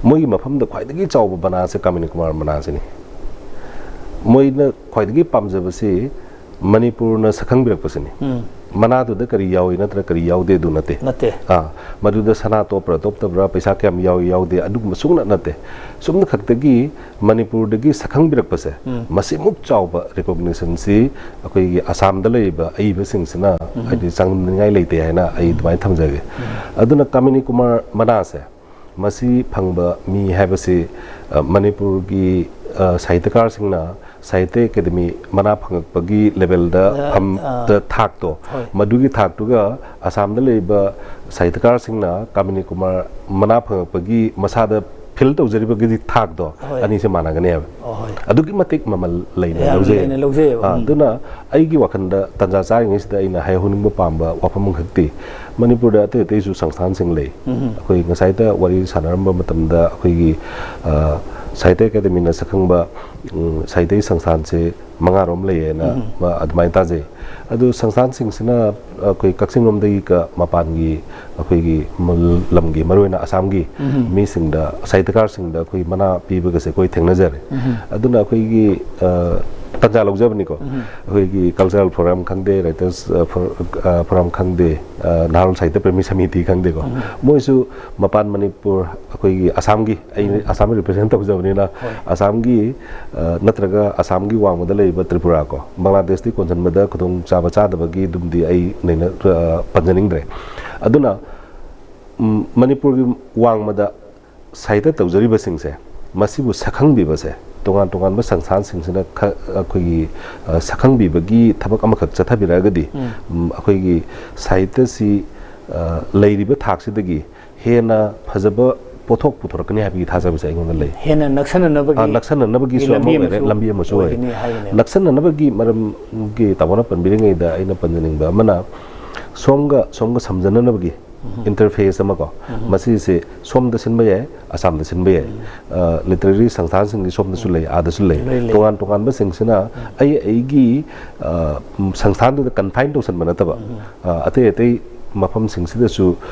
ꯃꯣꯏꯒꯤ ꯃꯐꯝꯗ ꯈ꯭ꯋꯥꯏꯗꯒꯤ ꯆꯥꯎꯕ ꯃꯅꯥꯁꯦ ꯀꯥꯃꯤꯅꯤ ꯀꯨꯃꯥꯔ ꯃꯅꯥꯁꯤꯅꯤ꯫ ꯃꯣꯏꯅ ꯈ꯭ꯋꯥꯏꯗꯒꯤ ꯄꯥꯝꯖꯕꯁꯤ ꯃꯅꯤꯄꯨꯔꯅ ꯁꯛꯈꯪꯕꯤꯔꯛꯄꯁꯤꯅꯤ꯫ ꯎꯝ꯫ ꯃꯅꯥꯗꯨꯗ ꯀꯔꯤ ꯌꯥꯎꯏ ꯅꯠꯇ꯭ꯔꯒ ꯀꯔꯤ ꯌꯥꯎꯗꯦ ꯑꯗꯨ ꯅꯠꯇꯦ꯫ ꯅꯠꯇꯦ꯫ ꯑꯥ, ꯃꯗꯨꯗ ꯁꯅꯥ ꯇꯣꯞꯄ꯭ꯔꯥ ꯇꯣꯞꯇꯕ꯭ꯔꯥ, ꯄꯩꯁꯥ ꯀꯌꯥꯝ ꯌꯥꯎꯏ ꯌꯥꯎꯗꯦ, ꯑꯗꯨꯒꯨꯝꯕ ꯁꯨꯡꯅ ꯅꯠꯇꯦ꯫ ꯁꯨꯝꯅ ꯈꯛꯇꯒꯤ ꯃꯅꯤꯄꯨꯔꯗꯒꯤ ꯁꯛꯈꯪꯕꯤꯔꯛꯄꯁꯦ, ꯎꯝ꯫ ꯃꯁꯤꯃꯨꯛ ꯆꯥꯎꯕ ꯔꯤꯀꯣꯒꯅꯤꯁꯟꯁꯤ ꯑꯩꯈꯣꯏꯒꯤ ꯑꯁꯥꯝꯗ ꯂꯩꯔꯤꯕ ꯑꯏꯕꯁꯤꯡꯁꯤꯅ, ꯎꯝ꯫ ꯍꯥꯏꯗꯤ, ꯆꯥꯡꯗꯝꯅꯤꯡꯉꯥꯏ ꯂꯩꯇꯦ ꯍꯥꯏꯅ ꯑꯩ ꯑꯗꯨꯃꯥꯏꯅ ꯊꯝꯖꯒꯦ꯫ ꯎꯝ꯫ ꯑꯗꯨꯅ ꯀꯥꯃꯤꯅꯤ ꯀꯨꯃꯥꯔ ꯃꯅꯥꯁꯦ, ꯃꯁꯤ ꯐꯪꯕ ꯃꯤ ꯍꯥꯏꯕꯁꯤ, ꯑ, ꯃꯅꯤꯄꯨꯔꯒꯤ, ꯑ, ꯁꯥꯍꯤꯇ꯭ꯌꯀꯥꯔꯁꯤꯡꯅ ꯁꯥꯍꯤꯇ꯭ꯌ ꯑꯦꯀꯥꯗꯃꯤ ꯃꯅꯥ ꯐꯪꯉꯛꯄꯒꯤ ꯂꯦꯕꯦꯜꯗ ꯑ, ꯐꯝ-, ꯑ, ꯗ ꯊꯥꯛꯇꯣ, ꯍꯣꯏ꯫ ꯃꯗꯨꯒꯤ ꯊꯥꯛꯇꯨꯒ ꯑꯁꯥꯝꯗ ꯂꯩꯔꯤꯕ ꯁꯥꯍꯤꯇ꯭ꯌꯀꯥꯔꯁꯤꯡꯅ ꯀꯥꯃꯤꯅꯤ ꯀꯨꯃꯥꯔ ꯃꯅꯥ ꯐꯪꯉꯛꯄꯒꯤ ꯃꯁꯥꯗ ꯐꯤꯜ ꯇꯧꯖꯔꯤꯕꯒꯤ ꯊꯥꯛꯇꯣ, ꯍꯣꯏ꯫ ꯑꯅꯤꯁꯦ ꯃꯥꯟꯅꯒꯅꯦꯕ꯫ ꯑꯣ, ꯍꯣꯏ꯫ ꯑꯗꯨꯛꯀꯤ ꯃꯇꯤꯛ ꯃꯃꯜ ꯂꯩꯅ ꯌꯥꯝ ꯂꯧꯖꯩ꯫ ꯂꯩꯅ ꯂꯧꯖꯩꯌꯦꯕ꯫ ꯑꯥ, ꯎꯝ꯫ ꯑꯗꯨꯅ ꯑꯩꯒꯤ ꯋꯥꯈꯜꯗ ꯇꯥꯟꯖꯥ ꯆꯥꯔꯤꯉꯩꯁꯤꯗ ꯑꯩꯅ ꯍꯥꯏꯍꯧꯅꯤꯡꯕ ꯄꯥꯝꯕ ꯋꯥꯐꯝ ꯑꯃꯈꯛꯇꯤ, ꯃꯅꯤꯄꯨꯔꯗ ꯑꯇꯩ ꯑꯇꯩꯁꯨ ꯁꯪꯁꯊꯥꯟꯁꯤꯡ ꯂꯩ꯫ ꯎꯝ꯫ ꯑꯩꯈꯣꯏ ꯉꯁꯥꯏꯗ ꯋꯥꯔꯤ ꯁꯥꯟꯅꯔꯝꯕ ꯃꯇꯝꯗ ꯑꯩꯈꯣꯏꯒꯤ, ꯑ, ꯁꯥꯍꯤꯇ꯭ꯌ ꯑꯦꯀꯥꯗꯃꯤꯅ ꯁꯛꯈꯪꯕ, ꯎꯝ, ꯁꯥꯍꯤꯇ꯭ꯌ ꯁꯪꯁꯊꯥꯟꯁꯦ ꯃꯉꯥꯔꯣꯝ ꯂꯩꯌꯦꯅ, ꯎꯝ꯫ ꯃ-, ꯑꯗꯨꯃꯥꯏꯅ ꯇꯥꯖꯩ꯫ ꯑꯗꯨ ꯁꯪꯁꯊꯥꯟꯁꯤꯡꯁꯤꯅ ꯑꯩꯈꯣꯏ ꯀꯛꯆꯤꯡꯂꯣꯝꯗꯒꯤ ꯀ-, ꯃꯄꯥꯟꯒꯤ ꯑꯩꯈꯣꯏꯒꯤ ꯃ-, ꯂꯝꯒꯤ, ꯃꯔꯨꯑꯣꯏꯅ ꯑꯁꯥꯝꯒꯤ ꯎꯝ꯫ ꯃꯤꯁꯤꯡꯗ, ꯁꯥꯍꯤꯇ꯭ꯌꯀꯥꯔꯁꯤꯡꯗ ꯑꯩꯈꯣꯏ ꯃꯅꯥ ꯄꯤꯕꯒꯁꯦ ꯑꯩꯈꯣꯏ ꯊꯦꯡꯅꯖꯔꯦ꯫ ꯎꯝ꯫ ꯑꯗꯨꯅ ꯑꯩꯈꯣꯏꯒꯤ, ꯑ, ꯇꯥꯟꯖꯥ ꯂꯧꯖꯕꯅꯤꯀꯣ꯫ ꯎꯝ꯫ ꯑꯩꯈꯣꯏꯒꯤ ꯀꯜꯆꯔꯦꯜ ꯐꯣꯔꯝ ꯈꯪꯗꯦ, ꯔꯥꯏꯇꯔꯁ, ꯑ, ꯐꯣꯔ-, ꯑ, ꯐꯣꯔꯝ ꯈꯪꯗꯦ, ꯑ, ꯅꯍꯥꯔꯣꯜ ꯁꯥꯍꯤꯇ꯭ꯌ ꯄ꯭ꯔꯦꯃꯤ ꯁꯃꯤꯇꯤ ꯈꯪꯗꯦꯀꯣ꯫ ꯎꯝ꯫ ꯃꯣꯏꯁꯨ ꯃꯄꯥꯟ ꯃꯅꯤꯄꯨꯔ, ꯑꯩꯈꯣꯏꯒꯤ ꯑꯁꯥꯝꯒꯤ, ꯑꯩ ꯎꯝ꯫ ꯑꯁꯥꯝ ꯔꯤꯄ꯭ꯔꯖꯦꯟ ꯇꯧꯖꯕꯅꯤꯅ, ꯍꯣꯏ꯫ ꯑꯁꯥꯝꯒꯤ, ꯑ, ꯅꯠꯇ꯭ꯔꯒ ꯑꯁꯥꯝꯒꯤ ꯋꯥꯡꯃꯗ ꯂꯩꯔꯤꯕ ꯇ꯭ꯔꯤꯄꯨꯔꯥ ꯀꯣ, ꯕꯪꯒ꯭ꯂꯥꯗꯦꯁꯇꯤ ꯀꯣꯟꯁꯤꯟꯕꯗ ꯈꯨꯗꯣꯡꯆꯥꯕ ꯆꯥꯗꯕꯒꯤ ꯑꯗꯨꯝꯗꯤ ꯑꯩ ꯅꯩꯅ-, ꯑ, ꯄꯟꯖꯅꯤꯡꯗ꯭ꯔꯦ꯫ ꯑꯗꯨꯅ ꯎꯝ, ꯃꯅꯤꯄꯨꯔꯒꯤ ꯋꯥꯡꯃꯗ ꯁꯥꯍꯤꯇ꯭ꯌ ꯇꯧꯖꯔꯤꯕꯁꯤꯡꯁꯦ, ꯃꯁꯤꯕꯨ ꯁꯛꯈꯪꯕꯤꯕꯁꯦ, ꯇꯣꯉꯥꯟ ꯇꯣꯉꯥꯟꯕ ꯁꯪꯁꯊꯥꯟꯁꯤꯡꯁꯤꯅ ꯈ-, ꯑꯩꯈꯣꯏꯒꯤ, ꯑ, ꯁꯛꯈꯪꯕꯤꯕꯒꯤ ꯊꯕꯛ ꯑꯃꯈꯛ ꯆꯠꯊꯕꯤꯔꯛꯑꯒꯗꯤ, ꯎꯝ, ꯑꯩꯈꯣꯏꯒꯤ ꯁꯥꯍꯤꯇ꯭ꯌꯁꯤ, ꯑ, ꯂꯩꯔꯤꯕ ꯊꯥꯛꯁꯤꯗꯒꯤ ꯍꯦꯟꯅ ꯐꯖꯕ ꯄꯣꯠꯊꯣꯛ ꯄꯨꯊꯣꯔꯛꯀꯅꯤ ꯍꯥꯏꯕꯒꯤ ꯊꯥꯖꯕꯁꯦ ꯑꯩꯉꯣꯟꯗ ꯂꯩ꯫ ꯍꯦꯟꯅ ꯅꯛꯁꯟꯅꯅꯕꯒꯤ ꯑ, ꯅꯛꯁꯟꯅꯅꯕꯒꯤꯁꯨ ꯑꯃ ꯂꯝꯕꯤ ꯑꯣꯏꯔꯦ, ꯑꯃꯁꯨ ꯂꯝꯕꯤ ꯑꯃꯁꯨ ꯑꯣꯏꯔꯦ꯫ ꯑꯣꯏꯒꯅꯤ ꯍꯥꯏꯕꯅꯦꯕ꯫ ꯅꯛꯁꯟꯅꯅꯕꯒꯤ ꯃꯔꯝꯒꯤ ꯇꯥꯃꯣꯅ ꯄꯟꯕꯤꯔꯤꯉꯩꯗ ꯑꯩꯅ ꯄꯟꯖꯅꯤꯡꯕ ꯑꯃꯅ, ꯁꯣꯝꯒ ꯁꯣꯝꯒ ꯁꯝꯖꯅꯅꯕꯒꯤ interface ꯑꯃ ꯀꯣ, ꯃꯁꯤꯁꯦ ꯁꯣꯝꯗ ꯁꯤꯟꯕ ꯌꯥꯏ, ꯑꯁꯥꯝꯗ ꯁꯤꯟꯕ ꯌꯥꯏ꯫ ꯑ, literary ꯁꯪꯁꯊꯥꯟꯁꯤꯡꯗꯤ ꯁꯣꯝꯗꯁꯨ ꯂꯩ, ꯑꯥꯗꯁꯨ ꯂꯩ꯫ ꯂꯩ, ꯂꯩ꯫ ꯇꯣꯉꯥꯟ ꯇꯣꯉꯥꯟꯕꯁꯤꯡꯁꯤꯅ ꯑꯩ ꯑꯩꯒꯤ, ꯑ, ꯁꯪꯁꯊꯥꯟꯗꯨꯗ confine ꯇꯧꯁꯟꯕ ꯅꯠꯇꯕ, ꯑ, ꯑꯇꯩ ꯑꯇꯩ ꯃꯐꯝꯁꯤꯡꯁꯤꯗꯁꯨ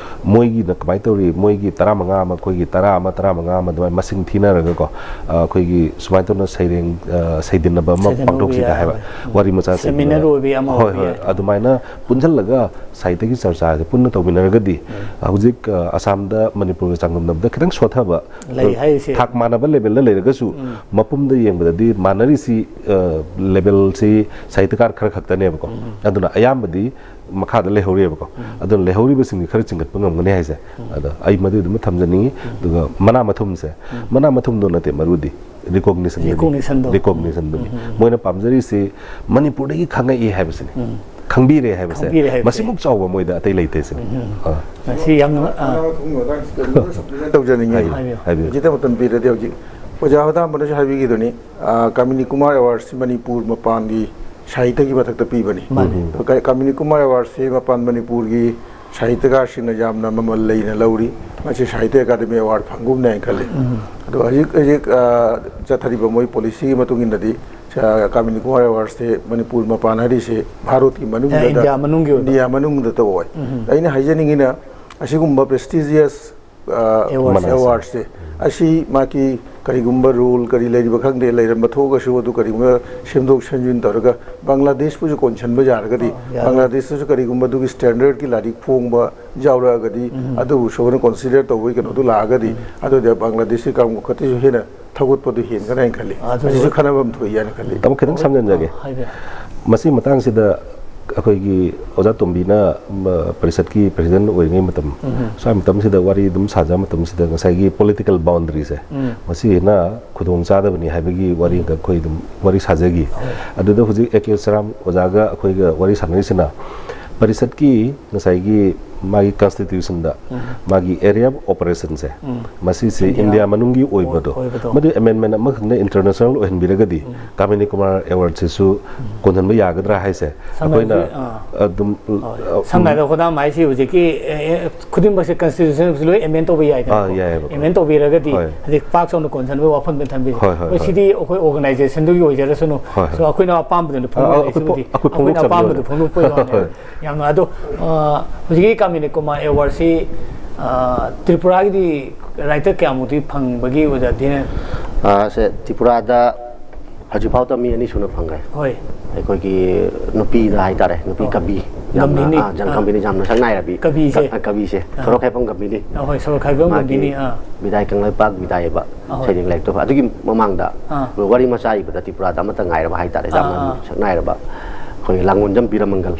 ꯃꯣꯏꯒꯤꯅ ꯀꯃꯥꯏꯅ ꯇꯧꯔꯤ, ꯃꯣꯏꯒꯤ ꯇꯔꯥꯃꯉꯥ ꯑꯃ, ꯑꯩꯈꯣꯏꯒꯤ ꯇꯔꯥ ꯑꯃ, ꯇꯔꯥꯃꯉꯥ ꯑꯃ ꯑꯗꯨꯃꯥꯏꯅ ꯃꯁꯤꯡ ꯊꯤꯅꯔꯒꯀꯣ, ꯑ, ꯑꯩꯈꯣꯏꯒꯤ ꯁꯨꯃꯥꯏꯅ ꯇꯧꯅ ꯁꯩꯔꯦꯡ, ꯑ, ꯁꯩꯗꯤꯟꯅꯕ ꯑꯃ ꯁꯩꯗꯤꯟꯅꯕ ꯄꯥꯡꯊꯣꯛꯁꯤꯒ ꯌꯥꯏ꯫ ꯍꯥꯏꯕ ꯋꯥꯔꯤ ꯃꯆꯥ ꯁꯦꯃꯤꯅꯥꯔ ꯁꯦꯝꯕꯗ꯫ ꯑꯣꯏꯕ ꯌꯥꯝ ꯍꯣꯏ, ꯑꯣꯏꯕ ꯍꯣꯏ꯫ ꯌꯥꯏ꯫ ꯑꯗꯨꯃꯥꯏꯅ ꯄꯨꯟꯁꯤꯜꯂꯒ ꯁꯥꯍꯤꯇ꯭ꯌꯒꯤ ꯆꯔꯆꯥꯁꯦ ꯄꯨꯟꯅ ꯇꯧꯃꯤꯟꯅꯔꯒꯗꯤ, ꯍꯧꯖꯤꯛ, ꯑ, ꯑꯁꯥꯝꯗ ꯃꯅꯤꯄꯨꯔꯒ ꯆꯥꯡꯗꯝꯅꯕꯗ ꯈꯤꯇꯪ ꯁꯣꯊꯕ, ꯂꯩ ꯍꯥꯏꯔꯤꯁꯦ꯫ ꯊꯥꯛ ꯃꯥꯟꯅꯕ levelꯗ ꯂꯩꯔꯒꯁꯨ, ꯎꯝ, ꯃꯄꯨꯝꯗ ꯌꯦꯡꯕꯗꯗꯤ ꯃꯥꯟꯅꯔꯤꯁꯤ, ꯑ, levelꯁꯤ ꯁꯥꯍꯤꯇ꯭ꯌꯀꯥꯔ ꯈꯔ ꯈꯛꯇꯅꯦꯕꯀꯣ꯫ ꯎꯝ꯫ ꯑꯗꯨꯅ ꯑꯌꯥꯝꯕꯗꯤ ꯃꯈꯥꯗ ꯂꯩꯍꯧꯔꯤꯕꯀꯣ꯫ ꯎꯝ꯫ ꯑꯗꯨꯅ ꯂꯩꯍꯧꯔꯤꯕꯁꯤꯡꯁꯤ ꯈꯔ ꯆꯤꯡꯈꯠꯄ ꯉꯝꯒꯅꯤ ꯍꯥꯏꯁꯦ꯫ ꯎꯝ꯫ ꯑꯗꯣ ꯑꯩ ꯃꯗꯨꯗꯨꯃ ꯊꯝꯖꯅꯤꯡꯉꯤ꯫ ꯎꯝ꯫ ꯑꯗꯨꯒ ꯃꯅꯥ ꯃꯊꯨꯝꯁꯦ, ꯎꯝ, ꯃꯅꯥ ꯃꯊꯨꯝꯗꯣ ꯅꯠꯇꯦ ꯃꯔꯨꯗꯤ, recognitionꯗꯨꯅꯤ꯫ Recognitionꯗꯣ꯫ Recognitionꯗꯨꯅꯤ꯫ ꯎꯝ, ꯎꯝ, ꯎꯝ꯫ ꯃꯣꯏꯅ ꯄꯥꯝꯖꯔꯤꯁꯤ ꯃꯅꯤꯄꯨꯔꯗꯒꯤ ꯈꯪꯉꯛꯏ ꯍꯥꯏꯕꯁꯤꯅꯤ꯫ ꯎꯝ꯫ ꯈꯪꯕꯤꯔꯦ ꯍꯥꯏꯕꯁꯦ꯫ ꯈꯪꯕꯤꯔꯦ ꯍꯥꯏꯕꯁꯦ꯫ ꯃꯁꯤꯃꯨꯛ ꯆꯥꯎꯕ ꯃꯣꯏꯗ ꯑꯇꯩ ꯂꯩꯇꯦ ꯁꯤꯅꯤ꯫ ꯎꯝ, ꯎꯝ꯫ ꯑꯥ꯫ ꯃꯁꯤ ꯌꯥꯝ ꯅꯨꯡꯉꯥꯏ-, ꯑꯥ꯫ ꯃꯅꯥ ꯃꯊꯨꯝꯒꯤ ꯃꯇꯥꯡꯁꯤꯗ ꯃꯔꯨꯞ ꯁꯝꯖꯤꯟꯅ ꯇꯧꯖꯅꯤꯡꯉꯦ꯫ ꯍꯥꯏꯕꯤꯌꯨ꯫ ꯍꯥꯏꯕꯤꯌꯨ꯫ ꯍꯧꯖꯤꯛꯇ ꯃꯇꯝ ꯄꯤꯔꯗꯤ ꯍꯧꯖꯤꯛ ꯑꯣꯖꯥ ꯍꯣꯗꯥꯝꯕꯅꯁꯨ ꯍꯥꯏꯕꯤꯈꯤꯗꯨꯅꯤ, ꯑꯥ, ꯀꯥꯃꯤꯅꯤ ꯀꯨꯃꯥꯔ Awardsꯁꯤ ꯃꯅꯤꯄꯨꯔ ꯃꯄꯥꯟꯒꯤ ꯁꯥꯍꯤꯇ꯭ꯌꯒꯤ ꯃꯊꯛꯇ ꯄꯤꯕꯅꯤ꯫ ꯃꯥꯅꯤ꯫ ꯎꯝ꯫ ꯀ-, ꯀꯥꯃꯤꯅꯤ ꯀꯨꯃꯥꯔ Awardsꯁꯤ ꯃꯄꯥꯟ ꯃꯅꯤꯄꯨꯔꯒꯤ ꯁꯥꯍꯤꯇ꯭ꯌꯀꯥꯔꯁꯤꯡꯅ ꯌꯥꯝꯅ ꯃꯃꯜ ꯂꯩꯅ ꯂꯧꯔꯤ꯫ ꯃꯁꯤ ꯁꯥꯍꯤꯇ꯭ꯌ ꯑꯦꯀꯥꯗꯃꯤ award ꯐꯪꯒꯨꯝꯅꯦ ꯍꯥꯏꯅ ꯈꯜꯂꯤ꯫ ꯎꯝ꯫ ꯑꯗꯣ ꯍꯧꯖꯤꯛ, ꯍꯧꯖꯤꯛ, ꯑ, ꯆꯠꯊꯔꯤꯕ ꯃꯣꯏ policyꯒꯤ ꯃꯇꯨꯡ ꯏꯟꯅꯗꯤ, ꯑ, ꯀꯥꯃꯤꯅꯤ ꯀꯨꯃꯥꯔ Awardsꯁꯦ ꯃꯅꯤꯄꯨꯔ ꯃꯄꯥꯟ ꯍꯥꯏꯔꯤꯁꯦ ꯚꯥꯔꯠꯀꯤ ꯃꯅꯨꯡꯗ, ꯑꯦ, ꯏꯟꯗꯤꯌꯥ ꯃꯅꯨꯡꯒꯤ ꯑꯣꯏꯕ꯫ ꯏꯟꯗꯤꯌꯥ ꯃꯅꯨꯡꯗꯇ ꯑꯣꯏ꯫ ꯎꯝ꯫ ꯑꯩꯅ ꯍꯥꯏꯖꯅꯤꯡꯉꯤꯅ, ꯑꯁꯤꯒꯨꯝꯕ prestigious, ꯑ, Awards꯫ Awardꯁꯦ, ꯑꯁꯤ ꯃꯥꯒꯤ ꯀꯔꯤꯒꯨꯝꯕ rule ꯀꯔꯤ ꯂꯩꯔꯤꯕ ꯈꯪꯗꯦ, ꯂꯩꯔꯝꯕ ꯊꯣꯛꯑꯒꯁꯨ ꯑꯗꯨ ꯀꯔꯤꯒꯨꯝꯕ ꯁꯦꯝꯗꯣꯛ ꯁꯦꯝꯖꯤꯟ ꯇꯧꯔꯒ ꯕꯪꯒ꯭ꯂꯥꯗꯦꯁꯄꯨꯁꯨ ꯀꯣꯟꯁꯤꯟꯕ ꯌꯥꯔꯒꯗꯤ, ꯑ, ꯌꯥꯔꯦ꯫ ꯕꯪꯒ꯭ꯂꯥꯗꯦꯁꯇꯁꯨ ꯀꯔꯤꯒꯨꯝꯕ ꯑꯗꯨꯒꯤ standardꯀꯤ ꯂꯥꯏꯔꯤꯛ ꯐꯣꯡꯕ ꯌꯥꯎꯔꯛꯑꯒꯗꯤ, ꯎꯝ꯫ ꯑꯗꯨꯕꯨ ꯁꯣꯏꯗꯅ consider ꯇꯧꯕꯒꯤ ꯀꯩꯅꯣꯗꯨ ꯂꯥꯛꯑꯒꯗꯤ, ꯎꯝ꯫ ꯑꯗꯨꯗꯤ ꯕꯪꯒ꯭ꯂꯥꯗꯦꯁꯀꯤ ꯀꯥꯡꯕꯨ ꯈꯛꯇꯁꯨ ꯍꯦꯟꯅ ꯊꯧꯒꯠꯄꯗꯨ ꯍꯦꯟꯒꯅꯤ ꯍꯥꯏꯅ ꯈꯜꯂꯤ꯫ ꯑꯗꯨ ꯃꯁꯤꯁꯨ ꯈꯟꯅꯐꯝ ꯊꯣꯛꯏ ꯍꯥꯏꯅ ꯈꯜꯂꯤ꯫ ꯇꯥꯃꯣ, ꯈꯤꯇꯪ ꯁꯝꯖꯤꯟꯖꯒꯦ꯫ ꯍꯥꯏꯕꯤꯌꯨ꯫ ꯃꯁꯤ ꯃꯇꯥꯡꯁꯤꯗ ꯑꯩꯈꯣꯏꯒꯤ ꯑꯣꯖꯥ ꯇꯣꯝꯕꯤꯅ ꯄꯔꯤꯁꯠꯀꯤ ꯄ꯭ꯔꯦꯁꯤꯗꯦꯟ ꯑꯣꯏꯔꯤꯉꯩ ꯃꯇꯝ, ꯁ꯭ꯋꯥꯏ ꯃꯇꯝꯁꯤꯗ ꯋꯥꯔꯤ ꯑꯗꯨꯝ ꯁꯥꯖꯕ ꯃꯇꯝꯁꯤꯗ ꯉꯁꯥꯏꯒꯤ ꯄꯣꯂꯤꯇꯤꯀꯦꯜ ꯕꯥꯎꯟꯗꯔꯤꯁꯦ, ꯃꯁꯤꯁꯤꯅ ꯈꯨꯗꯣꯡ ꯆꯥꯗꯕꯅꯤ ꯍꯥꯏꯕꯒꯤ ꯋꯥꯔꯤ ꯑꯩꯈꯣꯏ ꯑꯗꯨꯝ ꯋꯥꯔꯤ ꯁꯥꯖꯈꯤ꯫ ꯑꯗꯨꯗ ꯍꯧꯖꯤꯛ ꯑꯦ ꯀꯦ ꯁꯔꯥꯝ ꯑꯣꯖꯥꯒ ꯑꯩꯈꯣꯏꯒ ꯋꯥꯔꯤ ꯁꯥꯟꯅꯔꯤꯁꯤꯅ ꯄꯔꯤꯁꯠꯀꯤ ꯉꯁꯥꯏꯒꯤ ꯃꯥꯒꯤ ꯀꯟꯁꯇꯤꯇ꯭ꯌꯨꯁꯟꯗ ꯃꯥꯒꯤ ꯑꯦꯔꯤꯌꯥ ꯑꯣꯐ ꯑꯣꯄꯔꯦꯁꯟꯁꯦ, ꯃꯁꯤꯁꯦ ꯏꯟꯗꯤꯌꯥ ꯃꯅꯨꯡꯒꯤ ꯑꯣꯏꯕꯗꯣ, ꯃꯗꯨ ꯑꯦꯃꯦꯟꯃꯦꯟ ꯑꯃꯈꯛꯅ ꯏꯟꯇꯔꯅꯦꯁꯅꯦꯜ ꯑꯣꯏꯍꯟꯕꯤꯔꯒꯗꯤ ꯀꯥꯃꯤꯅꯤ ꯀꯨꯃꯥꯔ ꯑꯦꯋꯥꯔꯗꯁꯤꯁꯨ ꯀꯣꯟꯍꯟꯕ ꯌꯥꯒꯗ꯭ꯔꯥ ꯍꯥꯏꯁꯦ ꯑꯩꯈꯣꯏꯅ ꯑꯗꯨꯝ ꯁꯝꯅ ꯍꯥꯏꯔꯕꯗ ꯈꯨꯗꯝ ꯍꯥꯏꯁꯤ ꯍꯧꯖꯤꯛꯀꯤ ꯈꯨꯗꯤꯡꯃꯛꯁꯦ ꯀꯟꯁꯇꯤꯇ꯭ꯌꯨꯁꯟꯁꯨ ꯂꯣꯏ ꯑꯦꯃꯦꯟ ꯇꯧꯕ ꯌꯥꯏꯗꯅ꯫ ꯑꯦꯃꯦꯟ ꯇꯧꯕꯤꯔꯒꯗꯤ ꯍꯧꯖꯤꯛ ꯄꯥꯛ ꯆꯥꯎꯅ ꯀꯣꯟꯁꯤꯟꯕꯒꯤ ꯋꯥꯐꯝꯗ ꯊꯝꯕꯤꯁꯦ꯫ ꯍꯣꯏ, ꯁꯤꯗꯤ ꯑꯩꯈꯣꯏ ꯑꯣꯔꯒꯅꯥꯏꯖꯦꯁꯟꯗꯨꯒꯤ ꯑꯣꯏꯖꯔꯁꯅꯨ, ꯑꯩꯈꯣꯏꯅ ꯑꯄꯥꯝꯕꯗꯨꯅ ꯐꯣꯡꯗꯣꯛꯑꯦ꯫ ꯑꯩꯈꯣꯏꯅ ꯑꯄꯥꯝꯕꯗꯨ ꯐꯣꯡꯗꯣꯛꯄꯒꯤ ꯋꯥꯅꯦ꯫ ꯌꯥꯝꯅ ꯑꯗꯣ ꯍꯧꯖꯤꯛꯀꯤ ꯀꯥꯃꯤꯅꯤ ꯀꯨꯃꯥꯔ ꯑꯦꯋꯥꯔꯗꯁꯤ ꯇ꯭ꯔꯤꯄꯨꯔꯥꯒꯤꯗꯤ ꯔꯥꯏꯇꯔ ꯀꯌꯥꯃꯨꯛꯇꯤ ꯐꯪꯕꯒꯤ ꯑꯣꯖꯥ ꯗꯦꯅꯦꯜ? ꯁꯦ ꯇ꯭ꯔꯤꯄꯨꯔꯥꯗ ꯍꯧꯖꯤꯛꯐꯥꯎꯗ ꯃꯤ ꯑꯅꯤ ꯁꯨꯅ ꯐꯪꯈ꯭ꯔꯦ꯫ ꯍꯣꯏ꯫ ꯑꯩꯈꯣꯏꯒꯤ ꯅꯨꯄꯤꯗ ꯍꯥꯏꯇꯥꯔꯦ, ꯅꯨꯄꯤ ꯀꯕꯤ, ꯌꯥꯝꯅ ꯖꯝ ꯀꯝꯕꯤꯅꯤ, ꯌꯥꯝꯅ ꯁꯛ ꯅꯥꯏꯔꯕꯤ꯫ ꯀꯕꯤꯁꯦ꯫ ꯀꯕꯤꯁꯦ ꯁꯣꯔꯣꯛ ꯍꯥꯏꯐꯝ ꯀꯕꯤꯅꯤ꯫ ꯍꯣꯏ, ꯁꯣꯔꯣꯛ ꯍꯥꯏꯐꯝ ꯀꯕꯤꯅꯤ꯫ ꯕꯤꯗꯥꯏ ꯀꯪꯂꯩꯄꯥꯛ ꯕꯤꯗꯥꯏꯕ ꯁꯩꯔꯦꯡ ꯂꯥꯏꯔꯤꯛꯇꯣ ꯑꯗꯨꯒꯤ ꯃꯃꯥꯡꯗ ꯋꯥꯔꯤ ꯃꯆꯥ ꯏꯕꯗ ꯇ꯭ꯔꯤꯄꯨꯔꯥꯗ ꯑꯃꯠꯇ ꯉꯥꯏꯔꯕ ꯍꯥꯏꯇꯥꯔꯦ, ꯌꯥꯝꯅ ꯁꯛ ꯅꯥꯏꯔꯕ ꯑꯩꯈꯣꯏ ꯂꯥꯡꯒꯣꯟꯖꯝ ꯕꯤꯔꯃꯪꯒꯜ꯫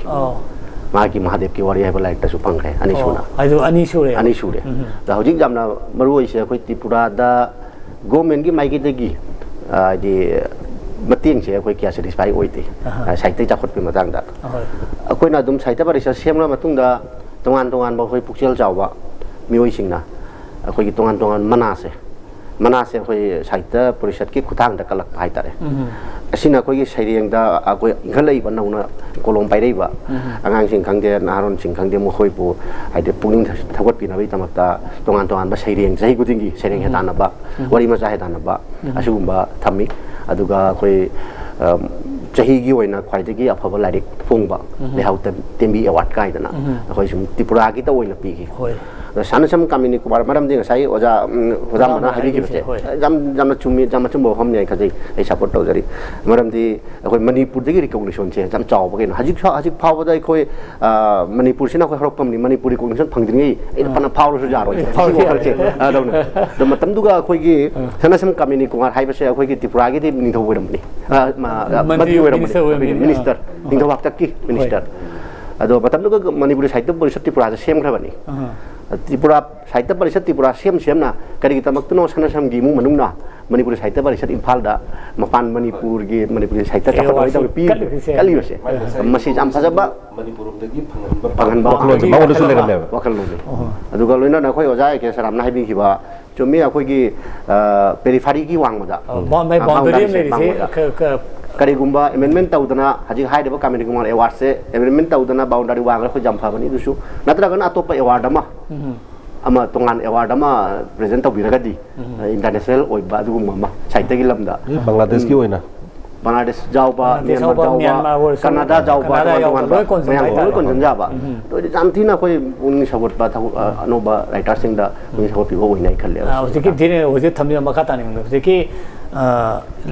ꯃꯥꯒꯤ ꯃꯍꯥꯗꯦꯕꯀꯤ ꯋꯥꯔꯤ ꯍꯥꯏꯕ ꯂꯥꯏꯔꯤꯛꯇꯁꯨ ꯐꯪꯈ꯭ꯔꯦ, ꯑꯅꯤ ꯁꯨꯅ꯫ ꯑꯗꯨ ꯑꯅꯤ ꯁꯨꯔꯦ꯫ ꯑꯅꯤ ꯁꯨꯔꯦ꯫ ꯑꯗ ꯍꯧꯖꯤꯛ ꯌꯥꯝꯅ ꯃꯔꯨ ꯑꯣꯏꯁꯦ ꯑꯩꯈꯣꯏ ꯇ꯭ꯔꯤꯄꯨꯔꯥꯗ ꯒꯣꯔꯃꯦꯟꯒꯤ ꯃꯥꯏꯀꯩꯗꯒꯤ ꯍꯥꯏꯗꯤ ꯃꯇꯦꯡꯁꯦ ꯑꯩꯈꯣꯏ ꯀꯌꯥ ꯁꯦꯇꯤꯁꯐꯥꯏ ꯑꯣꯏꯗꯦ꯫ ꯁꯥꯍꯤꯇ꯭ꯌ ꯆꯥꯎꯈꯠꯄꯒꯤ ꯃꯇꯥꯡꯗ ꯑꯩꯈꯣꯏꯅ ꯑꯗꯨꯝ ꯁꯥꯍꯤꯇ꯭ꯌ ꯄꯔꯤꯁꯠ ꯁꯦꯝꯂ ꯃꯇꯨꯡꯗ ꯇꯣꯉꯥꯟ ꯇꯣꯉꯥꯟꯕ ꯑꯩꯈꯣꯏ ꯄꯨꯛꯆꯦꯜ ꯆꯥꯎꯕ ꯃꯤꯑꯣꯏꯁꯤꯡꯅ ꯑꯩꯈꯣꯏꯒꯤ ꯇꯣꯉꯥꯟ ꯇꯣꯉꯥꯟꯕ ꯃꯅꯥꯁꯦ ꯃꯅꯥꯁꯦ ꯑꯩꯈꯣꯏ ꯁꯥꯍꯤꯇ꯭ꯌ ꯄꯔꯤꯁꯠꯀꯤ ꯈꯨꯠꯊꯥꯡꯗ ꯀꯜꯂꯛꯄ ꯍꯥꯏꯇꯥꯔꯦ꯫ ꯑꯁꯤꯅ ꯑꯩꯈꯣꯏꯒꯤ ꯁꯩꯔꯦꯡꯗ ꯑꯩꯈꯣꯏ ꯏꯟꯈꯠꯂꯛꯏꯕ ꯅꯧꯅ ꯀꯣꯂꯣꯝ ꯄꯥꯏꯔꯛꯏꯕ ꯑꯉꯥꯡꯁꯤꯡ ꯈꯪꯗꯦ, ꯅꯍꯥꯔꯣꯟꯁꯤꯡ ꯈꯪꯗꯦ, ꯃꯈꯣꯏꯕꯨ ꯍꯥꯏꯗꯤ ꯄꯨꯛꯅꯤꯡ ꯊꯧꯒꯠꯄꯤꯅꯕꯒꯤꯗꯃꯛꯇ ꯇꯣꯉꯥꯟ ꯇꯣꯉꯥꯟꯕ ꯁꯩꯔꯦꯡ, ꯆꯍꯤ ꯈꯨꯗꯤꯡꯒꯤ ꯁꯩꯔꯦꯡ ꯍꯦꯇꯥꯟꯅꯕ, ꯋꯥꯔꯤ ꯃꯆꯥ ꯍꯦꯇꯥꯟꯅꯕ ꯑꯁꯤꯒꯨꯝꯕ ꯊꯝꯃꯤ꯫ ꯑꯗꯨꯒ ꯑꯩꯈꯣꯏ ꯆꯍꯤꯒꯤ ꯑꯣꯏꯅ ꯈ꯭ꯋꯥꯏꯗꯒꯤ ꯑꯐꯕ ꯂꯥꯏꯔꯤꯛ ꯐꯣꯡꯕ ꯂꯩꯍꯥꯎ ꯇꯦꯝꯕꯤ ꯑꯦꯋꯥꯔꯗ ꯀꯥꯏꯗꯅ ꯑꯩꯈꯣꯏ ꯁꯨꯝ ꯇ꯭ꯔꯤꯄꯨꯔꯥꯒꯤꯇ ꯑꯣꯏꯅ ꯄꯤꯈꯤ꯫ ꯑꯗꯣ ꯁꯅꯥꯁꯝ ꯀꯥꯃꯤꯅꯤ ꯀꯨꯃꯥꯔ, ꯃꯔꯝꯗꯤ ꯉꯁꯥꯏ ꯑꯣꯖꯥ, ꯎꯝ, ꯑꯣꯖꯥ ꯑꯃꯅ ꯍꯥꯏꯕꯤꯈꯤꯕꯁꯦ, ꯍꯣꯏ꯫ ꯌꯥꯝ, ꯌꯥꯝꯅ ꯆꯨꯝꯃꯤ, ꯌꯥꯝ ꯑꯆꯨꯝꯕ ꯋꯥꯐꯝꯅꯤ ꯍꯥꯏꯅ ꯈꯟꯖꯩ꯫ ꯑꯩ ꯁꯄꯣꯔꯠ ꯇꯧꯖꯔꯤ꯫ ꯃꯔꯝꯗꯤ ꯑꯩꯈꯣꯏ ꯃꯅꯤꯄꯨꯔꯗꯒꯤ ꯔꯤꯀꯣꯒꯅꯤꯁꯟꯁꯦ ꯌꯥꯝ ꯆꯥꯎꯕ ꯀꯩꯅꯣ꯫ ꯍꯧꯖꯤꯛ ꯐꯥ-, ꯍꯧꯖꯤꯛ ꯐꯥꯎꯕꯗ ꯑꯩꯈꯣꯏ, ꯑ, ꯃꯅꯤꯄꯨꯔꯁꯤꯅ ꯑꯩꯈꯣꯏ ꯍꯧꯔꯛꯐꯝꯅꯤ, ꯃꯅꯤꯄꯨꯔ ꯔꯤꯀꯣꯒꯅꯤꯁꯟ ꯐꯪꯗ꯭ꯔꯤꯉꯩ ꯑꯩꯅ ꯐꯅ ꯐꯥꯎꯔꯁꯨ ꯌꯥꯔꯣꯏ꯫ ꯐꯥꯎꯔꯁꯨ ꯁꯤꯒꯤ ꯋꯥꯈꯜꯁꯦ, ꯌꯥꯔꯣꯏ꯫ ꯑ, ꯇꯧꯅ꯫ ꯑꯗꯣ ꯃꯇꯝꯗꯨꯒ ꯑꯩꯈꯣꯏꯒꯤ ꯁꯅꯥꯁꯝ ꯀꯥꯃꯤꯅꯤ ꯀꯨꯃꯥꯔ ꯍꯥꯏꯕꯁꯦ ꯑꯩꯈꯣꯏꯒꯤ ꯇ꯭ꯔꯤꯄꯨꯔꯥꯒꯤ ꯗꯤ ꯅꯤꯡꯊꯧ ꯑꯣꯏꯔꯝꯕꯅꯤ꯫ ꯑ, ꯃ-, ꯃꯟꯇ꯭ꯔꯤ, ꯃꯟꯇ꯭ꯔꯤ ꯑꯣꯏꯔꯝꯕꯅꯤ꯫ ꯃꯤꯅꯤꯁꯇꯔ ꯑꯣꯏꯔꯝꯕꯅꯤ꯫ ꯃꯤꯅꯤꯁꯇꯔ, ꯑ, ꯅꯤꯡꯊꯧ ꯍꯥꯛꯇꯛꯀꯤ ꯃꯤꯅꯤꯁꯇꯔ꯫ ꯑꯗꯣ ꯃꯇꯝꯗꯨꯒ ꯃꯅꯤꯄꯨꯔꯤ ꯁꯥꯍꯤꯇ꯭ꯌ ꯄꯔꯤꯁꯠ ꯇ꯭ꯔꯤꯄꯨꯔꯥꯁꯦ ꯁꯦꯝꯈ꯭ꯔꯕꯅꯤ꯫ ꯑꯍ꯫ ꯇ꯭ꯔꯤꯄꯨꯔꯥ ꯁꯥꯍꯤꯇ꯭ꯌ ꯄꯔꯤꯁꯠ ꯇ꯭ꯔꯤꯄꯨꯔꯥ ꯁꯦꯝ ꯁꯦꯝꯅ ꯀꯔꯤꯒꯤꯗꯃꯛꯇꯅꯣ ꯁꯅꯥꯁꯝꯒꯤ ꯏꯃꯨꯡ ꯃꯅꯨꯡꯅ ꯃꯅꯤꯄꯨꯔꯤ ꯁꯥꯍꯤꯇ꯭ꯌ ꯄꯔꯤꯁꯠ ꯏꯝꯐꯥꯜꯗ ꯃꯄꯥꯟ ꯃꯅꯤꯄꯨꯔꯒꯤ, ꯃꯅꯤꯄꯨꯔꯤ ꯁꯥꯍꯤꯇ꯭ꯌ ꯆꯥꯎꯈꯠꯅꯕꯒꯤꯗꯃꯛ ꯄꯤ-, ꯀꯠꯂꯤꯕꯁꯦ꯫ ꯀꯜꯂꯤꯕꯁꯦ꯫ ꯃꯁꯤ ꯌꯥꯝ ꯐꯖꯕ ꯃꯅꯤꯄꯨꯔ ꯂꯣꯝꯗꯒꯤ ꯐꯪꯍꯟꯕ ꯐꯪꯍꯟꯕ ꯋꯥꯈꯜꯂꯣꯟꯁꯦ ꯃꯉꯣꯟꯗꯁꯨ ꯂꯩꯔꯝꯃꯦꯕ꯫ ꯋꯥꯈꯜꯂꯣꯟꯅꯤ꯫ ꯑꯣꯍꯣ꯫ ꯑꯗꯨꯒ ꯂꯣꯏꯅꯅ ꯑꯩꯈꯣꯏ ꯑꯣꯖꯥ ꯑꯦ ꯀꯦ ꯁꯔꯥꯝꯅ ꯍꯥꯏꯕꯤꯈꯤꯕ ꯆꯨꯝꯃꯤ, ꯑꯩꯈꯣꯏꯒꯤ, ꯑ, ꯄꯦꯔꯤꯐꯔꯤꯒꯤ ꯋꯥꯡꯃꯗ꯫ ꯑ, ꯕꯥꯎꯟ-, ꯃꯥꯏ ꯑ, ꯕꯥꯎꯟꯗꯔꯤ ꯑꯃ ꯕꯥꯎꯟꯗꯔꯤꯁꯦ ꯂꯩꯔꯤꯁꯦ ꯋꯥꯡꯃꯗ꯫ ꯀ-, ꯀ-, ꯀꯔꯤꯒꯨꯝꯕ ꯑꯦꯃꯦꯟꯃꯦꯟ ꯇꯧꯗꯅ ꯍꯧꯖꯤꯛ ꯍꯥꯏꯔꯤꯕ ꯀꯥꯃꯤꯅꯤ ꯀꯨꯃꯥꯔ ꯑꯦꯋꯥꯔꯗꯁꯦ ꯑꯦꯃꯦꯟꯃꯦꯟ ꯇꯧꯗꯅ ꯕꯥꯎꯟꯗꯔꯤ ꯋꯥꯡꯉꯒ ꯑꯩꯈꯣꯏ ꯌꯥꯝ ꯐꯕꯅꯤ꯫ ꯑꯗꯨꯁꯨ ꯅꯠꯇ꯭ꯔꯒꯅ ꯑꯇꯣꯞꯄ ꯑꯦꯋꯥꯔꯗ ꯑꯃ, ꯎꯝ꯫ ꯑꯃ ꯇꯣꯉꯥꯟ ꯑꯦꯋꯥꯔꯗ ꯑꯃ ꯄ꯭ꯔꯦꯖꯦꯟ ꯇꯧꯕꯤꯔꯒꯗꯤ, ꯎꯝ꯫ ꯑ, ꯏꯟꯇꯔꯅꯦꯁꯅꯦꯜ ꯑꯣꯏꯕ ꯑꯗꯨꯒꯨꯝꯕ ꯑꯃ ꯁꯥꯍꯤꯇ꯭ꯌꯒꯤ ꯂꯝꯗ꯫ ꯕꯪꯒ꯭ꯂꯥꯗꯦꯁꯀꯤ ꯎꯝ꯫ ꯑꯣꯏꯅ꯫ ꯕꯪꯒ꯭ꯂꯥꯗꯦꯁ ꯌꯥꯎꯕ, ꯕꯪꯒ꯭ꯂꯥꯗꯦꯁ ꯃ꯭ꯌꯥꯟꯃꯥꯔ ꯌꯥꯎꯕ, ꯌꯥꯎꯕ, ꯃ꯭ꯌꯥꯟꯃꯥꯔ ꯑꯣꯏꯔꯁꯨ, ꯀꯅꯥꯗꯥ ꯌꯥꯎꯕ, ꯀꯅꯥꯗꯥ ꯇꯣꯉꯥꯟ ꯌꯥꯎꯕ, ꯇꯣꯉꯥꯟꯕ ꯂꯣꯏ ꯀꯣꯟꯁꯤꯟꯕ ꯃꯌꯥꯝ ꯍꯥꯏꯇꯥꯔꯦ꯫ ꯂꯣꯏ ꯀꯣꯟꯁꯤꯟ ꯌꯥꯕ꯫ ꯎꯝ꯫ ꯑꯗꯨ ꯑꯣꯏꯔꯗꯤ ꯌꯥꯝ ꯊꯤꯅ ꯑꯩꯈꯣꯏ ꯄꯨꯛꯅꯤꯡ ꯁꯧꯒꯠꯄ ꯊꯕꯛ, ꯑ, ꯑꯅꯧꯕ ꯔꯥꯏꯇꯔꯁꯤꯡꯗ ꯄꯨꯛꯅꯤꯡ ꯁꯧꯒꯠꯄꯤꯕ ꯑꯣꯏꯅ ꯑꯩ ꯈꯜꯂꯦ꯫ ꯑ, ꯍꯧꯖꯤꯛꯀꯤ ꯗꯤꯔꯦꯟ ꯍꯧꯖꯤꯛ ꯊꯝꯕꯤꯔꯝꯕ ꯃꯈꯥ ꯇꯥꯅ ꯌꯦꯡꯕꯗ ꯍꯧꯖꯤꯛꯀꯤ, ꯑ,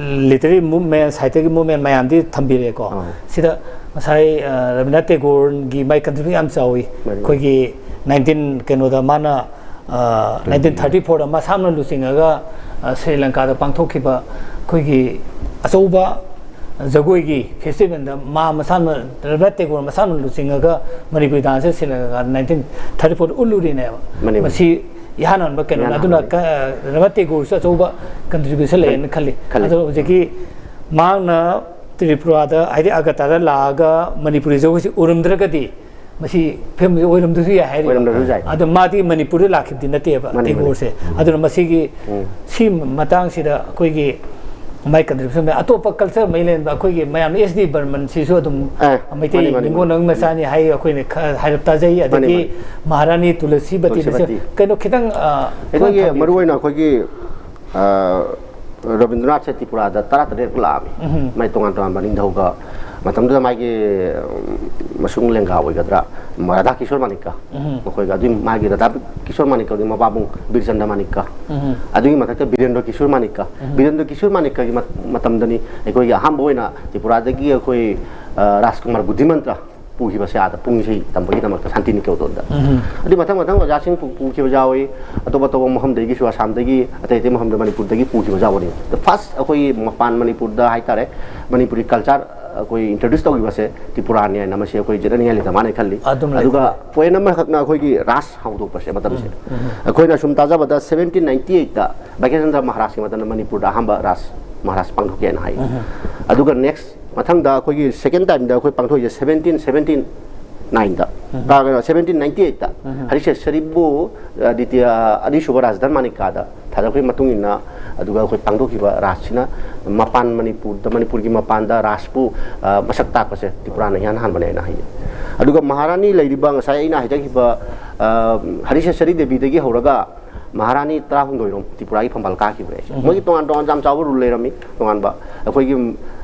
ꯂꯤꯇꯔꯦꯔꯤ ꯃꯨꯚꯃꯦꯟ, ꯁꯥꯍꯤꯇ꯭ꯌꯒꯤ ꯃꯨꯚꯃꯦꯟ ꯃꯌꯥꯝꯗꯤ ꯊꯝꯕꯤꯔꯦꯀꯣ꯫ ꯑꯥ꯫ ꯁꯤꯗ ꯉꯁꯥꯏ, ꯑ, ꯔꯕꯤꯟꯗ꯭ꯔꯅꯥꯊ ꯇꯦꯒꯣꯔꯒꯤ ꯃꯥꯏ ꯀꯟꯇ꯭ꯔꯤꯕ꯭ꯌꯨꯁꯟ ꯌꯥꯝ ꯆꯥꯎꯏ꯫ ꯃꯥꯅꯤ꯫ ꯑꯩꯈꯣꯏꯒꯤ ꯅꯥꯏꯟꯇꯤꯟ ꯀꯩꯅꯣꯗ ꯃꯥꯅ, ꯑ, ꯅꯥꯏꯟꯇꯤꯟ ꯊꯥꯔꯇꯤ ꯐꯣꯔꯗ ꯃꯁꯥꯅ ꯂꯨꯆꯤꯡꯉꯒ, ꯑ, ꯁ꯭ꯔꯤ ꯂꯪꯀꯥꯗ ꯄꯥꯡꯊꯣꯛꯈꯤꯕ ꯑꯩꯈꯣꯏꯒꯤ ꯑꯆꯧꯕ ꯖꯒꯣꯏꯒꯤ ꯐꯦꯁꯇꯤꯚꯦꯜꯗ ꯃꯥ ꯃꯁꯥꯅ, ꯔꯕꯤꯟꯗ꯭ꯔꯅꯥꯊ ꯇꯦꯒꯣꯔ ꯃꯁꯥꯅ ꯂꯨꯆꯤꯡꯉꯒ ꯃꯅꯤꯄꯨꯔꯤ ꯗꯥꯟꯁꯁꯦ ꯁ꯭ꯔꯤ ꯂꯪꯀꯥꯗ ꯅꯥꯏꯟꯇꯤꯟ ꯊꯥꯔꯇꯤ ꯐꯣꯔꯗ ꯎꯠꯂꯨꯔꯤꯅꯦꯕ꯫ ꯃꯥꯅꯤ, ꯃꯥꯅꯤ꯫ ꯃꯁꯤ ꯏꯍꯥꯟ ꯍꯥꯟꯕ ꯀꯩꯅꯣꯅꯤ꯫ ꯏꯍꯥꯟ ꯑꯗꯨꯅ ꯍꯥꯟꯕꯅꯤ꯫ ꯀ-, ꯔꯕꯤꯟꯗ꯭ꯔꯅꯥꯊ ꯇꯦꯒꯣꯔꯁꯨ ꯑꯆꯧꯕ ꯀꯟꯇ꯭ꯔꯤꯕ꯭ꯌꯨꯁꯟ ꯂꯩꯌꯦꯅ ꯈꯜꯂꯤ꯫ ꯈꯜꯂꯤ꯫ ꯑꯗꯣ ꯍꯧꯖꯤꯛꯀꯤ ꯃꯍꯥꯛꯅ ꯇ꯭ꯔꯤꯄꯨꯔꯥꯗ, ꯍꯥꯏꯗꯤ ꯑꯒꯔꯇꯥꯂꯥꯗ ꯂꯥꯛꯑꯒ ꯃꯅꯤꯄꯨꯔꯤ ꯖꯒꯣꯏꯁꯤ ꯎꯔꯝꯗ꯭ꯔꯒꯗꯤ ꯃꯁꯤ ꯐꯤꯂꯝꯁꯤ ꯑꯣꯏꯔꯝꯗꯕꯁꯨ ꯌꯥꯏ ꯍꯥꯏꯔꯤꯕ꯫ ꯑꯣꯏꯔꯝꯗꯕꯁꯨ ꯌꯥꯏ꯫ ꯑꯗꯣ ꯃꯥꯗꯤ ꯃꯅꯤꯄꯨꯔꯗ ꯂꯥꯛꯈꯤꯕꯗꯤ ꯅꯠꯇꯦꯕ, ꯃꯥꯅꯤ, ꯃꯥꯅꯤ꯫ ꯇꯦꯒꯣꯔꯁꯦ꯫ ꯎꯝ꯫ ꯑꯗꯨꯅ ꯃꯁꯤꯒꯤ, ꯎꯝ꯫ ꯁꯤ ꯃꯇꯥꯡꯁꯤꯗ ꯑꯩꯈꯣꯏꯒꯤ ꯃꯥꯏ ꯀꯟꯇ꯭ꯔꯤꯕ꯭ꯌꯨꯁꯟ ꯑꯇꯣꯞꯄ ꯀꯜꯆꯔ ꯃꯩ ꯂꯩꯅꯕ ꯑꯩꯈꯣꯏꯒꯤ ꯃꯌꯥꯝꯅ ꯑꯦꯁ ꯗꯤ ꯕꯔꯃꯟꯁꯤꯁꯨ ꯑꯗꯨꯝ ꯑꯦ, ꯃꯩꯇꯩ ꯃꯥꯅꯤ, ꯃꯥꯅꯤ, ꯅꯤꯡꯒꯣꯜ ꯃꯥꯅꯤ꯫ ꯃꯆꯥꯅꯤ ꯍꯥꯏ, ꯑꯩꯈꯣꯏꯅ ꯈ-, ꯍꯥꯏꯔꯞ ꯇꯥꯖꯩ꯫ ꯃꯥꯅꯤ, ꯑꯗꯒꯤ ꯃꯥꯅꯤ꯫ ꯃꯍꯥꯔꯥꯅꯤ ꯇꯨꯂꯁꯤꯕꯇꯤꯅꯁꯨ ꯇꯨꯂꯁꯤꯕꯇꯤ꯫ ꯀꯩꯅꯣ ꯈꯤꯇꯪ, ꯑ, ꯑꯩꯈꯣꯏꯒꯤ ꯊꯝꯕꯤꯌꯨ꯫ ꯃꯔꯨꯑꯣꯏꯅ ꯑꯩꯈꯣꯏꯒꯤ, ꯑ, ꯔꯕꯤꯟꯗ꯭ꯔꯅꯥꯊꯁꯦ ꯇ꯭ꯔꯤꯄꯨꯔꯥꯗ ꯇꯔꯥꯇꯔꯦꯠ ꯂꯥꯛꯑꯝꯃꯤ꯫ ꯎꯝ꯫ ꯃꯥꯏ ꯇꯣꯉꯥꯟ ꯇꯣꯉꯥꯟꯕ ꯅꯤꯡꯊꯧꯒ, ꯃꯇꯝꯗꯨꯗ ꯃꯥꯒꯤ ꯎꯝ, ꯃꯁꯨꯡ ꯂꯦꯡꯒꯥ ꯑꯣꯏꯒꯗ꯭ꯔꯥ, ꯔꯥꯙꯥ ꯀꯤꯁꯣꯔ ꯃꯥꯅꯤꯛꯀ, ꯎꯝ꯫ ꯃꯈꯣꯏꯒ ꯑꯗꯨꯒꯤ ꯃꯥꯒꯤ ꯔꯥꯙꯥ ꯀꯤꯁꯣꯔ ꯃꯥꯅꯤꯛꯀꯒꯤ ꯃꯄꯥꯕꯨꯡ ꯕꯤꯔꯆꯟꯗ꯭ꯔ ꯃꯥꯅꯤꯛꯀ, ꯎꯝ꯫ ꯑꯗꯨꯒꯤ ꯃꯊꯛꯇ ꯕꯤꯔꯦꯟꯗ꯭ꯔ ꯀꯤꯁꯣꯔ ꯃꯥꯅꯤꯛꯀ, ꯎꯝ꯫ ꯕꯤꯔꯦꯟꯗ꯭ꯔ ꯀꯤꯁꯣꯔ ꯃꯥꯅꯤꯛꯀꯒꯤ ꯃꯠ- ꯃꯇꯝꯗꯅꯤ ꯑꯩꯈꯣꯏꯒꯤ ꯑꯍꯥꯟꯕ ꯑꯣꯏꯅ ꯇ꯭ꯔꯤꯄꯨꯔꯥꯗꯒꯤ ꯑꯩꯈꯣꯏ ꯑ, ꯔꯥꯖꯀꯨꯃꯥꯔ ꯕꯨꯙꯤꯃꯟꯇ꯭ꯔ ꯄꯨꯈꯤꯕꯁꯦ ꯑꯥꯗ ꯄꯨꯡ ꯏꯁꯩ ꯇꯝꯕꯒꯤꯗꯃꯛꯇ ꯁꯥꯟꯇꯤꯅꯤꯀꯦꯇꯟꯗ꯫ ꯎꯝ꯫ ꯑꯗꯨ ꯃꯊꯪ ꯃꯊꯪ ꯑꯣꯖꯥꯁꯤꯡ ꯄꯨ- ꯄꯨꯈꯤꯕ ꯌꯥꯎꯏ꯫ ꯑꯇꯣꯞ ꯑꯇꯣꯞꯄ ꯃꯐꯝꯗꯒꯤꯁꯨ, ꯑꯁꯥꯝꯗꯒꯤ, ꯑꯇꯩ ꯑꯇꯩ ꯃꯐꯝꯗ, ꯃꯅꯤꯄꯨꯔꯗꯒꯤ ꯄꯨꯈꯤꯕ ꯌꯥꯎꯕꯅꯤ꯫ The first ꯑꯩꯈꯣꯏꯒꯤ ꯃꯄꯥꯟ ꯃꯅꯤꯄꯨꯔꯗ ꯍꯥꯏꯇꯥꯔꯦ, ꯃꯅꯤꯄꯨꯔꯤ culture ꯑꯩꯈꯣꯏ introduce ꯇꯧꯈꯤꯕꯁꯦ ꯇ꯭ꯔꯤꯄꯨꯔꯥꯅꯤ ꯍꯥꯏꯅ ꯃꯁꯤ ꯑꯩꯈꯣꯏ ꯖꯦꯅꯔꯦꯜ ꯅꯤꯡꯉꯥꯏ ꯂꯩꯇ ꯃꯥꯅ ꯈꯜꯂꯤ꯫ ꯑꯗꯨꯝ ꯂꯩ꯫ ꯑꯗꯨꯒ point ꯑꯃꯈꯛꯅ ꯑꯩꯈꯣꯏꯒꯤ ꯔꯥꯁ ꯍꯧꯗꯣꯛꯄꯁꯦ ꯃꯇꯝꯁꯦ꯫ ꯎꯝ, ꯎꯝ꯫ ꯑꯩꯈꯣꯏꯅ ꯁꯨꯝ ꯇꯥꯖꯕꯗ seventeen ninety eightꯇ ꯚꯥꯒ꯭ꯌꯆꯟꯗ꯭ꯔ ꯃꯍꯥꯔꯥꯖꯀꯤ ꯃꯇꯝꯗ ꯃꯅꯤꯄꯨꯔꯗ ꯑꯍꯥꯟꯕ ꯔꯥꯁ ꯃꯍꯥꯔꯥꯖ ꯄꯥꯡꯊꯣꯛꯀꯦꯅ ꯍꯥꯏ꯫ ꯎꯝ꯫ ꯑꯗꯨꯒ next ꯃꯊꯪꯗ ꯑꯩꯈꯣꯏꯒꯤ second timeꯗ ꯑꯩꯈꯣꯏ ꯄꯥꯡꯊꯣꯛꯏꯁꯦ seventeen seventy nineꯗ꯫ ꯎꯝ꯫ ꯀꯩꯅꯣ, seventeen ninety eightꯇ꯫ ꯎꯝ꯫ ꯍꯔꯤꯁꯦꯁꯔꯤꯕꯨ, ꯑ, ꯗꯤꯇꯤꯌꯥ, ꯑꯅꯤꯁꯨꯕ ꯔꯥꯖ ꯙꯔꯃꯥꯅꯤꯀꯥꯗ ꯊꯥꯗꯣꯛꯈꯤꯕ ꯃꯇꯨꯡ ꯏꯟꯅ, ꯑꯗꯨꯒ ꯑꯩꯈꯣꯏ ꯄꯥꯡꯊꯣꯛꯈꯤꯕ ꯔꯥꯁꯁꯤꯅ ꯃꯄꯥꯟ ꯃꯅꯤꯄꯨꯔꯗ, ꯃꯅꯤꯄꯨꯔꯒꯤ ꯃꯄꯥꯟꯗ ꯔꯥꯁꯄꯨ, ꯑ, ꯃꯁꯛ ꯇꯥꯛꯄꯁꯦ ꯇ꯭ꯔꯤꯄꯨꯔꯥꯅ ꯏꯍꯥꯟ ꯍꯥꯟꯕꯅꯦꯅ ꯍꯥꯏꯌꯦ꯫ ꯑꯗꯨꯒ ꯃꯍꯥꯔꯥꯅꯤ ꯂꯩꯔꯤꯕ ꯉꯁꯥꯏ ꯑꯩꯅ ꯍꯥꯏꯖꯈꯤꯕ, ꯑ, ꯍꯔꯤꯁꯦꯁꯔꯤ ꯗꯦꯕꯤꯗꯒꯤ ꯍꯧꯔꯒ ꯃꯍꯥꯔꯥꯅꯤ ꯇꯔꯥꯍꯨꯝꯗꯣꯏꯔꯣꯝ ꯇ꯭ꯔꯤꯄꯨꯔꯥꯒꯤ ꯐꯝꯕꯥꯜ ꯀꯥꯈꯤꯕꯅꯦ꯫ ꯎꯝ꯫ ꯃꯣꯏꯒꯤ ꯇꯣꯉꯥꯟ ꯇꯣꯉꯥꯟ ꯌꯥꯝ ꯆꯥꯎꯕ rule ꯂꯩꯔꯝꯃꯤ꯫ ꯇꯣꯉꯥꯟꯕ ꯑꯩꯈꯣꯏꯒꯤ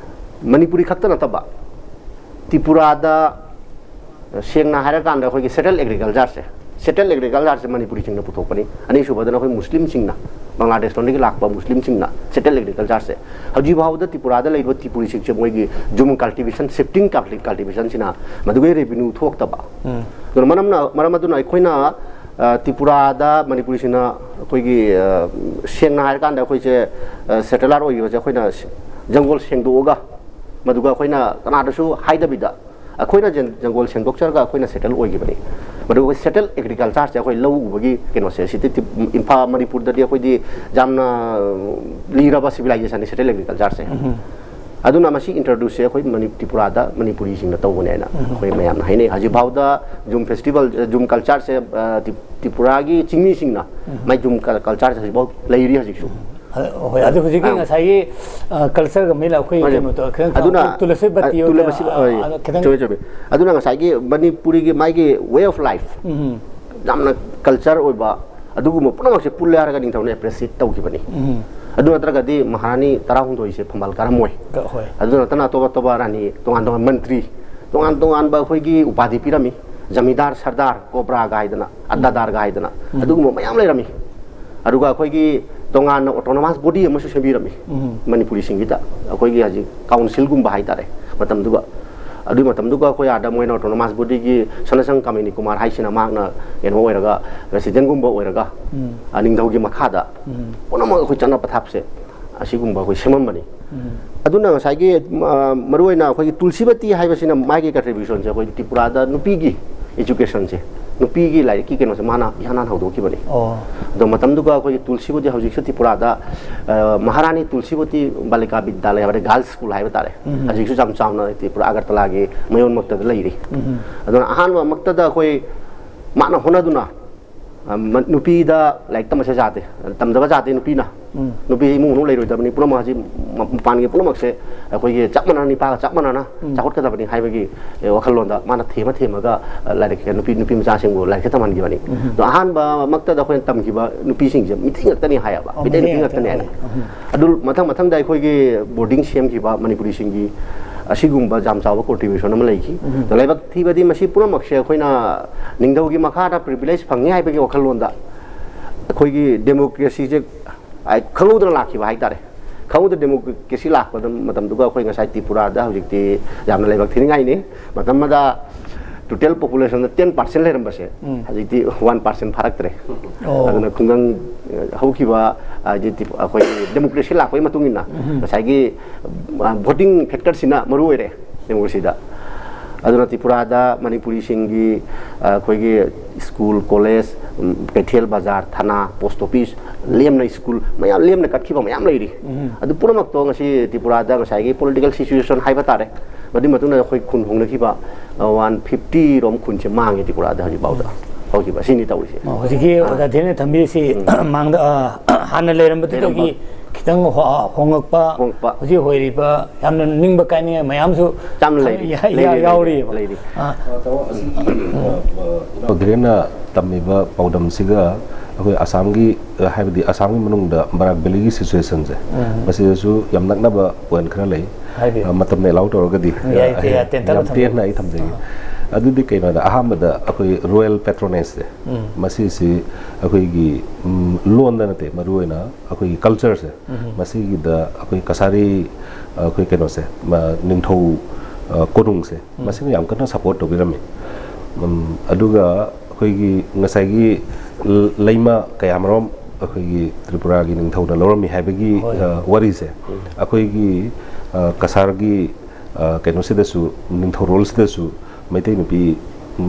ꯃꯅꯤꯄꯨꯔꯤ ꯈꯛꯇ ꯅꯠꯇꯕ, ꯇ꯭ꯔꯤꯄꯨꯔꯥꯗ ꯁꯦꯡꯅ ꯍꯥꯏꯔꯀꯥꯟꯗ ꯑꯩꯈꯣꯏꯒꯤ settle agricultureꯁꯦ, settle agricultureꯁꯦ ꯃꯅꯤꯄꯨꯔꯤꯁꯤꯡꯅ ꯄꯨꯊꯣꯛꯄꯅꯤ꯫ ꯑꯅꯤꯁꯨꯕꯗꯅ ꯑꯩꯈꯣꯏ ꯃꯨꯁꯂꯤꯝꯁꯤꯡꯅ, ꯕꯪꯒ꯭ꯂꯥꯗꯦꯁꯂꯣꯝꯗꯒꯤ ꯂꯥꯛꯄ ꯃꯨꯁꯂꯤꯝꯁꯤꯡꯅ settle agricultureꯁꯦ꯫ ꯍꯧꯖꯤꯛ ꯐꯥꯎꯕꯗ ꯇ꯭ꯔꯤꯄꯨꯔꯥꯗ ꯂꯩꯔꯤꯕ ꯇ꯭ꯔꯤꯄꯨꯔꯤꯁꯤꯡꯁꯦ ꯃꯣꯏꯒꯤ ꯖꯨꯝ cultivation, shifting culti-, cultivationꯁꯤꯅ ꯃꯗꯨꯒꯤ revenue ꯊꯣꯛꯇꯕ꯫ ꯎꯝ꯫ ꯑꯗꯨꯅ ꯃꯔꯝꯅ, ꯃꯔꯝ ꯑꯗꯨꯅ ꯑꯩꯈꯣꯏꯅ, ꯑ, ꯇ꯭ꯔꯤꯄꯨꯔꯥꯗ ꯃꯅꯤꯄꯨꯔꯤꯁꯤꯡꯅ ꯑꯩꯈꯣꯏꯒꯤ, ꯑ, ꯁꯦꯡꯅ ꯍꯥꯏꯔꯀꯥꯟꯗ ꯑꯩꯈꯣꯏꯁꯦ, ꯑ, settler ꯑꯣꯏꯈꯤꯕꯁꯦ ꯑꯩꯈꯣꯏꯅ ꯖꯪꯒꯣꯜ ꯁꯦꯡꯗꯣꯛꯑꯒ, ꯃꯗꯨꯒ ꯑꯩꯈꯣꯏꯅ ꯀꯅꯥꯗꯁꯨ ꯍꯥꯏꯗꯕꯤꯗ, ꯑꯩꯈꯣꯏꯅ ꯖꯪ-, ꯖꯪꯒꯣꯜ ꯁꯦꯡꯗꯣꯛꯆꯔꯒ ꯑꯩꯈꯣꯏꯅ settle ꯑꯣꯏꯈꯤꯕꯅꯤ꯫ ꯃꯗꯨꯒ settle agricultureꯁꯦ, ꯑꯩꯈꯣꯏ ꯂꯧ ꯎꯕꯒꯤ ꯀꯩꯅꯣꯁꯦ, ꯁꯤꯗꯤ ꯇ꯭ꯔꯤꯞ-, ꯏꯝꯐꯥꯜ, ꯃꯅꯤꯄꯨꯔꯗꯗꯤ ꯑꯩꯈꯣꯏꯗꯤ ꯌꯥꯝꯅ, ꯑ, ꯂꯤꯔꯕ civilizationꯅꯤ settle agricultureꯁꯦ꯫ ꯎꯝ꯫ ꯑꯗꯨꯅ ꯃꯁꯤ introduceꯁꯦ ꯑꯩꯈꯣꯏ ꯃꯅꯤ-, ꯇ꯭ꯔꯤꯄꯨꯔꯥꯗ ꯃꯅꯤꯄꯨꯔꯤꯁꯤꯡꯅ ꯇꯧꯕꯅꯦꯅ ꯎꯝ꯫ ꯑꯩꯈꯣꯏ ꯃꯌꯥꯝꯅ ꯍꯥꯏꯅꯩ꯫ ꯍꯧꯖꯤꯛꯐꯥꯎꯗ ꯖꯨꯝ festival, ꯖꯨꯝ cultureꯁꯦ, ꯑ, ꯇ꯭ꯔꯤ-, ꯇ꯭ꯔꯤꯄꯨꯔꯥꯒꯤ ꯆꯤꯡꯃꯤꯁꯤꯡꯅ ꯎꯝ꯫ ꯃꯥꯏ ꯖꯨꯝ ꯀ-, cultureꯁꯦ ꯍꯧꯖꯤꯛꯐꯥꯎ ꯂꯩꯔꯤ ꯍꯧꯖꯤꯛꯁꯨ꯫ ꯑ, ꯍꯣꯏ, ꯑꯗꯨ ꯍꯧꯖꯤꯛꯀꯤ ꯑꯥ꯫ ꯉꯁꯥꯏꯒꯤ, ꯑ, cultureꯒ ꯃꯔꯤ ꯂꯩꯅꯕ ꯑꯩꯈꯣꯏ ꯍꯣꯏ꯫ ꯀꯩꯅꯣꯗꯣ ꯈꯤꯇꯪ ꯑꯗꯨꯅ, ꯇꯨꯂꯁꯤ ꯑ, ꯕꯠꯇꯤ ꯍꯣꯏ, ꯇꯨꯂꯕꯁꯤ, ꯑ, ꯍꯣꯏ꯫ ꯑ, ꯈꯤꯇꯪ ꯆꯨꯝꯃꯦ, ꯆꯨꯝꯃꯦ꯫ ꯑꯗꯨꯅ ꯉꯁꯥꯏꯒꯤ ꯃꯅꯤꯄꯨꯔꯤꯒꯤ ꯃꯥꯒꯤ way of life ꯎꯝ꯫ ꯌꯥꯝꯅ culture ꯑꯣꯏꯕ ꯑꯗꯨꯒꯨꯝꯕ ꯄꯨꯝꯅꯃꯛꯁꯦ ꯄꯨꯜꯂꯦ ꯍꯥꯏꯔꯒ ꯅꯤꯡꯊꯧꯅ appreciate ꯇꯧꯈꯤꯕꯅꯤ꯫ ꯎꯝ꯫ ꯑꯗꯨ ꯅꯠꯇ꯭ꯔꯒꯗꯤ ꯃꯍꯥꯔꯥꯅꯤ ꯇꯔꯥꯍꯨꯝꯗꯣꯏꯁꯦ ꯐꯝꯕꯥꯜ ꯀꯥꯔꯝꯃꯣꯏ꯫ ꯍꯣꯏ꯫ ꯑꯗꯨ ꯅꯠꯇꯅ ꯑꯇꯣꯞ ꯑꯇꯣꯞꯄ ꯔꯥꯅꯤ, ꯇꯣꯉꯥꯟ ꯇꯣꯉꯥꯟ ꯃꯟꯇ꯭ꯔꯤ, ꯇꯣꯉꯥꯟ ꯇꯣꯉꯥꯟꯕ ꯑꯩꯈꯣꯏꯒꯤ ꯎꯄꯥꯙꯤ ꯄꯤꯔꯝꯃꯤ꯫ ꯖꯃꯤꯗꯥꯔ, ꯁꯔꯗꯥꯔ, ꯀꯣꯕ꯭ꯔꯥꯒ ꯍꯥꯏꯗꯅ, ꯑꯗꯥꯗꯥꯔꯒ ꯍꯥꯏꯗꯅ, ꯑꯗꯨꯒꯨꯝꯕ ꯃꯌꯥꯝ ꯂꯩꯔꯝꯃꯤ꯫ ꯑꯗꯨꯒ ꯑꯩꯈꯣꯏꯒꯤ ꯇꯣꯉꯥꯟꯅ autonomous body ꯑꯃꯁꯨ ꯁꯦꯝꯕꯤꯔꯝꯃꯤ꯫ ꯎꯝ꯫ ꯃꯅꯤꯄꯨꯔꯤꯁꯤꯡꯒꯤꯗ ꯑꯩꯈꯣꯏꯒꯤ ꯍꯧꯖꯤꯛ council ꯒꯨꯝꯕ ꯍꯥꯏꯇꯥꯔꯦ꯫ ꯃꯇꯝꯗꯨꯒ, ꯑꯗꯨꯒꯤ ꯃꯇꯝꯗꯨꯒ ꯑꯩꯈꯣꯏ ꯑꯥꯗ ꯃꯣꯏꯅ autonomous body ꯒꯤ ꯁꯅꯥꯁꯪ ꯀꯥꯃꯤꯅꯤ ꯀꯨꯃꯥꯔ ꯍꯥꯏꯁꯤꯅ ꯃꯍꯥꯛꯅ ꯀꯩꯅꯣ ꯑꯣꯏꯔꯒ, president ꯒꯨꯝꯕ ꯑꯣꯏꯔꯒ, ꯎꯝ꯫ ꯑ, ꯅꯤꯡꯊꯧꯒꯤ ꯃꯈꯥꯗ ꯎꯝ꯫ ꯄꯨꯝꯅꯃꯛ ꯑꯩꯈꯣꯏ ꯆꯠꯅ ꯄꯊꯥꯞꯁꯦ ꯑꯁꯤꯒꯨꯝꯕ ꯑꯩꯈꯣꯏ ꯁꯦꯝꯃꯝꯕꯅꯤ꯫ ꯎꯝ꯫ ꯑꯗꯨꯅ ꯉꯁꯥꯏꯒꯤ, ꯑ, ꯃꯔꯨꯑꯣꯏꯅ ꯑꯩꯈꯣꯏꯒꯤ ꯇꯨꯜꯁꯤꯕꯇꯤ ꯍꯥꯏꯕꯁꯤꯅ ꯃꯥꯒꯤ contribution ꯁꯦ ꯑꯩꯈꯣꯏꯒꯤ ꯇ꯭ꯔꯤꯄꯨꯔꯥꯗ ꯅꯨꯄꯤꯒꯤ education ꯁꯦ, ꯅꯨꯄꯤꯒꯤ ꯂꯥꯏꯔꯤꯛꯀꯤ ꯀꯩꯅꯣꯁꯦ ꯃꯥꯅ ꯏꯍꯥꯟ ꯍꯥꯟꯅ ꯍꯧꯗꯣꯛꯈꯤꯕꯅꯤ꯫ ꯑꯣ꯫ ꯑꯗꯣ ꯃꯇꯝꯗꯨꯒ ꯑꯩꯈꯣꯏꯒꯤ ꯇꯨꯜꯁꯤꯕꯇꯤ ꯍꯧꯖꯤꯛꯁꯨ ꯇ꯭ꯔꯤꯄꯨꯔꯥꯗ, ꯑ, ꯃꯍꯥꯔꯥꯅꯤ ꯇꯨꯜꯁꯤꯕꯇꯤ ꯕꯥꯂꯤꯀꯥ ꯕꯤꯗ꯭ꯌꯥꯂꯌ ꯍꯥꯏꯕꯗꯤ girls school ꯍꯥꯏꯕ ꯇꯥꯔꯦ꯫ ꯎꯝ꯫ ꯍꯧꯖꯤꯛꯁꯨ ꯌꯥꯝ ꯆꯥꯎꯅ ꯇ꯭ꯔꯤꯄꯨꯔꯥ ꯑꯒꯔꯇꯂꯥꯒꯤ ꯃꯌꯣꯟꯃꯛꯇꯗ ꯂꯩꯔꯤ꯫ ꯎꯝ꯫ ꯑꯗꯨꯅ ꯑꯍꯥꯟꯕꯃꯛꯇꯗ ꯑꯩꯈꯣꯏ ꯃꯥꯅ ꯍꯣꯠꯅꯗꯨꯅ, ꯑ, ꯃ-, ꯅꯨꯄꯤꯗ ꯂꯥꯏꯔꯤꯛ ꯇꯝꯕꯁꯦ ꯌꯥꯗꯦ, ꯇꯝꯗꯕ ꯌꯥꯗꯦ ꯅꯨꯄꯤꯅ꯫ ꯎꯝ꯫ ꯅꯨꯄꯤ ꯏꯃꯨꯡ ꯃꯅꯨꯡ ꯂꯩꯔꯣꯏꯗꯕꯅꯤ, ꯄꯨꯝꯅꯃꯛ ꯍꯧꯖꯤꯛ ꯃ-, ꯃꯄꯥꯟꯒꯤ ꯄꯨꯝꯅꯃꯛꯁꯦ ꯑꯩꯈꯣꯏꯒꯤ ꯆꯞ ꯃꯥꯟꯅꯅ ꯅꯨꯄꯥꯒ ꯆꯞ ꯃꯥꯟꯅꯅ ꯎꯝ꯫ ꯆꯥꯎꯈꯠꯀꯗꯕꯅꯤ ꯍꯥꯏꯕꯒꯤ, ꯑꯦ, ꯋꯥꯈꯜꯂꯣꯟꯗ ꯃꯥꯅ ꯊꯦꯝꯃ ꯊꯦꯝꯃꯒ, ꯑ, ꯂꯥꯏꯔꯤꯛ, ꯅꯨꯄꯤ, ꯅꯨꯄꯤ ꯃꯆꯥꯁꯤꯡꯕꯨ ꯂꯥꯏꯔꯤꯛꯁꯦ ꯇꯝꯍꯟꯈꯤꯕꯅꯤ꯫ ꯎꯝ꯫ ꯑꯗꯣ ꯑꯍꯥꯟꯕꯃꯛꯇꯗ ꯑꯩꯈꯣꯏꯅ ꯇꯝꯈꯤꯕ ꯅꯨꯄꯤꯁꯤꯡꯁꯦ ꯃꯤꯇꯩ ꯉꯥꯛꯇꯅꯤ ꯍꯥꯏꯌꯦꯕ, ꯑꯣ, ꯃꯤꯇꯩ ꯅꯨꯄꯤ ꯃꯤꯇꯩ ꯉꯥꯛꯇꯅꯤ ꯉꯥꯛꯇꯅꯤ ꯍꯥꯏꯅ꯫ ꯍꯥꯏꯌꯦ꯫ ꯎꯝ꯫ ꯑꯗꯨ ꯃꯊꯪ ꯃꯊꯪꯗ ꯑꯩꯈꯣꯏꯒꯤ boarding ꯁꯦꯝꯈꯤꯕ ꯃꯅꯤꯄꯨꯔꯤꯁꯤꯡꯒꯤ ꯑꯁꯤꯒꯨꯝꯕ ꯌꯥꯝ ꯆꯥꯎꯕ contribution ꯑꯃ ꯂꯩꯈꯤ꯫ ꯎꯝ꯫ ꯑꯗꯣ ꯂꯥꯏꯕꯛ ꯊꯤꯕꯗꯤ ꯃꯁꯤ ꯄꯨꯝꯅꯃꯛꯁꯦ ꯑꯩꯈꯣꯏꯅ ꯅꯤꯡꯊꯧꯒꯤ ꯃꯈꯥꯗ privilege ꯐꯪꯉꯤ ꯍꯥꯏꯕꯒꯤ ꯋꯥꯈꯜꯂꯣꯟꯗ ꯑꯩꯈꯣꯏꯒꯤ democracy ꯁꯦ, ꯑ, ꯈꯪꯍꯧꯗꯅ ꯂꯥꯛꯈꯤꯕ ꯍꯥꯏꯇꯥꯔꯦ꯫ ꯈꯪꯍꯧꯗꯅ democracy ꯂꯥꯛꯄꯗ ꯃꯇꯝꯗꯨꯒ ꯑꯩꯈꯣꯏ ꯉꯁꯥꯏ ꯇ꯭ꯔꯤꯄꯨꯔꯥꯗ ꯍꯧꯖꯤꯛꯇꯤ ꯌꯥꯝꯅ ꯂꯥꯏꯕꯛ ꯊꯤꯅꯤꯡꯉꯥꯏꯅꯤ꯫ ꯃꯇꯝ ꯑꯃꯗ total population ꯗ ten percent ꯂꯩꯔꯝꯕꯁꯦ, ꯎꯝ꯫ ꯍꯧꯖꯤꯛꯇꯤ one percent ꯐꯥꯔꯛꯇ꯭ꯔꯦ꯫ ꯑꯣ꯫ ꯑꯗꯨꯅ ꯈꯨꯡꯒꯪ, ꯑ, ꯍꯧꯈꯤꯕ, ꯑ, ꯍꯥꯏꯗꯤ ꯇ꯭ꯔꯤꯄꯨ-, ꯑꯩꯈꯣꯏꯒꯤ democracy ꯂꯥꯛꯄꯒꯤ ꯃꯇꯨꯡ ꯏꯟꯅ ꯎꯝ꯫ ꯉꯁꯥꯏꯒꯤ, ꯑ, voting factor ꯁꯤꯅ ꯃꯔꯨ ꯑꯣꯏꯔꯦ democracy ꯗ꯫ ꯑꯗꯨꯅ ꯇ꯭ꯔꯤꯄꯨꯔꯥꯗ ꯃꯅꯤꯄꯨꯔꯤꯁꯤꯡꯒꯤ, ꯑ, ꯑꯩꯈꯣꯏꯒꯤ school, college, ꯎꯝ, ꯀꯩꯊꯦꯜ ꯕꯖꯥꯔ, ꯊꯥꯅꯥ, post office, ꯂꯦꯝꯅ school ꯃꯌꯥꯝ ꯂꯦꯝꯅ ꯀꯠꯈꯤꯕ ꯃꯌꯥꯝ ꯂꯩꯔꯤ꯫ ꯎꯝ꯫ ꯑꯗꯨ ꯄꯨꯝꯅꯃꯛꯇꯣ ꯉꯁꯤ ꯇ꯭ꯔꯤꯄꯨꯔꯥꯗ ꯉꯁꯥꯏꯒꯤ political situation ꯍꯥꯏꯕ ꯇꯥꯔꯦ, ꯃꯗꯨꯒꯤ ꯃꯇꯨꯡꯗ ꯑꯩꯈꯣꯏ ꯈꯨꯟ ꯍꯣꯡꯅꯈꯤꯕ, ꯑ, one fifty ꯔꯣꯝ ꯈꯨꯟꯁꯦ ꯃꯥꯡꯉꯦ ꯇ꯭ꯔꯤꯄꯨꯔꯥꯗ ꯍꯧꯖꯤꯛ ꯐꯥꯎꯗ꯫ ꯍꯧꯈꯤꯕ ꯑꯁꯤꯅꯤ ꯇꯧꯔꯤꯁꯦ꯫ ꯑꯣ, ꯍꯧꯖꯤꯛꯀꯤ ꯑꯣꯖꯥ ꯙꯤꯔꯦꯟꯗ꯭ꯔ ꯊꯝꯕꯤꯔꯤꯁꯤ ꯃꯥꯡꯗ, ꯑ, ꯍꯥꯟꯅ ꯂꯩꯔꯝꯕꯗꯨꯗꯒꯤ ꯂꯩꯔꯝꯕ ꯈꯤꯇꯪ ꯍꯣ-, ꯍꯣꯡꯉꯛꯄ, ꯍꯣꯡꯉꯛꯄ꯫ ꯍꯧꯖꯤꯛ ꯑꯣꯏꯔꯤꯕ ꯌꯥꯝꯅ ꯅꯤꯡꯕ ꯀꯥꯏꯅꯤꯡꯉꯥꯏ ꯃꯌꯥꯝꯁꯨ ꯌꯥꯝꯅ ꯂꯩꯔꯤ꯫ ꯌꯥ-, ꯌꯥ-, ꯂꯩꯔꯤ, ꯂꯩꯔꯤ, ꯌꯥꯎꯔꯤꯑꯕ꯫ ꯂꯩꯔꯤ꯫ ꯑ, ꯇꯥꯃꯣ, ꯑꯁꯤꯒꯤ, ꯑ, ꯑ, ꯏꯅꯥꯎ ꯙꯤꯔꯦꯟꯅ ꯇꯝꯃꯤꯕ ꯄꯥꯎꯗꯝꯁꯤꯒ ꯑꯩꯈꯣꯏ ꯑꯁꯥꯝꯒꯤ, ꯑ, ꯍꯥꯏꯕꯗꯤ ꯑꯁꯥꯝꯒꯤ ꯃꯅꯨꯡꯗ ꯕꯔꯥꯛ ꯚꯦꯂꯤꯒꯤ ꯁꯤꯆꯨꯋꯦꯁꯟꯁꯦ, ꯎꯝ꯫ ꯃꯁꯤꯗꯁꯨ ꯌꯥꯝ ꯅꯛꯅꯕ ꯄꯣꯏꯟ ꯈꯔ ꯂꯩ꯫ ꯍꯥꯏꯕꯤꯌꯨ꯫ ꯑ, ꯃꯇꯝꯅ ꯑꯦꯂꯥꯎ ꯇꯧꯔꯒꯗꯤ, ꯌꯥꯏ, ꯑ, ꯌꯥꯏ, ꯇꯦꯟꯇꯛꯅ ꯌꯥꯝ ꯊꯝꯕꯤꯌꯨ꯫ ꯇꯦꯟꯅ ꯑꯩ ꯊꯝꯖꯒꯦ꯫ ꯑꯗꯨꯗꯤ ꯀꯩꯅꯣꯗ, ꯑꯍꯥꯟꯕꯗ ꯑꯩꯈꯣꯏ ꯔꯣꯌꯦꯜ ꯄꯦꯇ꯭ꯔꯣꯅꯦꯖꯁꯦ, ꯎꯝ꯫ ꯃꯁꯤꯁꯤ ꯑꯩꯈꯣꯏꯒꯤ, ꯎꯝ, ꯂꯣꯟꯗ ꯅꯠꯇꯦ, ꯃꯔꯨꯑꯣꯏꯅ ꯑꯩꯈꯣꯏꯒꯤ ꯀꯜꯆꯔꯁꯦ, ꯎꯝ꯫ ꯃꯁꯤꯒꯤꯗ ꯑꯩꯈꯣꯏ ꯀꯁꯥꯔꯤ, ꯑꯩꯈꯣꯏ ꯀꯩꯅꯣꯁꯦ, ꯃ-, ꯅꯤꯡꯊꯧ, ꯑ, ꯀꯣꯅꯨꯡꯁꯦ, ꯎꯝ꯫ ꯃꯁꯤꯅ ꯌꯥꯝ ꯀꯟꯅ ꯁꯄꯣꯔꯠ ꯇꯧꯕꯤꯔꯝꯃꯤ꯫ ꯎꯝ, ꯑꯗꯨꯒ ꯑꯩꯈꯣꯏꯒꯤ ꯉꯁꯥꯏꯒꯤ ꯂ-, ꯂꯩꯃ ꯀꯌꯥꯃꯔꯨꯝ ꯑꯩꯈꯣꯏꯒꯤ ꯇ꯭ꯔꯤꯄꯨꯔꯥꯒꯤ ꯅꯤꯡꯊꯧꯅ ꯂꯧꯔꯝꯃꯤ ꯍꯥꯏꯕꯒꯤ, ꯍꯣꯏ꯫ ꯑ, ꯋꯥꯔꯤꯁꯦ, ꯑꯩꯈꯣꯏꯒꯤ, ꯑ, ꯀꯁꯥꯔꯒꯤ, ꯑ, ꯀꯩꯅꯣꯁꯤꯗꯁꯨ, ꯅꯤꯡꯊꯧꯔꯣꯜꯁꯤꯗꯁꯨ ꯃꯩꯇꯩ ꯅꯨꯄꯤ,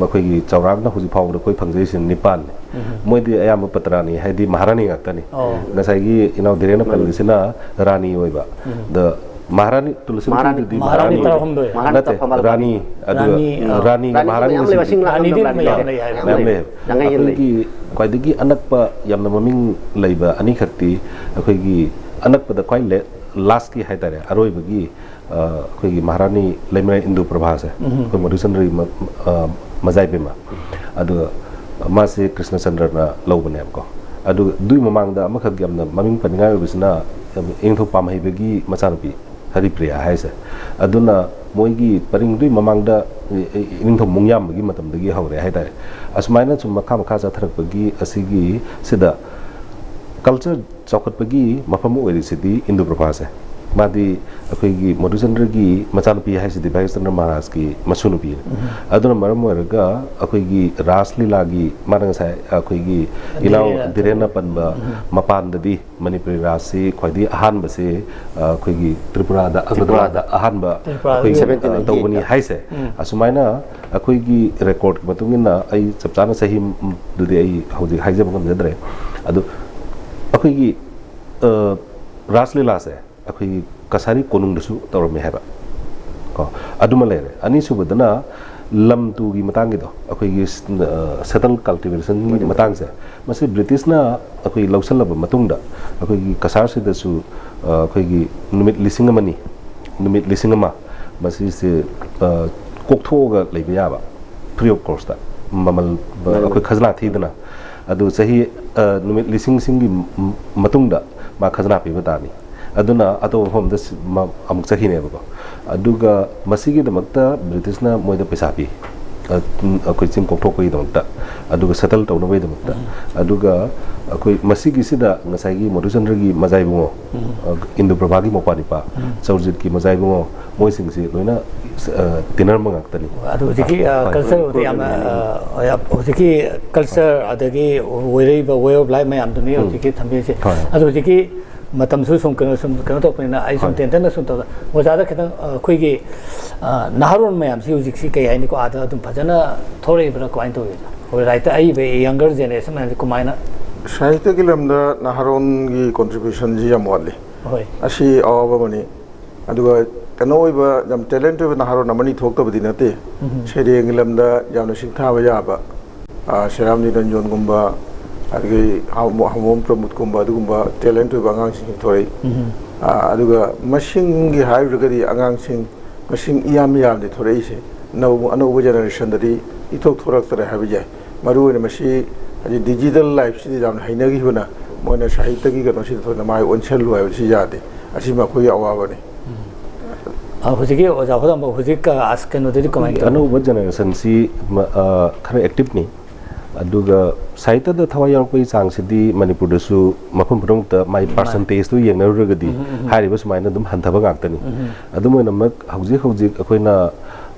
ꯃꯈꯣꯏꯒꯤ ꯆꯥꯎꯔꯥꯛꯅ ꯍꯧꯖꯤꯛ ꯐꯥꯎꯕꯗ ꯑꯩꯈꯣꯏ ꯐꯪꯖꯔꯤꯁꯤ ꯅꯤꯄꯥꯟꯅꯤ꯫ ꯎꯝ꯫ ꯃꯣꯏꯗꯤ ꯑꯌꯥꯝꯕ ꯄꯇ꯭ꯔꯥꯅꯤ, ꯍꯥꯏꯗꯤ ꯃꯍꯥꯔꯥꯅꯤ ꯉꯥꯛꯇꯅꯤ꯫ ꯑꯣ꯫ ꯉꯁꯥꯏꯒꯤ ꯏꯅꯥꯎ ꯙꯤꯔꯦꯟꯅ ꯄꯜꯂꯤꯁꯤꯅ ꯔꯥꯅꯤ ꯑꯣꯏꯕ꯫ ꯎꯝ꯫ ꯗ ꯃꯍꯥꯔꯥꯅꯤ ꯇꯨꯂꯁꯤꯕꯣꯡ ꯃꯍꯥꯔꯥꯅꯤ, ꯁꯤꯡꯗꯨꯗꯤ ꯃꯍꯥꯔꯥꯅꯤ ꯃꯍꯥꯔꯥꯅꯤ ꯇꯔꯥꯍꯨꯝꯗꯣꯏ꯫ ꯃꯍꯥꯔꯥꯅꯤ ꯅꯠꯇꯦ, ꯇꯔꯥꯃꯉꯥ꯫ ꯔꯥꯅꯤ, ꯑꯗꯨꯒ ꯔꯥꯅꯤ, ꯑ, ꯔꯥꯅꯤꯒ ꯔꯥꯅꯤ ꯃꯍꯥꯔꯥꯅꯤꯒ ꯃꯌꯥꯝ ꯂꯩꯕ, ꯁꯤꯡ ꯂꯥꯡꯕ ꯔꯥꯅꯤꯗꯤ ꯃꯌꯥꯝ ꯃꯌꯥꯝ ꯂꯩꯕ꯫ ꯂꯩ ꯍꯥꯏꯕ꯫ ꯃꯌꯥꯝ ꯂꯩ꯫ ꯂꯩ꯫ ꯌꯥꯡꯈꯩ ꯍꯦꯟ ꯂꯩ꯫ ꯑꯩꯈꯣꯏꯒꯤ ꯈ꯭ꯋꯥꯏꯗꯒꯤ ꯑꯅꯛꯄ, ꯌꯥꯝꯅ ꯃꯃꯤꯡ ꯂꯩꯕ ꯑꯅꯤꯈꯛꯇꯤ, ꯑꯩꯈꯣꯏꯒꯤ ꯑꯅꯛꯄꯗ ꯈ꯭ꯋꯥꯏ ꯂꯦ-, ꯂꯥꯁꯀꯤ ꯍꯥꯏꯇꯥꯔꯦ, ꯑꯔꯣꯏꯕꯒꯤ, ꯑ, ꯑꯩꯈꯣꯏꯒꯤ ꯃꯍꯥꯔꯥꯅꯤ ꯂꯩꯃꯔꯦꯜ ꯏꯟꯗꯨ ꯄ꯭ꯔꯚꯥꯁꯦ, ꯎꯝ꯫ ꯑꯩꯈꯣꯏ ꯃꯙꯨꯆꯟꯗ꯭ꯔꯒꯤ ꯃ-, ꯑ, ꯃꯖꯥꯏꯕꯦꯝꯃ, ꯑꯗꯨꯒ ꯃꯥꯁꯦ ꯀ꯭ꯔꯤꯁꯅꯆꯟꯗ꯭ꯔꯅ ꯂꯧꯕꯅꯦꯕꯀꯣ꯫ ꯑꯗꯨꯒ ꯑꯗꯨꯒꯤ ꯃꯃꯥꯡꯗ ꯑꯃꯈꯛ ꯌꯥꯝꯅ ꯃꯃꯤꯡ ꯄꯟꯅꯤꯡꯉꯥꯏ ꯑꯣꯏꯕꯁꯤꯅ ꯏꯅꯤꯡꯊꯧ ꯄꯥꯝꯍꯩꯕꯒꯤ ꯃꯆꯥꯅꯨꯄꯤ ꯍꯔꯤꯄ꯭ꯔꯤꯌꯥ ꯍꯥꯏꯁꯦ꯫ ꯑꯗꯨꯅ ꯃꯣꯏꯒꯤ ꯄꯔꯤꯡꯗꯨꯒꯤ ꯃꯃꯥꯡꯗ ꯏ-, ꯏ-, ꯏꯅꯤꯡꯊꯧ ꯃꯨꯡꯌꯥꯝꯕꯒꯤ ꯃꯇꯝꯗꯒꯤ ꯍꯧꯔꯦ ꯍꯥꯏꯇꯥꯔꯦ꯫ ꯑꯁꯨꯃꯥꯏꯅ ꯁꯨꯝ ꯃꯈꯥ ꯃꯈꯥ ꯆꯠꯊꯔꯛꯄꯒꯤ ꯑꯁꯤꯒꯤ ꯁꯤꯗ ꯀꯜꯆꯔ ꯆꯥꯎꯈꯠꯄꯒꯤ ꯃꯐꯝ ꯑꯣꯏꯔꯤꯁꯤꯗꯤ ꯏꯟꯗꯨ ꯄ꯭ꯔꯚꯥꯁꯦ꯫ ꯃꯥꯗꯤ ꯑꯩꯈꯣꯏꯒꯤ ꯃꯙꯨꯆꯟꯗ꯭ꯔꯒꯤ ꯃꯆꯥꯅꯨꯄꯤ ꯍꯥꯏꯁꯤꯗꯤ ꯚꯥꯒ꯭ꯌꯆꯟꯗ꯭ꯔ ꯃꯍꯥꯔꯥꯖꯀꯤ ꯃꯁꯨꯅꯨꯄꯤꯅꯤ꯫ ꯑꯗꯨꯅ ꯃꯔꯝ ꯑꯣꯏꯔꯒ ꯑꯩꯈꯣꯏꯒꯤ ꯔꯥꯁ ꯂꯤꯂꯥꯒꯤ, ꯃꯥꯅ ꯉꯁꯥꯏ ꯑꯩꯈꯣꯏꯒꯤ ꯏꯅꯥꯎ ꯙꯤꯔꯦꯟꯅ ꯙꯤꯔꯦꯟꯅ ꯄꯟꯕ ꯃꯄꯥꯟꯗꯗꯤ ꯃꯅꯤꯄꯨꯔꯤ ꯔꯥꯁꯁꯤ ꯈ꯭ꯋꯥꯏꯗꯒꯤ ꯑꯍꯥꯟꯕꯁꯤ, ꯑ, ꯑꯩꯈꯣꯏꯒꯤ ꯇ꯭ꯔꯤꯄꯨꯔꯥꯗ, ꯑꯒꯔꯇꯂꯥꯗ ꯑꯍꯥꯟꯕ ꯇ꯭ꯔꯤꯄꯨꯔꯥꯗ꯫ ꯑꯩꯈꯣꯏꯒꯤ, Seventeen ꯑ, eighty eight ꯇꯧꯕꯅꯤ ꯇ꯫ ꯍꯥꯏꯁꯦ꯫ ꯎꯝ꯫ ꯑꯁꯨꯃꯥꯏꯅ ꯑꯩꯈꯣꯏꯒꯤ ꯔꯦꯀꯣꯔꯗꯀꯤ ꯃꯇꯨꯡ ꯏꯟꯅ, ꯑꯩ ꯆꯞ ꯆꯥꯅ ꯆꯍꯤꯗꯨꯗꯤ ꯑꯩ ꯍꯧꯖꯤꯛ ꯍꯥꯏꯖꯕ ꯉꯝꯖꯗ꯭ꯔꯦ꯫ ꯑꯗꯨ ꯑꯩꯈꯣꯏꯒꯤ, ꯑ, ꯔꯥꯁ ꯂꯤꯂꯥꯁꯦ ꯑꯩꯈꯣꯏꯒꯤ ꯀꯁꯥꯔꯤ ꯀꯣꯅꯨꯡꯗꯁꯨ ꯇꯧꯔꯝꯃꯦ ꯍꯥꯏꯕ ꯀꯣ, ꯑꯗꯨꯃ ꯂꯩꯔꯦ꯫ ꯑꯅꯤꯁꯨꯕꯗꯅ ꯂꯝ ꯇꯨꯒꯤ ꯃꯇꯥꯡꯒꯤꯗꯣ, ꯑꯩꯈꯣꯏꯒꯤ, ꯑ, ꯁꯦꯇꯜ ꯀꯜꯇꯤꯚꯦꯁꯟꯒꯤ ꯃꯇꯥꯡꯁꯦ, ꯃꯁꯤ ꯕ꯭ꯔꯤꯇꯤꯁꯅ ꯑꯩꯈꯣꯏ ꯂꯧꯁꯤꯜꯂꯕ ꯃꯇꯨꯡꯗ ꯑꯩꯈꯣꯏꯒꯤ ꯀꯁꯥꯔꯁꯤꯗꯁꯨ, ꯑ, ꯑꯩꯈꯣꯏꯒꯤ ꯅꯨꯃꯤꯠ ꯂꯤꯁꯤꯡ ꯑꯃꯅꯤ, ꯅꯨꯃꯤꯠ ꯂꯤꯁꯤꯡ ꯑꯃ ꯃꯁꯤꯁꯦ, ꯑ, ꯀꯣꯛꯊꯣꯛꯑꯒ ꯂꯩꯕ ꯌꯥꯕ, free of cost ꯇ, ꯃꯃꯜ, ꯑ, ꯑꯩꯈꯣꯏ ꯈꯖꯅꯥ ꯊꯤꯗꯅ꯫ ꯑꯗꯨ ꯆꯍꯤ ꯑ, ꯅꯨꯃꯤꯠ ꯂꯤꯁꯤꯡꯁꯤꯡꯒꯤ ꯃ-, ꯃꯇꯨꯡꯗ ꯃꯥ ꯈꯖꯅꯥ ꯄꯤꯕ ꯇꯥꯅꯤ꯫ ꯑꯗꯨꯅ ꯑꯇꯣꯞꯄ ꯃꯐꯝꯗ ꯁꯤ-, ꯃ-, ꯑꯃꯨꯛ ꯆꯠꯈꯤꯅꯦꯕꯀꯣ꯫ ꯑꯗꯨꯒ ꯃꯁꯤꯒꯤꯗꯃꯛꯇ ꯕ꯭ꯔꯤꯇꯤꯁꯅ ꯃꯣꯏꯗ ꯄꯩꯁꯥ ꯄꯤ, ꯑ, ꯎꯝ, ꯑꯩꯈꯣꯏ ꯆꯤꯡ ꯀꯣꯛꯊꯣꯛꯄꯒꯤꯗꯃꯛꯇ, ꯑꯗꯨꯒ ꯁꯦꯇꯜ ꯇꯧꯅꯕꯒꯤꯗꯃꯛꯇ꯫ ꯎꯝ꯫ ꯑꯗꯨꯒ ꯑꯩꯈꯣꯏ ꯃꯁꯤꯒꯤꯁꯤꯗ ꯉꯁꯥꯏꯒꯤ ꯃꯙꯨꯆꯟꯗ꯭ꯔꯒꯤ ꯃꯖꯥꯏꯕꯨꯡꯉꯣ, ꯎꯝ꯫ ꯑ, ꯏꯟꯗꯨ ꯄ꯭ꯔꯚꯥꯒꯤ ꯃꯧꯄ꯭ꯋꯥ ꯅꯤꯄꯥ, ꯎꯝ꯫ ꯆꯧꯔꯖꯤꯠꯀꯤ ꯃꯖꯥꯏꯕꯨꯡꯉꯣ, ꯃꯣꯏꯁꯤꯡꯁꯤ ꯂꯣꯏꯅ, ꯑ, ꯇꯤꯟꯅꯔꯝꯕ ꯉꯥꯛꯇꯅꯤ꯫ ꯑꯗꯨ ꯍꯧꯖꯤꯛꯀꯤ, ꯑ, ꯍꯣꯏ꯫ ꯀꯜꯆꯔꯕꯨꯗꯤ ꯌꯥꯝꯅ, ꯑ, ꯌꯥꯝ, ꯍꯧꯖꯤꯛꯀꯤ ꯀꯜꯆꯔ ꯑꯗꯒꯤ ꯑꯣꯏꯔꯛꯏꯕ ꯋꯦ ꯑꯣꯐ ꯂꯥꯏꯐ ꯃꯌꯥꯝꯗꯨꯅꯤ ꯎꯝ꯫ ꯍꯧꯖꯤꯛꯀꯤ ꯊꯝꯕꯤꯔꯤꯁꯦ꯫ ꯍꯣꯏ꯫ ꯑꯗꯨ ꯍꯧꯖꯤꯛꯀꯤ ꯃꯇꯝꯁꯨ ꯁꯨꯝ ꯀꯩꯅꯣ, ꯁꯨꯝ ꯀꯩꯅꯣ ꯇꯧꯔꯛꯄꯅꯤꯅ ꯑꯩ ꯁꯨꯝ ꯍꯣꯏ꯫ ꯇꯦꯟꯇꯛꯅ ꯁꯨꯝ ꯇꯧꯗ-, ꯑꯣꯖꯥꯗ ꯈꯤꯇꯪ, ꯑ, ꯑꯩꯈꯣꯏꯒꯤ, ꯑ, ꯅꯍꯥꯔꯣꯜ ꯃꯌꯥꯝꯁꯤ ꯍꯧꯖꯤꯛꯁꯤ ꯀꯩ ꯍꯥꯏꯅꯤꯀꯣ, ꯑꯥꯗ ꯑꯗꯨꯝ ꯐꯖꯅ ꯊꯣꯛꯂꯛꯏꯕ꯭ꯔꯥ, ꯀꯃꯥꯏꯅ ꯇꯧꯋꯤ? ꯑꯩꯈꯣꯏ ꯔꯥꯏꯇꯔ ꯑꯏꯕ ꯌꯪꯒꯔ ꯖꯦꯅꯦꯔꯦꯁꯟ ꯃꯌꯥꯝꯁꯤ ꯀꯃꯥꯏꯅ? ꯁꯥꯍꯤꯇ꯭ꯌꯒꯤ ꯂꯝꯗ ꯅꯍꯥꯔꯣꯜꯒꯤ ꯀꯣꯟꯇ꯭ꯔꯤꯕ꯭ꯌꯨꯁꯟꯁꯤ ꯌꯥꯝ ꯋꯥꯠꯂꯤ꯫ ꯍꯣꯏ꯫ ꯑꯁꯤ ꯑꯋꯥꯕ ꯑꯃꯅꯤ꯫ ꯑꯗꯨꯒ ꯀꯩꯅꯣ ꯑꯣꯏꯕ, ꯌꯥꯝ ꯇꯦꯂꯦꯟꯠ ꯑꯣꯏꯕ ꯅꯍꯥꯔꯣꯜ ꯑꯃꯅꯤ ꯊꯣꯛꯇꯕꯗꯤ ꯅꯠꯇꯦ꯫ ꯎꯝ꯫ ꯁꯩꯔꯦꯡꯒꯤ ꯂꯝꯗ ꯌꯥꯝꯅ ꯁꯤꯡꯊꯥꯕ ꯌꯥꯕ, ꯑ, ꯁꯦꯔꯥꯝ ꯅꯤꯔꯟꯖꯣꯟꯒꯨꯝꯕ, ꯑꯗꯒꯤ ꯍꯥꯎ-, ꯍꯥꯎꯃꯣꯝ ꯄ꯭ꯔꯃꯣꯗꯀꯨꯝꯕ, ꯑꯗꯨꯒꯨꯝꯕ ꯇꯦꯂꯦꯟꯠ ꯑꯣꯏꯕ ꯑꯉꯥꯡꯁꯤꯡꯁꯤ ꯊꯣꯔꯛꯏ꯫ ꯎꯝ꯫ ꯑ, ꯑꯗꯨꯒ ꯃꯁꯤꯡꯒꯤ ꯍꯥꯏꯔꯨꯔꯒꯗꯤ ꯑꯉꯥꯡꯁꯤꯡ ꯃꯁꯤꯡ ꯏꯌꯥꯝ ꯌꯥꯝꯗꯦ ꯊꯣꯔꯛꯏꯁꯦ꯫ ꯑꯅꯧꯕ, ꯑꯅꯧꯕ ꯖꯦꯅꯦꯔꯦꯁꯟꯗꯗꯤ ꯏꯊꯣꯛ ꯊꯣꯔꯛꯇꯔꯦ ꯍꯥꯏꯕ ꯌꯥꯏ꯫ ꯃꯔꯨꯑꯣꯏꯅ ꯃꯁꯤ ꯍꯧꯖꯤꯛ ꯗꯤꯖꯤꯇꯦꯜ ꯂꯥꯏꯐꯁꯤꯗ ꯌꯥꯝꯅ ꯍꯩꯅꯈꯤꯕꯅ ꯃꯣꯏꯅ ꯁꯥꯍꯤꯇ꯭ꯌꯒꯤ ꯀꯩꯅꯣꯁꯤꯗ ꯊꯣꯏꯅ ꯃꯥꯏ ꯑꯣꯟꯁꯤꯜꯂꯨ ꯍꯥꯏꯕꯁꯤ ꯌꯥꯗꯦ꯫ ꯑꯁꯤ ꯃꯈꯣꯏꯒꯤ ꯑꯋꯥꯕꯅꯤ꯫ ꯎꯝ꯫ ꯑ, ꯍꯧꯖꯤꯛꯀꯤ ꯑꯣꯖꯥ ꯍꯣꯗꯥꯝꯕ ꯍꯧꯖꯤꯛ, ꯑ, ꯑꯁ, ꯀꯩꯅꯣꯗꯗꯤ ꯀꯃꯥꯏꯅ ꯇꯧꯔꯤ? ꯑꯅꯧꯕ ꯖꯦꯅꯦꯔꯦꯁꯟꯁꯤ ꯃ-, ꯑ, ꯈꯔ ꯑꯦꯛꯇꯤꯚꯅꯤ꯫ ꯑꯗꯨꯒ ꯁꯥꯍꯤꯇ꯭ꯌꯗ ꯊꯋꯥꯏ ꯌꯥꯎꯔꯛꯄꯒꯤ ꯆꯥꯡꯁꯤꯗꯤ ꯃꯅꯤꯄꯨꯔꯗꯁꯨ ꯃꯐꯝ ꯄꯨꯝꯅꯃꯛꯇ ꯃꯥꯏ ꯃꯥꯅꯤ꯫ ꯄꯥꯔꯁꯦꯟꯇꯦꯖꯇꯨ ꯌꯦꯡꯅꯔꯨꯔꯒꯗꯤ ꯎꯝ, ꯎꯝ, ꯎꯝ꯫ ꯍꯥꯏꯔꯤꯕ ꯁꯨꯃꯥꯏꯅ ꯑꯗꯨꯝ ꯍꯟꯊꯕ ꯉꯥꯛꯇꯅꯤ꯫ ꯎꯝ, ꯎꯝ꯫ ꯑꯗꯨꯝ ꯑꯣꯏꯅꯃꯛ ꯍꯧꯖꯤꯛ ꯍꯧꯖꯤꯛ ꯑꯩꯈꯣꯏꯅ,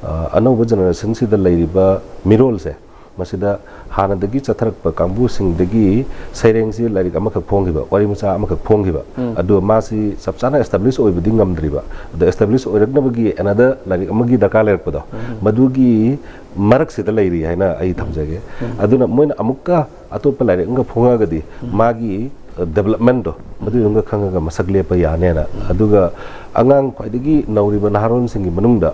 ꯑ, ꯑꯅꯧꯕ ꯖꯦꯅꯦꯔꯦꯁꯟꯁꯤꯗ ꯂꯩꯔꯤꯕ ꯃꯤꯔꯣꯜꯁꯦ, ꯃꯁꯤꯗ ꯍꯥꯟꯅꯗꯒꯤ ꯆꯠꯊꯔꯛꯄ ꯀꯥꯡꯕꯨꯁꯤꯡꯗꯒꯤ ꯁꯩꯔꯦꯡꯁꯤ ꯂꯥꯏꯔꯤꯛ ꯑꯃꯈꯛ ꯐꯣꯡꯈꯤꯕ, ꯋꯥꯔꯤ ꯃꯆꯥ ꯑꯃꯈꯛ ꯐꯣꯡꯈꯤꯕ, ꯎꯝ꯫ ꯑꯗꯨ ꯃꯥꯁꯤ ꯆꯞ ꯆꯥꯅ ꯑꯦꯁꯇꯥꯕ꯭ꯂꯤꯁ ꯑꯣꯏꯕꯗꯤ ꯉꯝꯗ꯭ꯔꯤꯕ, ꯑꯗꯣ ꯑꯦꯁꯇꯥꯕ꯭ꯂꯤꯁ ꯑꯣꯏꯔꯛꯅꯕꯒꯤ another ꯂꯥꯏꯔꯤꯛ ꯑꯃꯒꯤ ꯗꯔꯀꯥꯔ ꯂꯩꯔꯛꯄꯗꯣ, ꯎꯝ꯫ ꯃꯗꯨꯒꯤ ꯃꯔꯛꯁꯤꯗ ꯂꯩꯔꯤ ꯍꯥꯏꯅ ꯑꯩ ꯊꯝꯖꯒꯦ꯫ ꯎꯝ꯫ ꯑꯗꯨꯅ ꯃꯣꯏꯅ ꯑꯃꯨꯛꯀ ꯑꯇꯣꯞꯄ ꯂꯥꯏꯔꯤꯛ ꯑꯃꯒ ꯐꯣꯡꯉꯛꯑꯒꯗꯤ ꯎꯝ꯫ ꯃꯥꯒꯤ, ꯑ, ꯗꯦꯕꯂꯞꯃꯦꯟꯗꯣ ꯃꯗꯨꯒꯤ ꯑꯃꯒ ꯈꯪꯉꯒ ꯃꯁꯛ ꯂꯦꯞꯄ ꯌꯥꯅꯦꯅ꯫ ꯎꯝ꯫ ꯑꯗꯨꯒ ꯑꯉꯥꯡ ꯈ꯭ꯋꯥꯏꯗꯒꯤ ꯅꯧꯔꯤꯕ ꯅꯍꯥꯔꯣꯟꯁꯤꯡꯒꯤ ꯃꯅꯨꯡꯗ,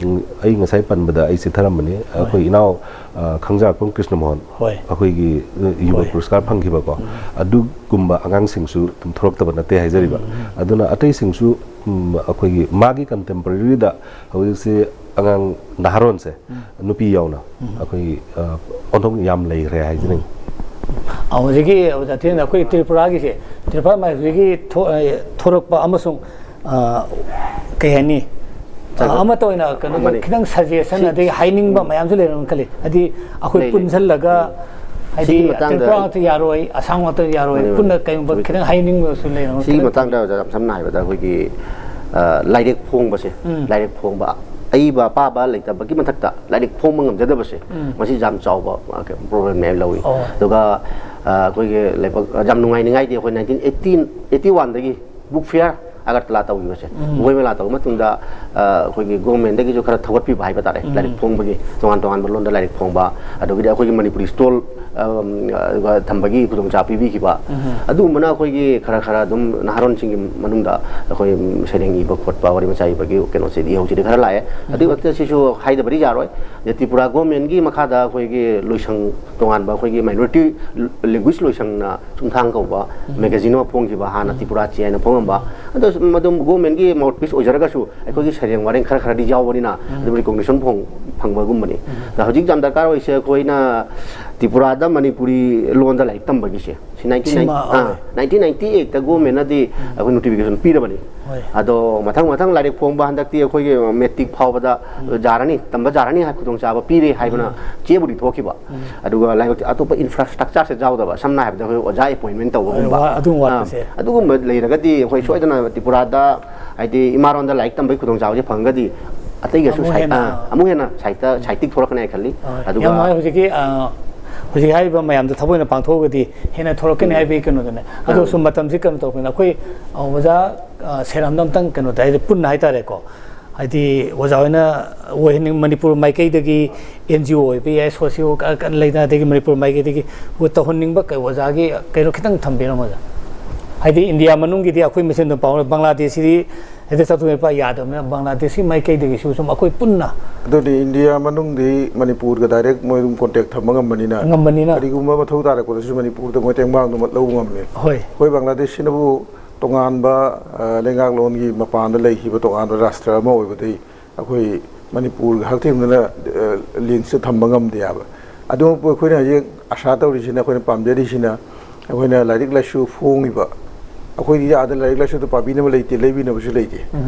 ꯎꯝ, ꯑꯩ ꯉꯁꯥꯏ ꯄꯟꯕꯗ ꯑꯩ ꯆꯤꯊꯔꯝꯕꯅꯤ, ꯍꯣꯏ꯫ ꯑꯩꯈꯣꯏ ꯏꯅꯥꯎ, ꯑ, ꯈꯪꯖꯥꯔꯛꯄꯝ ꯀ꯭ꯔꯤꯁꯅꯃꯣꯍꯟ, ꯍꯣꯏ꯫ ꯑꯩꯈꯣꯏꯒꯤ, ꯑ, ꯌꯨꯕ ꯍꯣꯏ꯫ ꯄꯨꯔꯁꯀꯥꯔ ꯐꯪꯈꯤꯕꯀꯣ, ꯎꯝ꯫ ꯑꯗꯨꯒꯨꯝꯕ ꯑꯉꯥꯡꯁꯤꯡꯁꯨ ꯑꯗꯨꯝ ꯊꯣꯔꯛꯇꯕ ꯅꯠꯇꯦ ꯍꯥꯏꯖꯔꯤꯕ꯫ ꯎꯝ꯫ ꯑꯗꯨꯅ ꯑꯇꯩꯁꯤꯡꯁꯨ, ꯎꯝ, ꯑꯩꯈꯣꯏꯒꯤ ꯃꯥꯒꯤ ꯀꯟꯇꯦꯝꯄꯣꯔꯦꯔꯤꯗ ꯍꯧꯖꯤꯛꯁꯤ ꯑꯉꯥꯡ ꯅꯍꯥꯔꯣꯟꯁꯦ, ꯎꯝ꯫ ꯅꯨꯄꯤ ꯌꯥꯎꯅ, ꯎꯝ꯫ ꯑꯩꯈꯣꯏꯒꯤ, ꯑ, ꯑꯣꯟꯊꯣꯛꯅ ꯌꯥꯝ ꯂꯩꯈ꯭ꯔꯦ ꯍꯥꯏꯖꯅꯤꯡꯉꯤ꯫ ꯎꯝ꯫ ꯑ, ꯍꯧꯖꯤꯛꯀꯤ ꯑꯣꯖꯥ ꯊꯤꯅ ꯑꯩꯈꯣꯏ ꯇ꯭ꯔꯤꯄꯨꯔꯥꯒꯤꯁꯦ, ꯇ꯭ꯔꯤꯄꯨꯔꯥ ꯃꯥꯏ ꯍꯧꯖꯤꯛꯀꯤ ꯊꯣ-, ꯑ, ꯊꯣꯔꯛꯄ ꯑꯃꯁꯨꯡ, ꯑ, ꯀꯩ ꯍꯥꯏꯅꯤ, ꯑ, ꯆꯠꯂꯣ꯫ ꯑꯃꯠꯇ ꯑꯣꯏꯅ ꯀꯩꯅꯣ ꯑꯃꯅꯤ꯫ ꯈꯤꯇꯪ ꯁꯖꯦꯁꯟ ꯁꯤ ꯑꯗꯒꯤ ꯍꯥꯏꯅꯤꯡꯕ ꯎꯝ꯫ ꯃꯌꯥꯝꯁꯨ ꯂꯩꯔꯝꯒꯅꯤ ꯈꯜꯂꯤ꯫ ꯍꯥꯏꯗꯤ ꯑꯩꯈꯣꯏ ꯂꯩ, ꯂꯩ꯫ ꯄꯨꯟꯁꯤꯜꯂꯒ, ꯍꯥꯏꯗꯤ ꯁꯤꯒꯤ ꯃꯇꯥꯡꯗ ꯇ꯭ꯔꯤꯄꯨꯔꯥ ꯉꯥꯛꯇ ꯌꯥꯔꯣꯏ, ꯑꯁꯥꯝ ꯉꯥꯛꯇ ꯌꯥꯔꯣꯏ, ꯃꯥꯅꯤ, ꯃꯥꯅꯤ꯫ ꯄꯨꯟꯅ ꯀꯩꯒꯨꯝꯕ ꯆꯨꯝꯃꯤ, ꯈꯤꯇꯪ ꯆꯨꯝꯃꯤ꯫ ꯍꯥꯏꯅꯤꯡꯕꯁꯨ ꯂꯩꯔꯝꯒꯅꯤ ꯁꯤꯒꯤ ꯈꯜꯂꯤ꯫ ꯃꯇꯥꯡꯗ ꯑꯣꯖꯥ ꯌꯥꯝ ꯁꯝꯅ ꯍꯥꯏꯔꯕꯗ ꯑꯩꯈꯣꯏꯒꯤ, ꯑ, ꯂꯥꯏꯔꯤꯛ ꯐꯣꯡꯕꯁꯦ, ꯎꯝ꯫ ꯂꯥꯏꯔꯤꯛ ꯐꯣꯡꯕ ꯑꯏꯕ ꯑꯄꯥꯕ ꯂꯩꯇꯕꯒꯤ ꯃꯊꯛꯇ ꯂꯥꯏꯔꯤꯛ ꯐꯣꯡꯕ ꯉꯝꯖꯗꯕꯁꯦ, ꯎꯝ꯫ ꯃꯁꯤ ꯌꯥꯝ ꯆꯥꯎꯕ, ꯑ, ꯄ꯭ꯔꯣꯕ꯭ꯂꯦꯝꯅꯦ ꯍꯥꯏꯅ ꯂꯧꯏ꯫ ꯑꯣ꯫ ꯑꯗꯨꯒ, ꯑ, ꯑꯩꯈꯣꯏꯒꯤ ꯂꯩꯕꯥꯛ ꯌꯥꯝ ꯅꯨꯡꯉꯥꯏꯅꯤꯡꯉꯥꯏꯗꯤ ꯑꯩꯈꯣꯏ ꯅꯥꯏꯟꯇꯤꯟ ꯑꯩꯠꯇꯤꯟ, ꯑꯩꯠꯇꯤ ꯋꯥꯟꯗꯒꯤ ꯕꯨꯛ ꯐꯤꯌꯔ ꯑꯒꯔꯇꯂꯥ ꯇꯧꯈꯤꯕꯁꯦ, ꯎꯝ꯫ ꯃꯈꯣꯏ ꯃꯦꯂꯥ ꯇꯧꯕ ꯃꯇꯨꯡꯗ, ꯑ, ꯑꯩꯈꯣꯏꯒꯤ ꯒꯣꯔꯃꯦꯟꯗꯒꯤꯁꯨ ꯈꯔ ꯊꯧꯒꯠꯄꯤꯕ ꯍꯥꯏꯕ ꯇꯥꯔꯦ, ꯎꯝ꯫ ꯂꯥꯏꯔꯤꯛ ꯐꯣꯡꯕꯒꯤ, ꯇꯣꯉꯥꯟ ꯇꯣꯉꯥꯟꯕ ꯂꯣꯟꯗ ꯂꯥꯏꯔꯤꯛ ꯐꯣꯡꯕ, ꯑꯗꯨꯒꯤꯗꯤ ꯑꯩꯈꯣꯏꯒꯤ ꯃꯅꯤꯄꯨꯔꯤ ꯁ꯭ꯇꯣꯜ, ꯑ, ꯑ, ꯊꯝꯕꯒꯤ ꯈꯨꯗꯣꯡꯆꯥꯕ ꯄꯤꯕꯤꯈꯤꯕ, ꯎꯝ꯫ ꯑꯗꯨꯒꯨꯝꯕꯅ ꯑꯩꯈꯣꯏꯒꯤ ꯈꯔ ꯈꯔ ꯑꯗꯨꯝ ꯅꯍꯥꯔꯣꯟꯁꯤꯡꯒꯤ ꯃꯅꯨꯡꯗ ꯑꯩꯈꯣꯏ ꯁꯩꯔꯦꯡ ꯏꯕ ꯈꯣꯠꯄ, ꯋꯥꯔꯤ ꯃꯆꯥ ꯏꯕꯒꯤ ꯀꯩꯅꯣꯁꯤꯗꯤ ꯍꯧꯖꯤꯛꯇꯤ ꯈꯔ ꯂꯥꯛꯑꯦ꯫ ꯎꯝ꯫ ꯑꯗꯨꯒꯤ ꯃꯊꯛꯇ ꯁꯤꯁꯨ ꯍꯥꯏꯗꯕꯗꯤ ꯌꯥꯔꯣꯏ, ꯇ꯭ꯔꯤꯄꯨꯔꯥ ꯒꯣꯔꯃꯦꯟꯒꯤ ꯃꯈꯥꯗ ꯑꯩꯈꯣꯏꯒꯤ ꯂꯣꯏꯁꯪ ꯇꯣꯉꯥꯟꯕ ꯑꯩꯈꯣꯏꯒꯤ ꯃꯥꯏꯅꯣꯔꯤꯇꯤ ꯂꯦꯡꯒ꯭ꯋꯦꯖ ꯂꯣꯏꯁꯪꯅ ꯆꯨꯝꯊꯥꯡ ꯀꯧꯕ ꯎꯝ꯫ ꯃꯦꯒꯥꯖꯤꯟ ꯑꯃ ꯐꯣꯡꯈꯤꯕ, ꯍꯥꯟꯅ ꯎꯝ꯫ ꯇ꯭ꯔꯤꯄꯨꯔꯥ ꯆꯦ ꯍꯥꯏꯅ ꯐꯣꯡꯉꯝꯕ꯫ ꯎꯝ꯫ ꯑꯗꯣ ꯃꯗꯨ ꯒꯣꯔꯃꯦꯟꯒꯤ ꯃꯥꯎꯠꯄꯤꯁ ꯑꯣꯏꯖꯔꯒꯁꯨ ꯑꯩꯈꯣꯏꯒꯤ ꯁꯩꯔꯦꯡ ꯋꯥꯔꯦꯡ ꯈꯔ ꯈꯔꯗꯤ ꯌꯥꯎꯕꯅꯤꯅ ꯎꯝ꯫ ꯑꯗꯨꯝ ꯔꯤꯀꯣꯛꯅꯤꯁꯟ ꯐꯪ-, ꯐꯪꯕꯒꯨꯝꯕꯅꯤ꯫ ꯎꯝ꯫ ꯑꯗ ꯍꯧꯖꯤꯛ ꯌꯥꯝ ꯗꯔꯀꯥꯔ ꯑꯣꯏꯔꯤꯁꯦ ꯑꯩꯈꯣꯏꯅ ꯇ꯭ꯔꯤꯄꯨꯔꯥꯗ ꯃꯅꯤꯄꯨꯔꯤ ꯂꯣꯟꯗ ꯂꯥꯏꯔꯤꯛ ꯇꯝꯕꯒꯤꯁꯦ꯫ ꯁꯤ ꯅꯥꯏꯟꯇꯤꯟ ꯁꯤꯃ, ꯑꯥ, ꯍꯣꯏ꯫ ꯅꯥꯏꯟꯇꯤꯟ ꯅꯥꯏꯟꯇꯤ ꯑꯩꯠꯇ ꯒꯣꯔꯃꯦꯟꯅꯗꯤ ꯎꯝ꯫ ꯑꯩꯈꯣꯏ ꯅꯣꯇꯤꯐꯤꯀꯦꯁꯟ ꯄꯤꯔꯕꯅꯤ꯫ ꯍꯣꯏ꯫ ꯑꯗꯣ ꯃꯊꯪ ꯃꯊꯪ ꯂꯥꯏꯔꯤꯛ ꯐꯣꯡꯕ ꯍꯟꯗꯛꯇꯤ ꯑꯩꯈꯣꯏꯒꯤ ꯃꯦꯇ꯭ꯔꯤꯛ ꯐꯥꯎꯕꯗ ꯎꯝ꯫ ꯌꯥꯔꯅꯤ, ꯇꯝꯕ ꯌꯥꯔꯅꯤ ꯍꯥꯏ ꯈꯨꯗꯣꯡꯆꯥꯕ ꯄꯤꯔꯦ ꯍꯥꯏꯕꯅ ꯎꯝ꯫ ꯆꯦꯕꯨꯗꯤ ꯊꯣꯛꯈꯤꯕ꯫ ꯎꯝ꯫ ꯑꯗꯨꯒ ꯂꯥꯏꯕꯛꯇꯤ ꯑꯇꯣꯞꯄ ꯏꯟꯐ꯭ꯔꯥꯁ꯭ꯇ꯭ꯔꯛꯆꯔꯁꯦ ꯌꯥꯎꯗꯕ, ꯁꯝꯅ ꯍꯥꯏꯔꯕꯗ ꯑꯩꯈꯣꯏ ꯑꯣꯖꯥ ꯑꯦꯄꯣꯏꯟꯃꯦꯟ ꯇꯧꯕꯒꯨꯝꯕ꯫ ꯍꯣꯏ, ꯋꯥ-, ꯑꯗꯨꯝ ꯑꯥ, ꯋꯥꯠꯄꯁꯦ꯫ ꯑꯗꯨꯒꯨꯝꯕ ꯂꯩꯔꯒꯗꯤ ꯑꯩꯈꯣꯏ ꯎꯝ꯫ ꯁꯣꯏꯗꯅ ꯇ꯭ꯔꯤꯄꯨꯔꯥꯗ ꯍꯥꯏꯗꯤ ꯏꯃꯥꯔꯣꯟꯗ ꯂꯥꯏꯔꯤꯛ ꯇꯝꯕꯒꯤ ꯈꯨꯗꯣꯡꯆꯥꯕꯁꯦ ꯐꯪꯉꯒꯗꯤ ꯑꯇꯩꯒꯁꯨ ꯑꯃꯨꯛ ꯁꯥꯏ-, ꯍꯦꯟꯅ꯫ ꯑꯥ, ꯑꯃꯨꯛ ꯍꯦꯟꯅ ꯁꯥꯏꯠꯇ, ꯁꯥꯏꯠꯇꯤꯛ ꯊꯣꯛꯂꯛꯀꯅꯤ ꯍꯥꯏꯅ ꯈꯜꯂꯤ꯫ ꯍꯣꯏ꯫ ꯑꯗꯨꯒ ꯌꯥꯝ ꯅꯨꯡꯉꯥꯏ꯫ ꯍꯧꯖꯤꯛꯀꯤ, ꯑꯥ, ꯍꯧꯖꯤꯛ ꯍꯥꯏꯔꯤꯕ ꯃꯌꯥꯝꯗꯣ ꯊꯕꯛ ꯑꯣꯏꯅ ꯄꯥꯡꯊꯣꯛꯑꯒꯗꯤ ꯍꯦꯟꯅ ꯊꯣꯛꯂꯛꯀꯅꯤ ꯎꯝ꯫ ꯍꯥꯏꯕꯒꯤ ꯀꯩꯅꯣꯗꯨꯅꯦ꯫ ꯑꯗꯣ ꯑꯥ꯫ ꯁꯨꯝ ꯃꯇꯝꯁꯤ ꯀꯩꯅꯣ ꯇꯧꯕꯅꯤꯅ ꯑꯩꯈꯣꯏ, ꯑ, ꯑꯣꯖꯥ, ꯑ, ꯁꯦꯔꯥꯝꯗ ꯑꯝꯇꯪ ꯀꯩꯅꯣꯗ ꯍꯥꯏꯗꯤ ꯄꯨꯟꯅ ꯍꯥꯏꯇꯥꯔꯦꯀꯣ꯫ ꯍꯥꯏꯗꯤ ꯑꯣꯖꯥ ꯍꯣꯏꯅ ꯑꯣꯏꯍꯟꯅꯤꯡ-, ꯃꯅꯤꯄꯨꯔ ꯃꯥꯏꯀꯩꯗꯒꯤ ꯑꯦꯟ ꯖꯤ ꯑꯣ ꯑꯣꯏꯕ ꯌꯥꯏ, ꯁꯣꯁꯤꯑꯣ ꯀ-, ꯀ-, ꯂꯩꯗꯅ, ꯑꯗꯒꯤ ꯃꯅꯤꯄꯨꯔ ꯃꯥꯏꯀꯩꯗꯒꯤ ꯇꯧꯍꯟꯅꯤꯡꯕ ꯀꯩ ꯑꯣꯖꯥꯒꯤ ꯀꯩꯅꯣ ꯈꯤꯇꯪ ꯊꯝꯕꯤꯔꯝꯃꯣ ꯑꯣꯖꯥ꯫ ꯍꯥꯏꯗꯤ ꯏꯟꯗꯤꯌꯥ ꯃꯅꯨꯡꯒꯤꯗꯤ ꯑꯩꯈꯣꯏ ꯃꯁꯦꯟꯗ ꯄꯥꯎ, ꯕꯪꯒ꯭ꯂꯥꯗꯦꯁꯁꯤꯗꯤ ꯍꯦꯛꯇ ꯆꯠꯊꯣꯛ ꯆꯠꯄ ꯌꯥꯗꯕꯅꯤꯅ ꯕꯪꯒ꯭ꯂꯥꯗꯦꯁꯀꯤ ꯃꯥꯏꯀꯩꯗꯒꯤꯁꯨ ꯁꯨꯝ ꯑꯩꯈꯣꯏ ꯄꯨꯟꯅ꯫ ꯑꯗꯨꯅꯤ, ꯏꯟꯗꯤꯌꯥ ꯃꯅꯨꯡꯗꯤ ꯃꯅꯤꯄꯨꯔꯒ ꯗꯥꯏꯔꯦꯛ ꯃꯣꯏ ꯑꯗꯨꯝ ꯀꯣꯟꯇꯦꯛ ꯊꯝꯕ ꯉꯝꯕꯅꯤꯅ, ꯉꯝꯕꯅꯤꯅ꯫ ꯀꯔꯤꯒꯨꯝꯕ ꯃꯊꯧ ꯇꯥꯔꯛꯄꯗꯁꯨ ꯃꯅꯤꯄꯨꯔꯗ ꯃꯣꯏ ꯇꯦꯡꯕꯥꯡꯗꯨꯃꯛ ꯂꯧꯕ ꯉꯝꯃꯦ꯫ ꯍꯣꯏ꯫ ꯑꯩꯈꯣꯏ ꯕꯪꯒ꯭ꯂꯥꯗꯦꯁꯁꯤꯅꯕꯨ ꯇꯣꯉꯥꯟꯕ, ꯑ, ꯂꯩꯉꯥꯛꯂꯣꯟꯒꯤ ꯃꯄꯥꯟꯗ ꯂꯩꯈꯤꯕ ꯇꯣꯉꯥꯟꯕ ꯔꯥꯁꯇ꯭ꯔ ꯑꯃ ꯑꯣꯏꯕꯗꯒꯤ ꯑꯩꯈꯣꯏ ꯃꯅꯤꯄꯨꯔꯒ ꯍꯛꯊꯦꯡꯅꯅ, ꯑ, ꯂꯤꯡꯁꯁꯦ ꯊꯝꯕ ꯉꯝꯗꯦ ꯍꯥꯏꯕ꯫ ꯑꯗꯨꯃꯛꯄꯨ ꯑꯩꯈꯣꯏꯅ ꯍꯧꯖꯤꯛ ꯑꯁꯥ ꯇꯧꯔꯤꯁꯤꯅ, ꯑꯩꯈꯣꯏꯅ ꯄꯥꯝꯖꯔꯤꯁꯤꯅ, ꯑꯩꯈꯣꯏꯅ ꯂꯥꯏꯔꯤꯛ ꯂꯥꯏꯁꯨ ꯐꯣꯡꯉꯤꯕ, ꯑꯩꯈꯣꯏꯗꯤ ꯑꯥꯗ ꯂꯥꯏꯔꯤꯛ ꯂꯥꯏꯁꯨꯗꯣ ꯄꯥꯕꯤꯅꯕ ꯂꯩꯇꯦ, ꯂꯩꯕꯤꯅꯕꯁꯨ ꯂꯩꯇꯦ꯫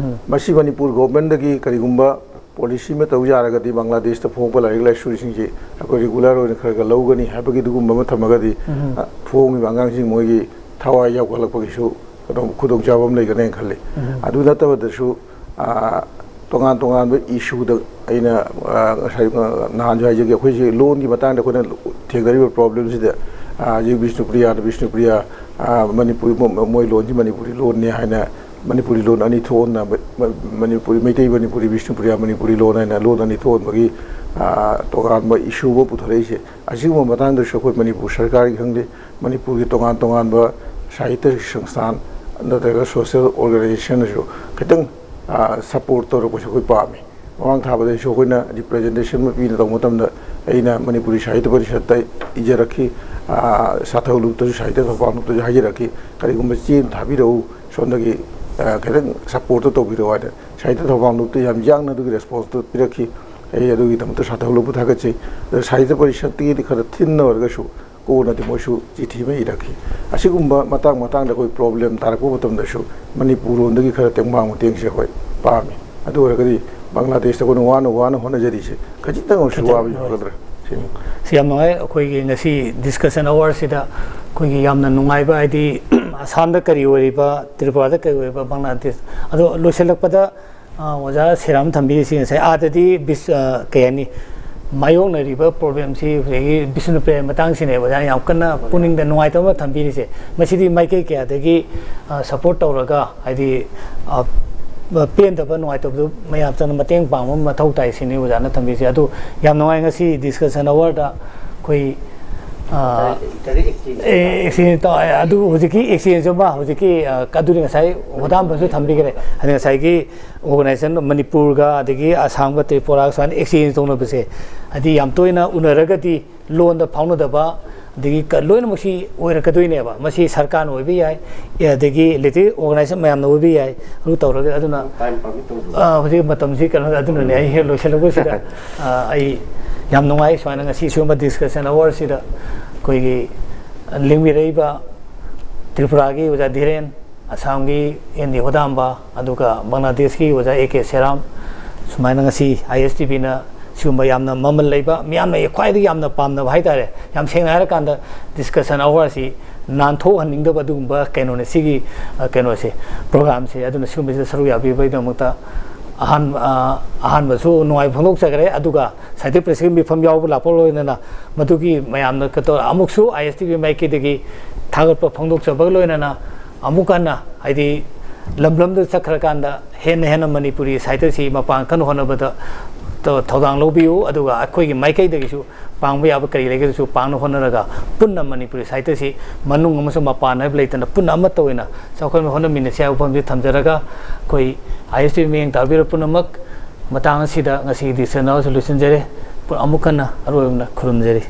ꯃꯁꯤ ꯃꯅꯤꯄꯨꯔ ꯒꯣꯚꯔꯟꯃꯦꯟꯠꯇꯒꯤ ꯀꯔꯤꯒꯨꯝꯕ ꯄꯣꯂꯤꯁꯤ ꯑꯃ ꯇꯧ ꯌꯥꯔꯒꯗꯤ, ꯕꯪꯒ꯭ꯂꯥꯗꯦꯁꯇ ꯐꯣꯡꯉꯛꯄ ꯂꯥꯏꯔꯤꯛ ꯂꯥꯏꯁꯨꯁꯤꯡꯁꯦ ꯑꯩꯈꯣꯏ ꯔꯤꯒꯨꯂꯔ ꯑꯣꯏꯅ ꯈꯔ ꯈꯔ ꯂꯧꯒꯅꯤ ꯍꯥꯏꯕꯒꯤ ꯑꯗꯨꯒꯨꯝꯕ ꯑꯃ ꯊꯝꯃꯒꯗꯤ, ꯑ, ꯐꯣꯡꯉꯤꯕ ꯑꯉꯥꯡꯁꯤꯡ ꯃꯣꯏꯒꯤ ꯊꯋꯥꯏ ꯌꯥꯎꯈꯠꯂꯛꯄꯒꯤꯁꯨ ꯀꯩꯅꯣ ꯈꯨꯗꯣꯡꯆꯥꯕ ꯑꯃ ꯂꯩꯒꯅꯦꯅ ꯈꯜꯂꯤ꯫ ꯑꯗꯨ ꯅꯠꯇꯕꯗꯁꯨ, ꯑ, ꯇꯣꯉꯥꯟ ꯇꯣꯉꯥꯟꯕ ꯏꯁꯨꯗ ꯑꯩꯅ, ꯑ, ꯉꯁꯥꯏ, ꯑ, ꯅꯍꯥꯟꯁꯨ ꯍꯥꯏꯖꯒꯦ, ꯑꯩꯈꯣꯏꯁꯦ ꯂꯣꯟꯒꯤ ꯃꯇꯥꯡꯗ ꯑꯩꯈꯣꯏꯅ ꯊꯦꯡꯅꯔꯤꯕ ꯄ꯭ꯔꯣꯕ꯭ꯂꯦꯝꯁꯤꯗ, ꯑ, ꯍꯧꯖꯤꯛ ꯕꯤꯁꯅꯨꯄ꯭ꯔꯤꯌꯥꯗ ꯕꯤꯁꯅꯨꯄ꯭ꯔꯤꯌꯥ, ꯑ, ꯃꯅꯤꯄꯨꯔꯤ, ꯃꯣ-, ꯃꯣꯏ ꯂꯣꯟꯁꯤ ꯃꯅꯤꯄꯨꯔꯤ ꯂꯣꯟꯅꯤ ꯍꯥꯏꯅ ꯃꯅꯤꯄꯨꯔꯤ ꯂꯣꯟ ꯑꯅꯤ ꯊꯣꯛꯍꯟꯅꯕ, ꯃ-, ꯃꯅꯤꯄꯨꯔꯤ, ꯃꯩꯇꯩ ꯃꯅꯤꯄꯨꯔꯤ, ꯕꯤꯁꯅꯨꯄ꯭ꯔꯤꯌꯥ ꯃꯅꯤꯄꯨꯔꯤ ꯂꯣꯟ ꯍꯥꯏꯅ ꯂꯣꯟ ꯑꯅꯤ ꯊꯣꯛꯍꯟꯕꯒꯤ, ꯑ, ꯇꯣꯉꯥꯟꯕ ꯏꯁꯨ ꯑꯃ ꯄꯨꯊꯣꯔꯛꯏꯁꯦ꯫ ꯑꯁꯤꯒꯨꯝꯕ ꯃꯇꯥꯡꯗꯁꯨ ꯑꯩꯈꯣꯏ ꯃꯅꯤꯄꯨꯔ ꯁꯔꯀꯥꯔꯒꯤ ꯈꯪꯗꯦ, ꯃꯅꯤꯄꯨꯔꯒꯤ ꯇꯣꯉꯥꯟ ꯇꯣꯉꯥꯟꯕ ꯁꯥꯍꯤꯇ꯭ꯌ ꯁꯪꯁꯊꯥꯟ ꯅꯠꯇ꯭ꯔꯒ ꯁꯣꯁꯤꯌꯦꯜ ꯑꯣꯔꯒꯅꯥꯏꯖꯦꯁꯟꯅꯁꯨ ꯈꯤꯇꯪ, ꯑ, ꯁꯄꯣꯔꯠ ꯇꯧꯔꯛꯄꯁꯦ ꯑꯩꯈꯣꯏ ꯄꯥꯝꯃꯤ꯫ ꯃꯃꯥꯡ ꯊꯥꯕꯗꯁꯨ ꯑꯩꯈꯣꯏꯅ ꯔꯤꯄ꯭ꯔꯖꯦꯟꯇꯦꯁꯟ ꯑꯃ ꯄꯤꯅ ꯇꯧꯕ ꯃꯇꯝꯗ ꯑꯩꯅ ꯃꯅꯤꯄꯨꯔꯤ ꯁꯥꯍꯤꯇ꯭ꯌ ꯄꯔꯤꯁꯠꯇ ꯏꯖꯔꯛꯈꯤ, ꯑ, ꯁꯥꯊꯧ ꯂꯨꯞꯇꯁꯨ, ꯁꯥꯍꯤꯇ꯭ꯌ ꯊꯧꯕꯥꯜ ꯂꯨꯞꯇꯁꯨ ꯍꯥꯏꯖꯔꯛꯈꯤ, "ꯀꯔꯤꯒꯨꯝꯕ ꯆꯦ ꯑꯃ ꯊꯥꯕꯤꯔꯛꯎ, ꯁꯣꯝꯗꯒꯤ, ꯑ, ꯈꯤꯇꯪ ꯁꯄꯣꯔꯠꯇꯣ ꯇꯧꯕꯤꯔꯛꯑꯣ" ꯍꯥꯏꯅ꯫ ꯁꯥꯍꯤꯇ꯭ꯌ ꯊꯧꯕꯥꯜ ꯂꯨꯞꯇ ꯌꯥꯝ ꯌꯥꯡꯅ ꯑꯗꯨꯒꯤ ꯔꯦꯁꯄꯣꯟꯁꯇꯣ ꯄꯤꯔꯛꯈꯤ꯫ ꯑꯩ ꯑꯗꯨꯒꯤꯗꯃꯛꯇ ꯁꯥꯊꯧ ꯂꯨꯞꯄꯨ ꯊꯥꯒꯠꯆꯩ꯫ ꯑꯗ ꯁꯥꯍꯤꯇ꯭ꯌ ꯄꯔꯤꯁꯠꯇꯒꯤꯗꯤ ꯈꯔ ꯊꯤꯟꯅ ꯑꯣꯏꯔꯒꯁꯨ ꯀꯣꯟꯅꯗꯤ ꯃꯣꯏꯁꯨ ꯆꯤꯊꯤ ꯑꯃ ꯏꯔꯛꯈꯤ꯫ ꯑꯁꯤꯒꯨꯝꯕ ꯃꯇꯥꯡ ꯃꯇꯥꯡꯗ ꯑꯩꯈꯣꯏ ꯄ꯭ꯔꯣꯕ꯭ꯂꯦꯝ ꯇꯥꯔꯛꯄ ꯃꯇꯝꯗꯁꯨ ꯃꯅꯤꯄꯨꯔ ꯂꯣꯟꯗꯒꯤ ꯈꯔ ꯇꯦꯡꯕꯥꯡ ꯃꯇꯦꯡꯁꯦ ꯑꯩꯈꯣꯏ ꯄꯥꯝꯃꯤ꯫ ꯑꯗꯨ ꯑꯣꯏꯔꯒꯗꯤ ꯕꯪꯒ꯭ꯂꯥꯗꯦꯁꯇ ꯑꯩꯈꯣꯏꯅ ꯋꯥꯅ ꯋꯥꯅ ꯍꯣꯠꯅꯖꯔꯤꯁꯦ ꯈꯖꯤꯛꯇꯪ ꯑꯣꯏꯔꯁꯨ ꯈꯤꯇꯪ ꯋꯥꯕ ꯑꯣꯏꯔꯁꯨ꯫ ꯌꯧꯔꯛꯀꯗ꯭ꯔꯥ ꯁꯤꯅꯤ꯫ ꯁꯤ ꯌꯥꯝ ꯅꯨꯡꯉꯥꯏ꯫ ꯑꯩꯈꯣꯏꯒꯤ ꯉꯁꯤ ꯗꯤꯁꯀꯁꯟ ꯑꯋꯥꯔꯁꯤꯗ ꯑꯩꯈꯣꯏꯒꯤ ꯌꯥꯝꯅ ꯅꯨꯡꯉꯥꯏꯕ, ꯍꯥꯏꯗꯤ, ꯑꯁꯥꯝꯗ ꯀꯔꯤ ꯑꯣꯏꯔꯤꯕ, ꯇ꯭ꯔꯤꯄꯨꯔꯥꯗ ꯀꯔꯤ ꯑꯣꯏꯔꯤꯕ, ꯕꯪꯒ꯭ꯂꯥꯗꯦꯁ, ꯑꯗꯣ ꯂꯣꯏꯁꯤꯜꯂꯛꯄꯗ, ꯑ, ꯑꯣꯖꯥ ꯁꯤꯔꯥꯝ ꯊꯝꯕꯤꯔꯤꯁꯤ ꯉꯁꯥꯏ ꯑꯥꯗꯗꯤ ꯕꯤꯁ-, ꯑ, ꯀꯩ ꯍꯥꯏꯅꯤ, ꯃꯥꯌꯣꯛꯅꯔꯤꯕ ꯄ꯭ꯔꯣꯕ꯭ꯂꯦꯝꯁꯤ ꯍꯧꯖꯤꯛꯀꯤ ꯕꯤꯁꯅꯨꯄ꯭ꯔꯤꯌꯥ ꯃꯇꯥꯡꯁꯤꯅꯦꯕ ꯑꯣꯖꯥ ꯌꯥꯝ ꯀꯟꯅ ꯄꯨꯛꯅꯤꯡꯗ ꯅꯨꯡꯉꯥꯏꯇꯕ ꯑꯃ ꯊꯝꯕꯤꯔꯤꯁꯦ꯫ ꯃꯁꯤꯗꯤ ꯃꯥꯏꯀꯩ ꯀꯌꯥꯗꯒꯤ, ꯑ, ꯁꯄꯣꯔꯠ ꯇꯧꯔꯒ, ꯍꯥꯏꯗꯤ, ꯑ, ꯄꯦꯟꯗꯕ, ꯅꯨꯡꯉꯥꯏꯇꯕꯗꯨ ꯃꯌꯥꯝ ꯆꯪꯅ ꯃꯇꯦꯡ ꯄꯥꯡꯕ ꯑꯃ ꯃꯊꯧ ꯇꯥꯏ ꯁꯤꯅꯤ ꯑꯣꯖꯥꯅ ꯊꯝꯕꯤꯔꯤꯁꯦ꯫ ꯑꯗꯨ ꯌꯥꯝ ꯅꯨꯡꯉꯥꯏ ꯉꯁꯤ ꯗꯤꯁꯀꯁꯟ ꯑꯋꯥꯔꯗ ꯑꯩꯈꯣꯏ, ꯑ, ꯗꯥꯏꯔꯦꯛ ꯑꯦꯛꯁꯆꯦꯟꯖ ꯑꯦ, ꯑꯦꯛꯁꯆꯦꯟꯖ ꯇꯧ-, ꯑꯗꯨ ꯍꯧꯖꯤꯛꯀꯤ ꯑꯦꯛꯁꯆꯦꯟꯖ ꯑꯃ ꯍꯧꯖꯤꯛꯀꯤ, ꯑ, ꯑꯗꯨꯗꯤ ꯉꯁꯥꯏ ꯍꯣꯗꯥꯝꯕꯁꯨ ꯊꯝꯕꯤꯈ꯭ꯔꯦ꯫ ꯑꯗ ꯉꯁꯥꯏꯒꯤ ꯑꯣꯔꯒꯅꯥꯏꯖꯦꯁꯟ ꯃꯅꯤꯄꯨꯔꯒ ꯑꯗꯒꯤ ꯑꯁꯥꯝꯒ ꯇ꯭ꯔꯤꯄꯨꯔꯥꯒ ꯁꯨꯃꯥꯏꯅ ꯑꯦꯛꯁꯆꯦꯟꯖ ꯇꯧꯅꯕꯁꯦ, ꯍꯥꯏꯗꯤ ꯌꯥꯝ ꯇꯣꯏꯅ ꯎꯅꯔꯒꯗꯤ ꯂꯣꯟꯗ ꯐꯥꯎꯅꯗꯕ, ꯑꯗꯒꯤ ꯀ-, ꯂꯣꯏꯅꯃꯛꯁꯤ ꯑꯣꯏꯔꯛꯀꯗꯣꯏꯅꯦꯕ꯫ ꯃꯁꯤ ꯁꯔꯀꯥꯔꯅ ꯑꯣꯏꯕ ꯌꯥꯏ, ꯑꯦ, ꯑꯗꯒꯤ ꯂꯩꯇꯦ ꯑꯣꯔꯒꯅꯥꯏꯖꯦꯁꯟ ꯃꯌꯥꯝꯅ ꯑꯣꯏꯕ ꯌꯥꯏ, ꯑꯗꯨ ꯇꯧꯔꯒ ꯑꯗꯨꯅ, ꯇꯥꯏꯝ ꯄꯔꯃꯤꯠ ꯇꯧꯗꯕ꯫ ꯑ, ꯍꯧꯖꯤꯛ ꯃꯇꯝꯁꯤ ꯀꯩꯅꯣ ꯑꯗꯨꯅꯅꯦ ꯑꯩ ꯍꯦꯛ ꯂꯣꯏꯁꯤꯜꯂꯛꯄꯁꯤꯗ, ꯑ, ꯑꯩ ꯌꯥꯝ ꯅꯨꯡꯉꯥꯏ ꯁꯨꯃꯥꯏꯅ ꯉꯁꯤ ꯁꯤꯒꯨꯝꯕ ꯗꯤꯁꯀꯁꯟ ꯑꯋꯥꯔꯁꯤꯗ ꯑꯩꯈꯣꯏꯒꯤ ꯂꯤꯡꯕꯤꯔꯛꯏꯕ ꯇ꯭ꯔꯤꯄꯨꯔꯥꯒꯤ ꯑꯣꯖꯥ ꯙꯤꯔꯦꯟ, ꯑꯁꯥꯝꯒꯤ ꯑꯦꯟ ꯗꯤ ꯍꯣꯗꯥꯝꯕ, ꯑꯗꯨꯒ ꯕꯪꯒ꯭ꯂꯥꯗꯦꯁꯀꯤ ꯑꯣꯖꯥ ꯑꯦ ꯀꯦ ꯁꯦꯔꯥꯝ, ꯁꯨꯃꯥꯏꯅ ꯉꯁꯤ ꯑꯥꯏ ꯑꯦꯁ ꯇꯤ ꯚꯤꯅ ꯁꯤꯒꯨꯝꯕ ꯌꯥꯝꯅ ꯃꯃꯜ ꯂꯩꯕ, ꯃꯤꯌꯥꯝꯅ ꯈ꯭ꯋꯥꯏꯗꯒꯤ ꯌꯥꯝꯅ ꯄꯥꯝꯅꯕ ꯍꯥꯏꯇꯥꯔꯦ, ꯌꯥꯝ ꯁꯦꯡꯅ ꯍꯥꯏꯔꯀꯥꯟꯗ ꯗꯤꯁꯀꯁꯟ ꯑꯋꯥꯔꯁꯤ ꯅꯥꯟꯊꯣꯛꯍꯟꯅꯤꯡꯗꯕ ꯑꯗꯨꯒꯨꯝꯕ ꯀꯩꯅꯣꯅꯦ ꯁꯤꯒꯤ, ꯑ, ꯀꯩꯅꯣꯁꯦ, ꯄ꯭ꯔꯣꯒ꯭ꯔꯥꯝꯁꯦ꯫ ꯑꯗꯨꯅ ꯁꯤꯒꯨꯝꯕꯁꯤꯗ ꯁꯔꯨꯛ ꯌꯥꯕꯤꯕꯒꯤꯗꯃꯛꯇ ꯑꯍꯥꯟꯕ, ꯑ, ꯑꯍꯥꯟꯕꯁꯨ ꯅꯨꯡꯉꯥꯏꯕ ꯐꯣꯡꯗꯣꯛꯆꯈ꯭ꯔꯦ꯫ ꯑꯗꯨꯒ ꯁꯥꯍꯤꯇ꯭ꯌ ꯄ꯭ꯔꯦꯁꯀꯤ ꯃꯤꯐꯝ ꯌꯥꯎꯕ ꯂꯥꯛꯄ ꯂꯣꯏꯅꯅ ꯃꯗꯨꯒꯤ ꯃꯌꯥꯝꯅ ꯀꯩꯗꯧ-, ꯑꯃꯨꯛꯁꯨ ꯑꯥꯏ ꯑꯦꯁ ꯇꯤ ꯚꯤ ꯃꯥꯏꯀꯩꯗꯒꯤ ꯊꯥꯒꯠꯄ ꯐꯣꯡꯗꯣꯛꯆꯕꯒ ꯂꯣꯏꯅꯅ ꯑꯃꯨꯛ ꯍꯟꯅ ꯍꯥꯏꯗꯤ ꯂꯝ ꯂꯝꯗ ꯆꯠꯈ꯭ꯔꯀꯥꯟꯗ ꯍꯦꯟꯅ ꯍꯦꯟꯅ ꯃꯅꯤꯄꯨꯔꯤ ꯁꯥꯍꯤꯇ꯭ꯌꯁꯤ ꯃꯄꯥꯟ ꯀꯟꯅ ꯍꯣꯠꯅꯕꯗ ꯊꯧ-, ꯊꯧꯗꯥꯡ ꯂꯧꯕꯤꯌꯨ꯫ ꯑꯗꯨꯒ ꯑꯩꯈꯣꯏꯒꯤ ꯃꯥꯏꯀꯩꯗꯒꯤꯁꯨ ꯄꯥꯡꯕ ꯌꯥꯕ ꯀꯔꯤ ꯂꯩꯒꯗꯁꯨ ꯄꯥꯡꯅ ꯍꯣꯠꯅꯔꯒ ꯄꯨꯟꯅ ꯃꯅꯤꯄꯨꯔꯤ ꯁꯥꯍꯤꯇ꯭ꯌꯁꯤ ꯃꯅꯨꯡ ꯑꯃꯁꯨꯡ ꯃꯄꯥꯟ ꯍꯥꯏꯕ ꯂꯩꯇꯅ ꯄꯨꯟꯅ ꯑꯃꯠꯇ ꯑꯣꯏꯅ ꯆꯥꯎꯈꯠꯅ ꯍꯣꯠꯅꯃꯤꯟꯅꯁꯤ ꯍꯥꯏꯕ ꯋꯥꯐꯝꯁꯤ ꯊꯝꯖꯔꯒ ꯑꯩꯈꯣꯏ ꯑꯥꯏ ꯑꯦꯁ ꯇꯤ ꯚꯤ ꯃꯤꯠꯌꯦꯡ ꯇꯥꯕꯤꯔ ꯄꯨꯝꯅꯃꯛ ꯃꯇꯥꯡ ꯑꯁꯤꯗ ꯉꯁꯤꯒꯤ ꯗꯤꯁꯀꯁꯟ ꯑꯋꯥꯔꯁꯤ ꯂꯣꯏꯁꯤꯟꯖꯔꯦ꯫ ꯑꯃꯨꯛ ꯍꯟꯅ ꯑꯔꯣꯏꯕꯅ ꯈꯨꯔꯨꯝꯖꯔꯤ꯫